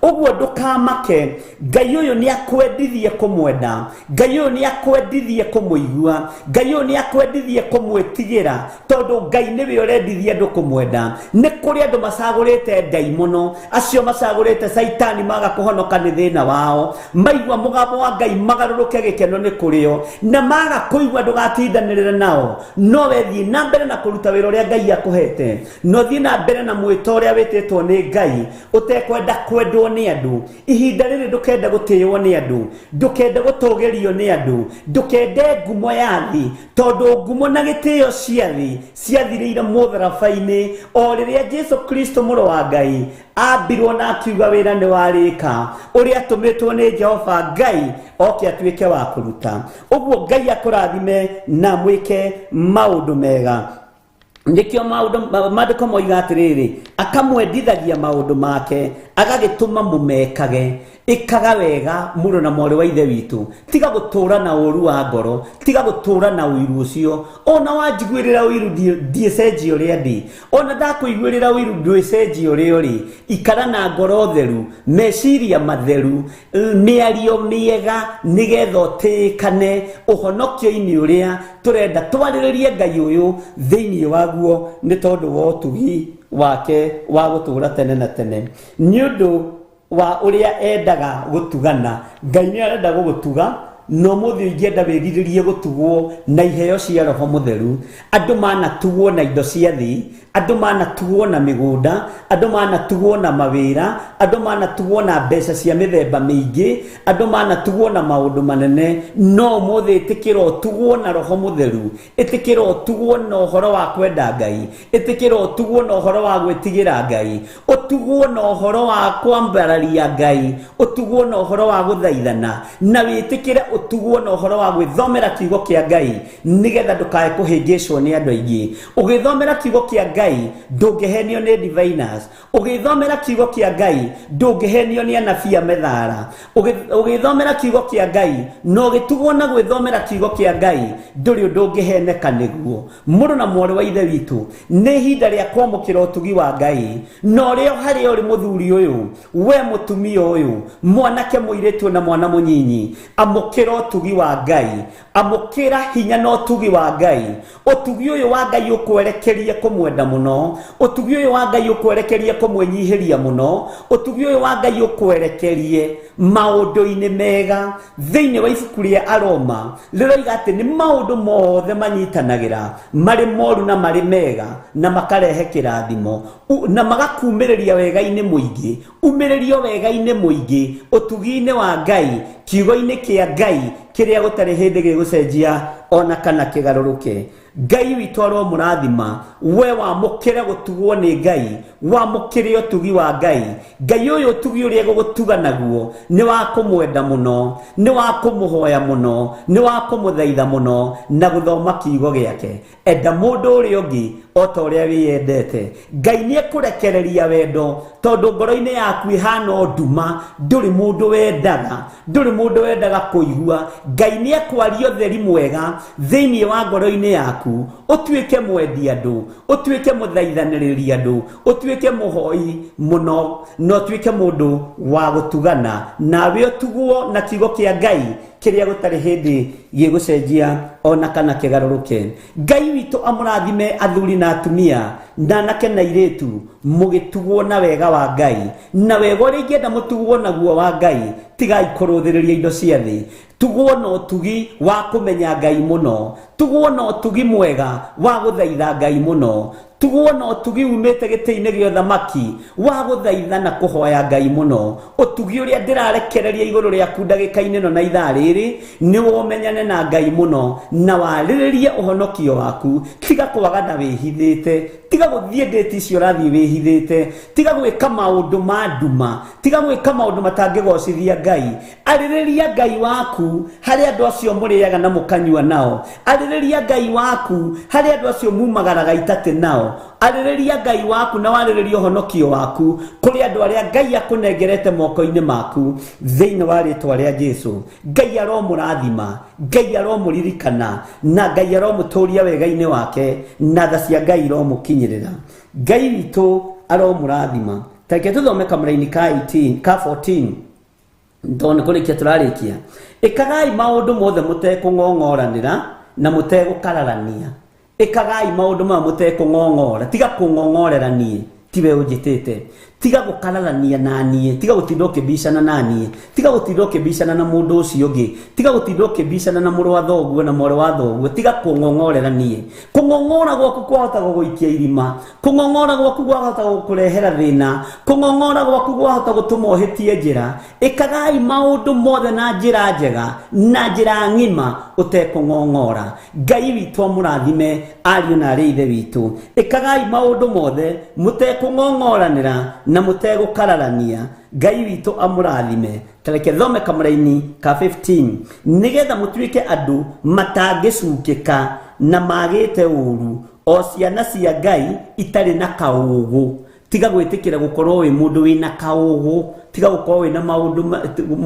B: Ũguo ndũkamake, Ngai ũyũ nĩ akwendithie kũmwenda, Ngai ũyũ nĩ akwendithie kũmũigua, Ngai ũyũ nĩ akwendithie kũmwĩtigĩra, tondũ Ngai nĩwe ũrendithia andũ kũmwenda. Nĩ kũrĩ andũ macagũrĩte ndaimono, acio macagũrĩte caitani maga kũhonoka nĩ thĩna wao, maigua mũgambo wa Ngai magarũrũke gĩkeno nĩ kũrĩo, na maga kũigua ndũgatindanĩrĩre nao, no we thiĩ na mbere na kũruta wĩra ũrĩa Ngai akũhete, no thiĩ na mbere na mwĩto ũrĩa wĩtĩtwo nĩ Ngai, ũtekwenda kwendwo nĩ andũ. Ihinda rĩrĩ ndũkende gũtĩĩo nĩ andũ, ndũkende gũtũgĩrio nĩ andũ, ndũkende ngumo ya thĩ, tondũ ngumo na gĩtĩo cia thĩ ciathirĩire mũtharaba-inĩ o rĩrĩa Jesu Kristo mũrũ wa Ngai ambirwo na akiuga wĩra nĩ warĩka, ũrĩa atũmĩtwo nĩ Jehova Ngai oke atuĩke wa kũruta. Ũguo Ngai akũrathime na mwĩke maũndũ mega. Nĩkĩo maũndũ maandĩko moiga atĩrĩrĩ, akamwendithagia maũndũ make, agagĩtũma mũmekage. Ĩkaga wega mũrũ na mwarĩ wa ithe witũ, tiga gũtũũra na ũũru wa ngoro, tiga gũtũũra na ũiru ũcio. Ona wanjiguĩrĩra ũiru ndiĩcenjia ũrĩa ndĩ, ona ndakũiguĩrĩra ũiru ndwĩcenjia ũrĩa ũrĩ. Ikara na ngoro theru, meciria matheru, mĩario mĩega, nĩgetha ũtĩĩkane ũhonokio-inĩ ũrĩa tũrenda twarĩrĩrie Ngai ũyũ thĩinĩ waguo, nĩ tondũ wa ũtugi wake wa gũtũũra tene na tene. Nĩ ũndũ wa ũrĩa endaga gũtugana, Ngai nĩ arenda gũgũtuga Na ũmũthĩ ingĩenda wĩrirĩrie gũtugwo na iheo cia Roho Mũtheru. Andũ manatugwo na indo cia thĩ, andũ manatugwo na mĩgũnda, andũ manatugwo na mawĩra, andũ manatugwo na mbeca cia mĩthemba mĩingĩ, andũ manatugwo na maũndũ manene. No ũmũthĩ ĩtĩkĩra ũtugwo na Roho Mũtheru, ĩtĩkĩra ũtugwo na ũhoro wa kwenda Ngai, ĩtĩkĩra ũtugwo na ũhoro wa gwĩtigĩra Ngai, ũtugwo na ũhoro wa kwambararia Ngai, ũtugwo na ũhoro wa gũthaithana, na wĩtĩkĩre ũtugwo na ũhoro wa gwĩthomera kiugo kĩa Ngai, nĩgetha ndũkae kũhĩngĩcwo nĩ andũ aingĩ. Ũgĩthomera kiugo kĩa Ngai ndũngĩhenio nĩ diviners, ũgĩthomera kiugo kĩa Ngai ndũngĩhenio nĩ anabii a methara. Ũgĩthomera kiugo kĩa Ngai na ũgĩtugwo na gwĩthomera kiugo kĩa Ngai ndũrĩ ũndũ ũngĩheneka nĩguo. Mũrũ na mwarĩ wa Ithe witũ, nĩ ihinda rĩa kwamũkĩra ũtugi wa Ngai. Na ũrĩa harĩa ũrĩ mũthuri ũyũ, we mũtumia ũyũ, mwanake mũirĩtu na mwana mũnyinyi, amũkĩra ũtugi wa Ngai, amũkĩra hinya na ũtugi wa Ngai. Ũtugi ũyũ wa Ngai ũkwerekerie kũmwenda mũno, ũtugi ũyũ wa Ngai ũkwerekerie kũmwĩnyihĩria mũno, ũtugi ũyũ wa Ngai ũkwerekerie maũndũ-inĩ mega. Thĩinĩ wa ibuku rĩa Aroma rĩroiga atĩ nĩ maũndũ mothe manyitanagĩra marĩ moru na marĩ mega, na makarehe kĩrathimo na magakumĩrĩria wega-inĩ mũingĩ. Umĩrĩrio wega-inĩ mũingĩ, ũtugi-inĩ wa Ngai, kiugo-inĩ kĩa Ngai kĩrĩa gũtarĩ hĩndĩ gĩgũcenjia ona kana kĩgarũrũke. Ngai witũ aromũrathima, we wamũkĩre gũtugwo nĩ Ngai, wamũkĩre ũtugi wa Ngai. Ngai ũyũ ũtugi ũrĩa egũgũtuga naguo nĩ wa kũmwenda mũno, nĩ wa kũmũhoya mũno, nĩ wa kũmũthaitha mũno na gũthoma kiugo gĩake. Enda mũndũ ũrĩa ũngĩ o ta ũrĩa wĩyendete. Ngai nĩ ekũrekereria wendo, tondũ ngoro-inĩ yaku ĩhana o nduma, ndũrĩ mũndũ wendaga, ndũrĩ mũndũ wendaga kũigua. Ngai nĩ ekwaria ũtheri mwega thĩinĩ wa ngoro-inĩ yaku, ũtuĩke mwendi andũ, ũtuĩke mũthaithanĩrĩri andũ, ũtuĩke mũhoi mũno, na ũtuĩke mũndũ wa gũtugana. Nawe ũtugwo na kiugo kĩa Ngai kĩrĩa gũtarĩ hĩndĩ gĩgũcenjia ona kana kĩgarũrũke. Ngai witũ amũrathime athuri na atumia, na anake na airĩtu, mũgĩtugwo na wega wa Ngai. Na wega ũrĩa ingĩenda mũtugwo naguo wa Ngai, tigai kũrũthĩrĩria indo cia thĩ. Tugwo na ũtugi wa kũmenya Ngai mũno, tugwo na ũtugi mwega wa gũthaitha Ngai mũno, tugwo na ũtugi umĩte gĩtĩ-inĩ gĩa ũthamaki wa gũthaitha na kũhoya Ngai mũno. Ũtugi ũrĩa ndĩrarekereria igũrũ rĩaku ndagĩka-inĩ ĩno na ithaa rĩrĩ nĩ womenyane na Ngai mũno na warĩrĩrie ũhonokio waku. Tiga kwagana wĩhithĩte, tiga gũthiĩ ndĩti icio ũrathiĩ wĩhithĩte, tiga gwĩka maũndũ ma nduma, tiga gwĩka maũndũ matangĩgocithia Ngai. Arĩrĩria Ngai waku harĩ andũ acio mũrĩaga na mũkanyua nao. Arĩrĩria Ngai waku harĩ andũ acio mumagaraga itatĩ nao. Arĩrĩria Ngai waku na warĩrĩria ũhonokio waku kũrĩ andũ arĩa Ngai akũnengerete moko-inĩ maku thĩinĩ wa rĩtwa rĩa Jesu. Ngai aromũrathima, Ngai aromũririkana, na Ngai aromũtũria wega-inĩ wake, na tha cia Ngai iromũkinyĩrĩra. Ngai witũ aromũrathima. Ta reke tũthome kamũraini ka 18, ka 14. Tondũ nĩ kũrĩkia tũrarĩkia. Ĩkagai maũndũ mothe mũtekũng'ong'oranĩra na mũtegũkararania. Ĩkagai maũndũ maya mũtekũng'ong'ora. Tiga kũng'ong'orera niĩ, tiwe ũnjĩtĩte. Tiga gũkararania na niĩ, tiga gũtinda ũkĩbicana na niĩ, tiga gũtinda ũkĩbicana na mũndũ ũcio ũngĩ, tiga gũtinda ũkĩbicana na mũrũ wa thoguo na mwarĩ wa thoguo, tiga kũng'ong'orera niĩ. Kũng'ong'ora gwaku kwahota gũgũikia irima, kũng'ong'ora gwaku gwahota gũkũrehera thĩna, kũng'ong'ora gwaku gwahota gũtũma ũhĩtie njĩra. Ĩkagai maũndũ mothe na njĩra njega na njĩra ng'ima ũtekũng'ong'ora. Ngai witũ amũrathime ariũ na arĩ ithe witũ. Ĩkagai maũndũ mothe mũtekũng'ong'oranĩra na mũtegũkararania. Ngai witũ amũrathime. Ta reke thome kamũraini ka 15. Nĩgetha mũtuĩke andũ matangĩcukĩka na magĩte ũũru, o ciana cia Ngai itarĩ na kaũũgũ. Tiga gwĩtĩkĩra gũkorwo wĩ mũndũ wĩna kaũũgũ, tiga gũkorwo wĩna maũndũ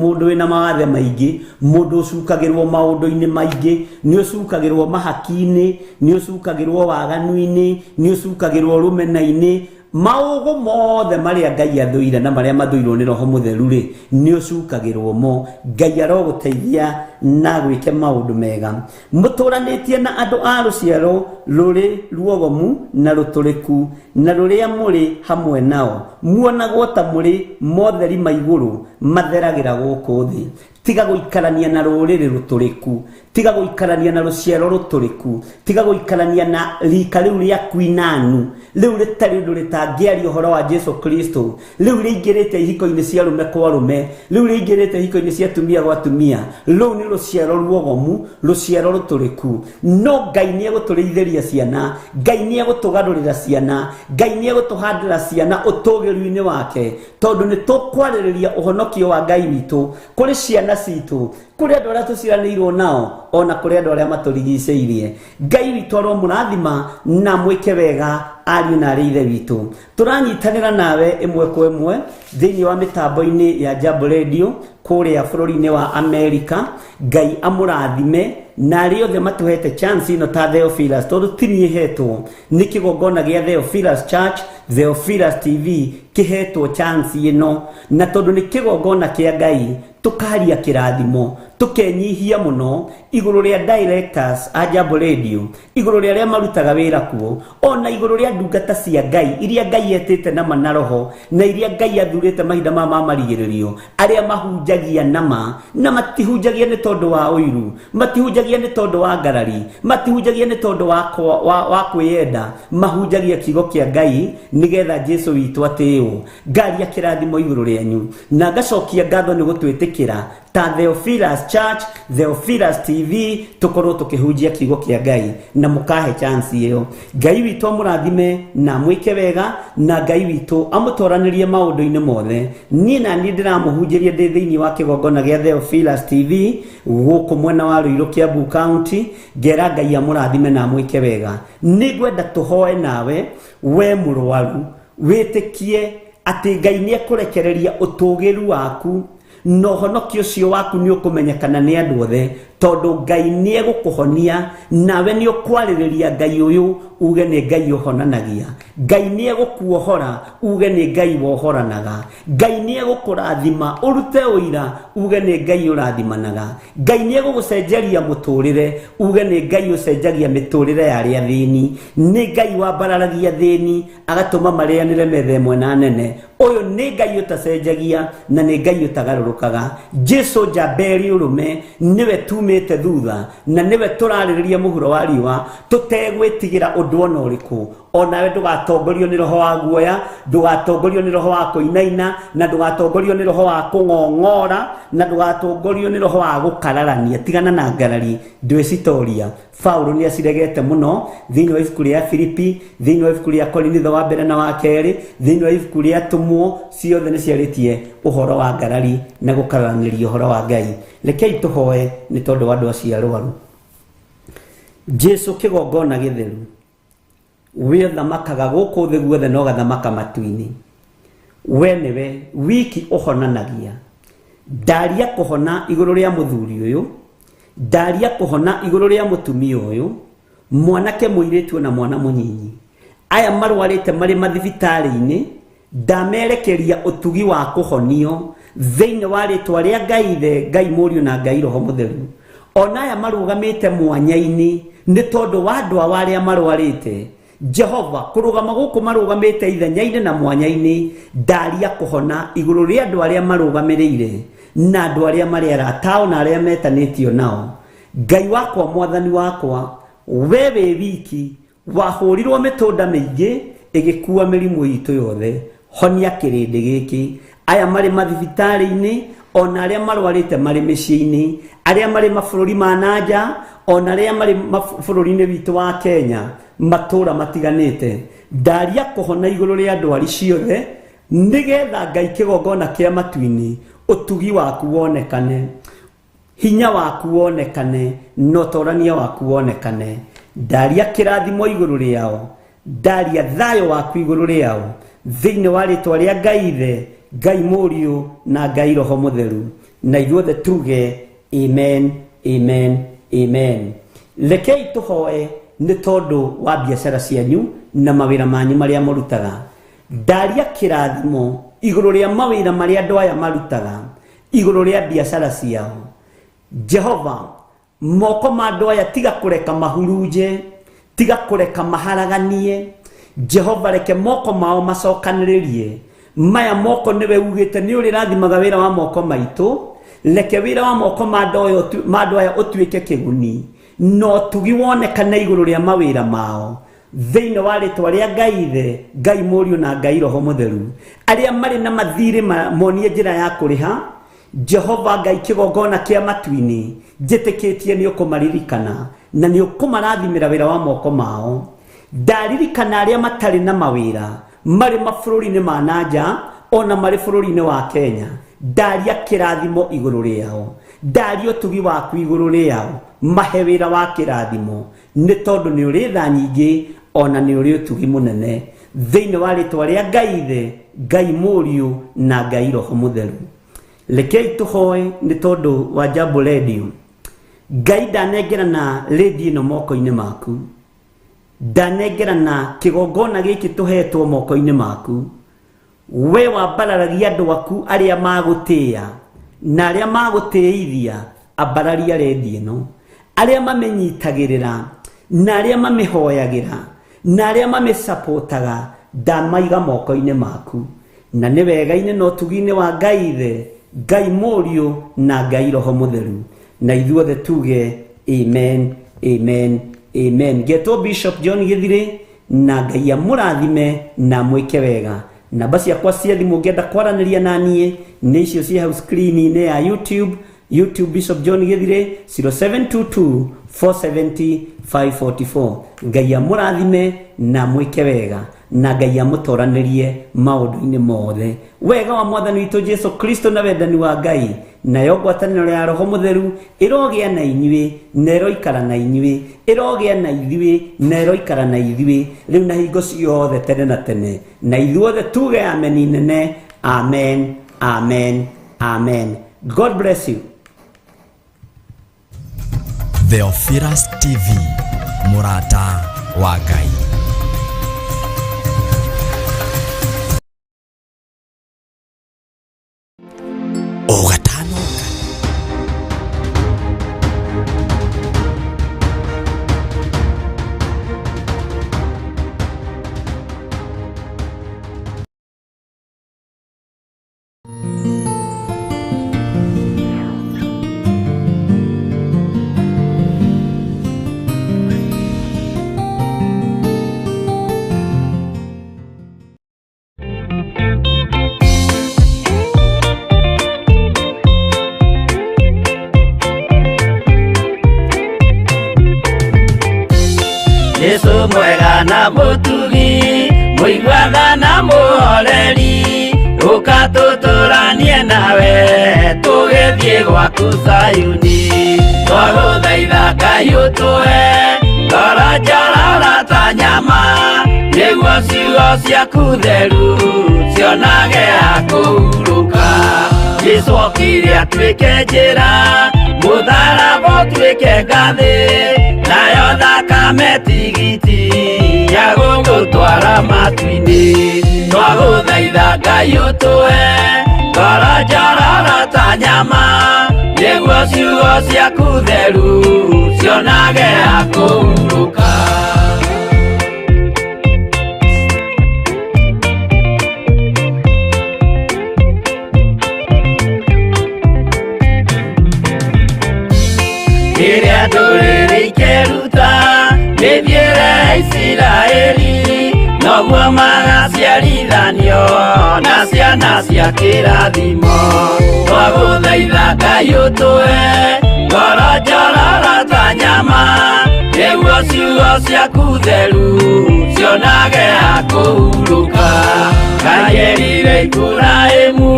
B: mũndũ wĩna mawathe maingĩ, mũndũ ũcukagĩrwo maũndũ-inĩ maingĩ, nĩ ũcukagĩrwo mahaki-inĩ, nĩ ũcukagĩrwo waganu-inĩ, nĩ ũcukagĩrwo rũmena-inĩ. Maũgũ mothe marĩa Ngai athũire na marĩa mathũirwo nĩ Roho Mũtheru rĩ, nĩ ũcukagĩrwo mo. Ngai arogũteithia na gwĩke maũndũ mega. Mũtũranĩtie na andũ a rũciaro rũrĩ ruogomu na rũtũrĩku, na rũrĩa mũrĩ hamwe nao, muonagwo ta mũrĩ motheri ma igũrũ matheragĩra gũkũ thĩ. Tiga gũikarania na rũrĩrĩ rũtũrĩku, tiga gũikarania na rũciaro rũtũrĩku, tiga gũikarania na rika rĩu rĩa kwinanu rĩu rĩtarĩ ũndũ rĩtangĩaria ũhoro wa Jesu Kristo, rĩu rĩingĩrĩte ihiko-inĩ cia arũme kwa arũme, rĩu rĩingĩrĩte ihiko-inĩ cia atumia gwa atumia. Rũu nĩ rũciaro ruogomu, rũciaro rũtũrĩku. No Ngai nĩ egũtũrĩithĩria ciana, Ngai nĩ egũtũgarũrĩra ciana, Ngai nĩ egũtũhandĩra ciana ũtũgĩru-inĩ wake, tondũ nĩ tũkwarĩrĩria ũhonokio wa Ngai witũ kũrĩ ciana citũ, kũrĩ andũ arĩa tũciaranĩirwo nao, ona kũrĩ andũ arĩa matũrigicĩirie. Ngai witũ aromũrathima na mwĩke wega ariũ na arĩ ithe witũ. Tũranyitanĩra nawe ĩmwe kwa ĩmwe thĩinĩ wa mĩtambo-inĩ ya Jambo Radio kũrĩa bũrũri-inĩ wa Amerika. Ngai amũrathime na arĩa othe matũhete chance ĩno ta Theophilus, tondũ ti niĩ hetwo, nĩ kĩgongona gĩa Theophilus Church, Theophilus TV kĩhetwo chance ĩno, na tondũ nĩ kĩgongona kĩa Ngai tũkaria kĩrathimo, tũkenyihia mũno igũrũ rĩa directors a Jambo Radio, igũrũ rĩa arĩa marutaga wĩra kuo, ona igũrũ rĩa ndungata cia Ngai iria Ngai etĩte nama na roho, na iria Ngai athurĩte mahinda maya ma marigĩrĩrio, arĩa mahunjagia nama, na matihunjagia nĩ tondũ wa ũiru, matihunjagia nĩ tondũ wa ngarari, matihunjagia nĩ tondũ wa kwĩyenda, mahunjagia kiugo kĩa Ngai nĩgetha Jesu witũ atĩĩwo. Ngaria kĩrathimo igũrũ rĩanyu na ngacokia ngatho nĩ gũtwĩtĩkĩra ta Theophilus Church, Theophilus TV, tũkorwo tũkĩhunjia kiugo kĩa Ngai na mũkahe chance ĩyo. Ngai witũ amũrathime na amwĩke wega, na Ngai witũ amũtoranĩrie maũndũ-inĩ mothe. Niĩ na niĩ ndĩramũhunjĩria ndĩ thĩinĩ wa kĩgongona gĩa Theophilus TV gũkũ mwena wa Ruiru, Kiambu County. Ngera Ngai amũrathime na amwĩke wega. Nĩngwenda tũhoe nawe we mũrwaru, wĩtĩkie atĩ Ngai nĩekũrekereria ũtũgĩru waku na ũhonokio ũcio waku nĩ ũkũmenyekana nĩ andũ othe, tondũ Ngai nĩegũkũhonia nawe nĩ ũkwarĩrĩria Ngai ũyũ uge nĩ Ngai ũhonanagia. Ngai nĩegũkuohora uge nĩ Ngai wohoranaga. Ngai nĩegũkũrathima ũrute ũira uge nĩ Ngai ũrathimanaga. Ngai nĩegũgũcenjeria mũtũrĩre uge nĩ Ngai ũcenjagia mĩtũrĩre ya arĩa athĩni. Nĩ Ngai wambararagia athĩni agatũma marĩanĩre metha ĩmwe na nene. Ũyũ nĩ Ngai ũtacenjagia na nĩ Ngai ũtagarũrũkaga. Jesu njamberi ũrũme nĩwe tumĩte thutha na nĩwe tũrarĩrĩria mũhuro wa riũa tũtegwĩtigĩra ũndũ ona ũrĩkũ. Onawe ndũgatongorio nĩ roho wa guoya, ndũgatongorio nĩ roho wa kũinaina, na ndũgatongorio nĩ roho wa kũng'ong'ora, na ndũgatongorio nĩ roho wa gũkararania. Tigana na ngarari, ndwĩcitoria. Paulo nĩ aciregete mũno thĩinĩ wa ibuku rĩa Filipi, thĩinĩ wa ibuku rĩa Korinitho wa mbere na wa kerĩ, thĩinĩ wa ibuku rĩa Atũmwo, ciothe nĩ ciarĩtie ũhoro wa ngarari na gũkararanĩria ũhoro wa Ngai. Rekei tũhoe nĩ tondũ wa andũ acio arwaru. Jesu kĩgongona gĩtheru, we ũthamakaga gũkũ thĩ guothe na ũgathamaka matu-inĩ, we nĩwe wiki ũhonanagia. Ndaria kũhona igũrũ rĩa mũthuri ũyũ, ndaria kũhona igũrũ rĩa mũtumia ũyũ, mwanake mũirĩtu na mwana mũnyinyi, aya marwarĩte marĩ mathibitarĩ-inĩ, ndamerekeria ũtugi wa kũhonio thĩinĩ wa rĩtwa rĩa Ngai Ithe, Ngai Mũriũ na Ngai Roho Mũtheru. Ona aya marũgamĩte mwanya-inĩ nĩ tondũ wa andũ ao arĩa marwarĩte, Jehova kũrũgama gũkũ marũgamĩte ithenya-inĩ na mwanya-inĩ, ndaria kũhona igũrũ rĩa andũ arĩa marũgamĩrĩire na andũ arĩa marĩ arata ao na arĩa metanĩtio nao. Ngai wakwa, Mwathani wakwa, we wĩ wiki wahũrirwo mĩtũnda mĩingĩ ĩgĩkua mĩrimũ itũ yothe. Honia kĩrĩndĩ gĩkĩ, aya marĩ mathibitarĩ-inĩ, ona arĩa marwarĩte marĩ mĩciĩ-inĩ, arĩa marĩ mabũrũri ma na nja, ona arĩa marĩ bũrũri-inĩ witũ wa Kenya, matũũra matiganĩte. Ndaria kũhona igũrũ rĩa ndwari ciothe, nĩgetha Ngai kĩgongona kĩa matu-inĩ ũtugi waku wonekane, hinya waku wonekane, na ũtorania waku wonekane. Ndaria kĩrathimo igũrũ rĩao, ndaria thayũ waku igũrũ rĩao, thĩinĩ wa rĩtwa rĩa Ngai Ithe, Ngai Mũriũ na Ngai Roho Mũtheru. Na ithuothe tuge amen, amen, amen. Rekei tũhoe nĩ tondũ wa biacara cianyu na mawĩra manyu marĩa mũrutaga. Ndaria kĩrathimo igũrũ rĩa mawĩra marĩa andũ aya marutaga, igũrũ rĩa biacara ciao. Jehova, moko ma andũ aya tiga kũreka mahurunje, tiga kũreka maharaganie. Jehova, reke moko mao macokanĩrĩrie. Maya moko nĩwe ugĩte nĩ ũrĩrathimaga wĩra wa moko maitũ. Reke wĩra wa moko ma andũ aya ũtuĩke kĩguni, na ũtugi wonekane igũrũ rĩa mawĩra mao, thĩinĩ wa rĩtwa rĩa Ngai Ithe, Ngai Mũriũ na Ngai Roho Mũtheru. Arĩa marĩ na mathirĩ monie njĩra ya kũrĩha, Jehova Ngai kĩgongona kĩa matu-inĩ, njĩtĩkĩtie nĩ ũkũmaririkana na nĩ ũkũmarathimĩra wĩra wa moko mao. Ndaririkana arĩa matarĩ na mawĩra marĩ mabũrũri-inĩ ma nanja ona marĩ bũrũri-inĩ wa Kenya, ndaria kĩrathimo igũrũ rĩao, ndaria ũtugi waku igũrũ rĩao, mahe wĩra wa kĩrathimo, nĩ tondũ nĩ ũrĩ tha nyingĩ ona nĩ ũrĩ ũtugi mũnene, thĩinĩ wa rĩtwa rĩa Ngai Ithe, Ngai Mũriũ na Ngai Roho Mũtheru. Rekei tũhoe nĩ tondũ wa Jambo Radio. Ngai, ndanengerana radio ĩno moko-inĩ maku, ndanengerana kĩgongona gĩkĩ tũhetwo moko-inĩ maku. We wambararagia andũ aku arĩa magũtĩĩa na arĩa magũtĩithia, ambararia redio ĩno, arĩa mamĩnyitagĩrĩra na arĩa mamĩhoyagĩra na arĩa mamĩcapotaga, ndamaiga moko-inĩ maku, na nĩ wega-inĩ na ũtugi-inĩ wa Ngai Ithe, Ngai Mũriũ na Ngai Roho Mũtheru. Na ithuothe tuge amen, amen, amen. Ngetwo Bishop John Githiri, na Ngai amũrathime na amwĩke wega. Namba ciakwa cia thimũ ũngĩenda kwaranĩria na niĩ nĩ icio ciĩ hau screen-inĩ ya YouTube, YouTube Bishop John Githiri, 0722 470 544. Ngai amũrathime na amwĩke wega, na Ngai amũtoranĩrie maũndũ-inĩ mothe. Wega wa Mwathani witũ Jesu Kristo na wendani wa Ngai nayo ngwatanĩro ya Roho Mũtheru ĩrogĩa na inyuĩ na ĩroikara na inyuĩ, ĩrogĩa na ithuĩ na ĩroikara na ithuĩ rĩu na hingo ciothe tene na tene. Na ithuothe tuge ameni nene. Amen, amen, amen. God bless you.
A: Theophilus TV, mũrata wa Ngai. O gatano
C: Jesu mwega na mũtugi, mũiguaga na mũhoreri, ũka tũtũranie nawe tũgĩthiĩ gwaku Zayuni. Twagũthaitha Ngai ũtũhe ngoro njororo ta nyama, nĩguo ciugo ciaku theru cionage ha kũhurũka. Jesu okire atuĩke njĩra, mũtharaba ũtuĩke ngathĩ, nayo thakame tigiti ya gũgũtwara matu-inĩ. Twagũthaitha Ngai ũtũhe ngoro njororo ta nyama, nĩguo ciugo ciaku theru cionage ha kũhurũka. Rĩrĩa ndũrĩrĩ ikeruta mĩthiĩre ya Isiraeli, noguo magaciarithanio na ciana cia kĩrathimo. Twagũthaitha Ngai ũtũhe ngoro njororo ta nyama, nĩguo ciugo ciaku theru cionage ha kũhurũka. Ngai erire Iburahĩmu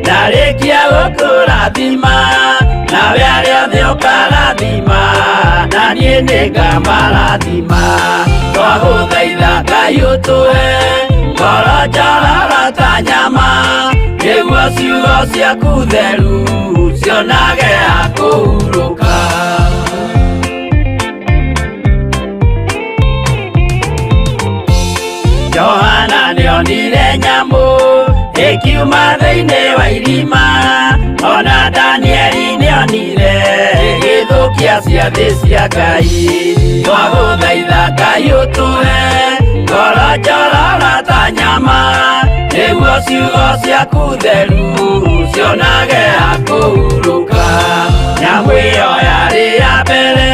C: ndarĩkia gũkũrathima, nawe arĩa othe ũkarathima, na niĩ nĩngamarathima. Twagũthaitha Ngai ũtũhe ngoro njororo ta nyama, nĩguo ciugo ciaku theru cionage ha kũhurũka. Johana nĩonire nyamũ ĩkiuma thĩinĩ wa irima, ona Danieli nĩonire ĩgĩthũkia ciathĩ cia Ngai. Twagũthaitha Ngai ũtũhe ngoro njororo ta nyama, nĩguo Ciugo ciaku theru cionage hakũhurũka. Nyamũ ĩyo yarĩ ya mbere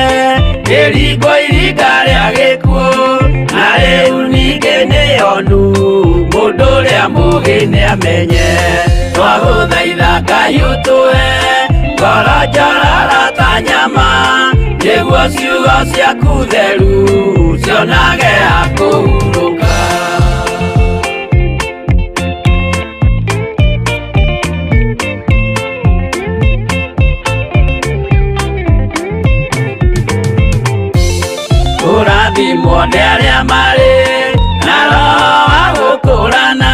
C: ĩringwo iringa rĩa gĩkuũ, na rĩu ningĩ nĩyonu mũndũ ũrĩa mũũgĩ nĩamenye. Twagũthaitha Ngai ũtũhe ngoro njororo ta nyama, nĩguo ciugo ciaku theru cionage hakũhurũka. Kũrathimwo nĩ arĩa marĩ na roho wa gũkũrana,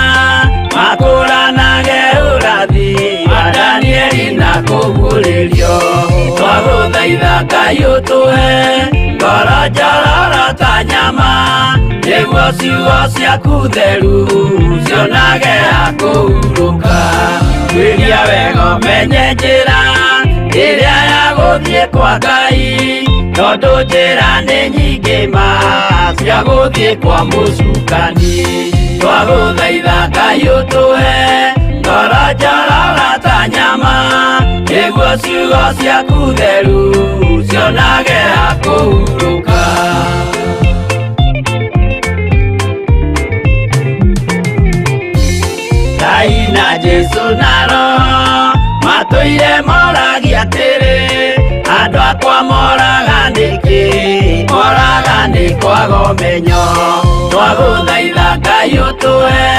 C: makũranage ũrathi wa Danieli na kũguũrĩrio. Twagũthaitha Ngai ũtũhe ngoro njororo ta nyama, nĩguo ciugo ciaku theru cionage hakũhurũka. Tuĩria wega ũmenye njĩra ĩrĩa ya gũthiĩ kwa Ngai, tondũ njĩra nĩ nyingĩ ma cia gũthiĩ kwa mũcukani. Twagũthaitha Ngai ũtũhe ngoro njororo ta nyama, nĩguo ciugo ciaku theru cionage hakũhurũka. Ngai na Jesũ na Roho matũire moragia atĩrĩ, andũ akwa moraga nĩkĩ? Moraga nĩ kwaga ũmenyo. Twagũthaitha Ngai ũtũhe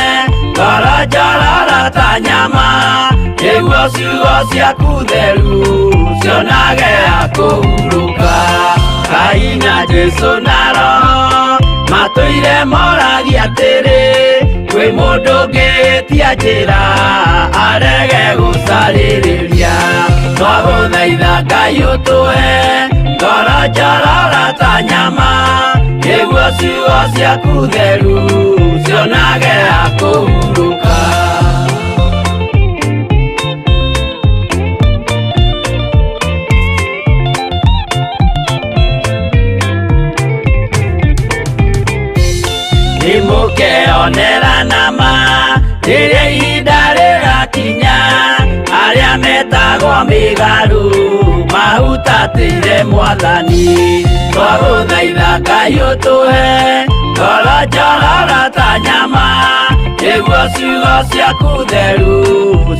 C: ngoro njororo ta nyama, nĩguo ciugo ciaku theru cionage hakũhurũka. Ngai na Jesũ na Roho matũire moragia atĩrĩ, kwĩ mũndũ ũngĩtia njĩra arege gũcarĩrĩria. Twagũthaitha Ngai ũtũhe ngoro njororo ta nyama, nĩguo ciugo ciaku theru cionage hakũhurũka. Nĩmũkeonera nama rĩrĩa ihinda rĩgakinya, arĩa metagwo mĩgarũ mahutatĩire Mwathani. Twagũthaitha Ngai ũtũhe ngoro njororo ta nyama, nĩguo ciugo ciaku theru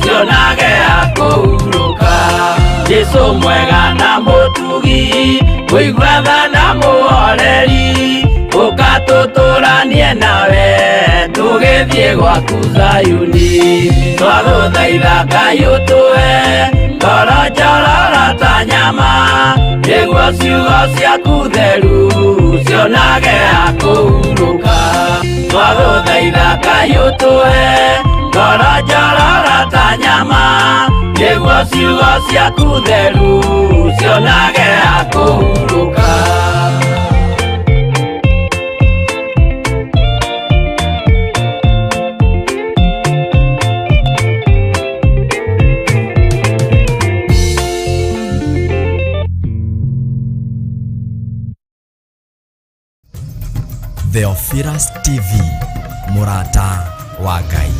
C: cionage hakũhurũka. Jesũ mwega na mũtugi, mũigua tha na mũhoreri, ũka tũtũranie nawe tũgĩthiĩ gwaku Zayuni. Twagũthaitha Ngai ũtũhe ngoro njororo ta nyama, nĩguo ciugo ciaku theru cionage hakũhurũka. Twagũthaitha Ngai ũtũhe ngoro njororo ta nyama, nĩguo ciugo ciaku theru cionage hakũhurũka.
A: Theophilus TV, mũrata wa Ngai.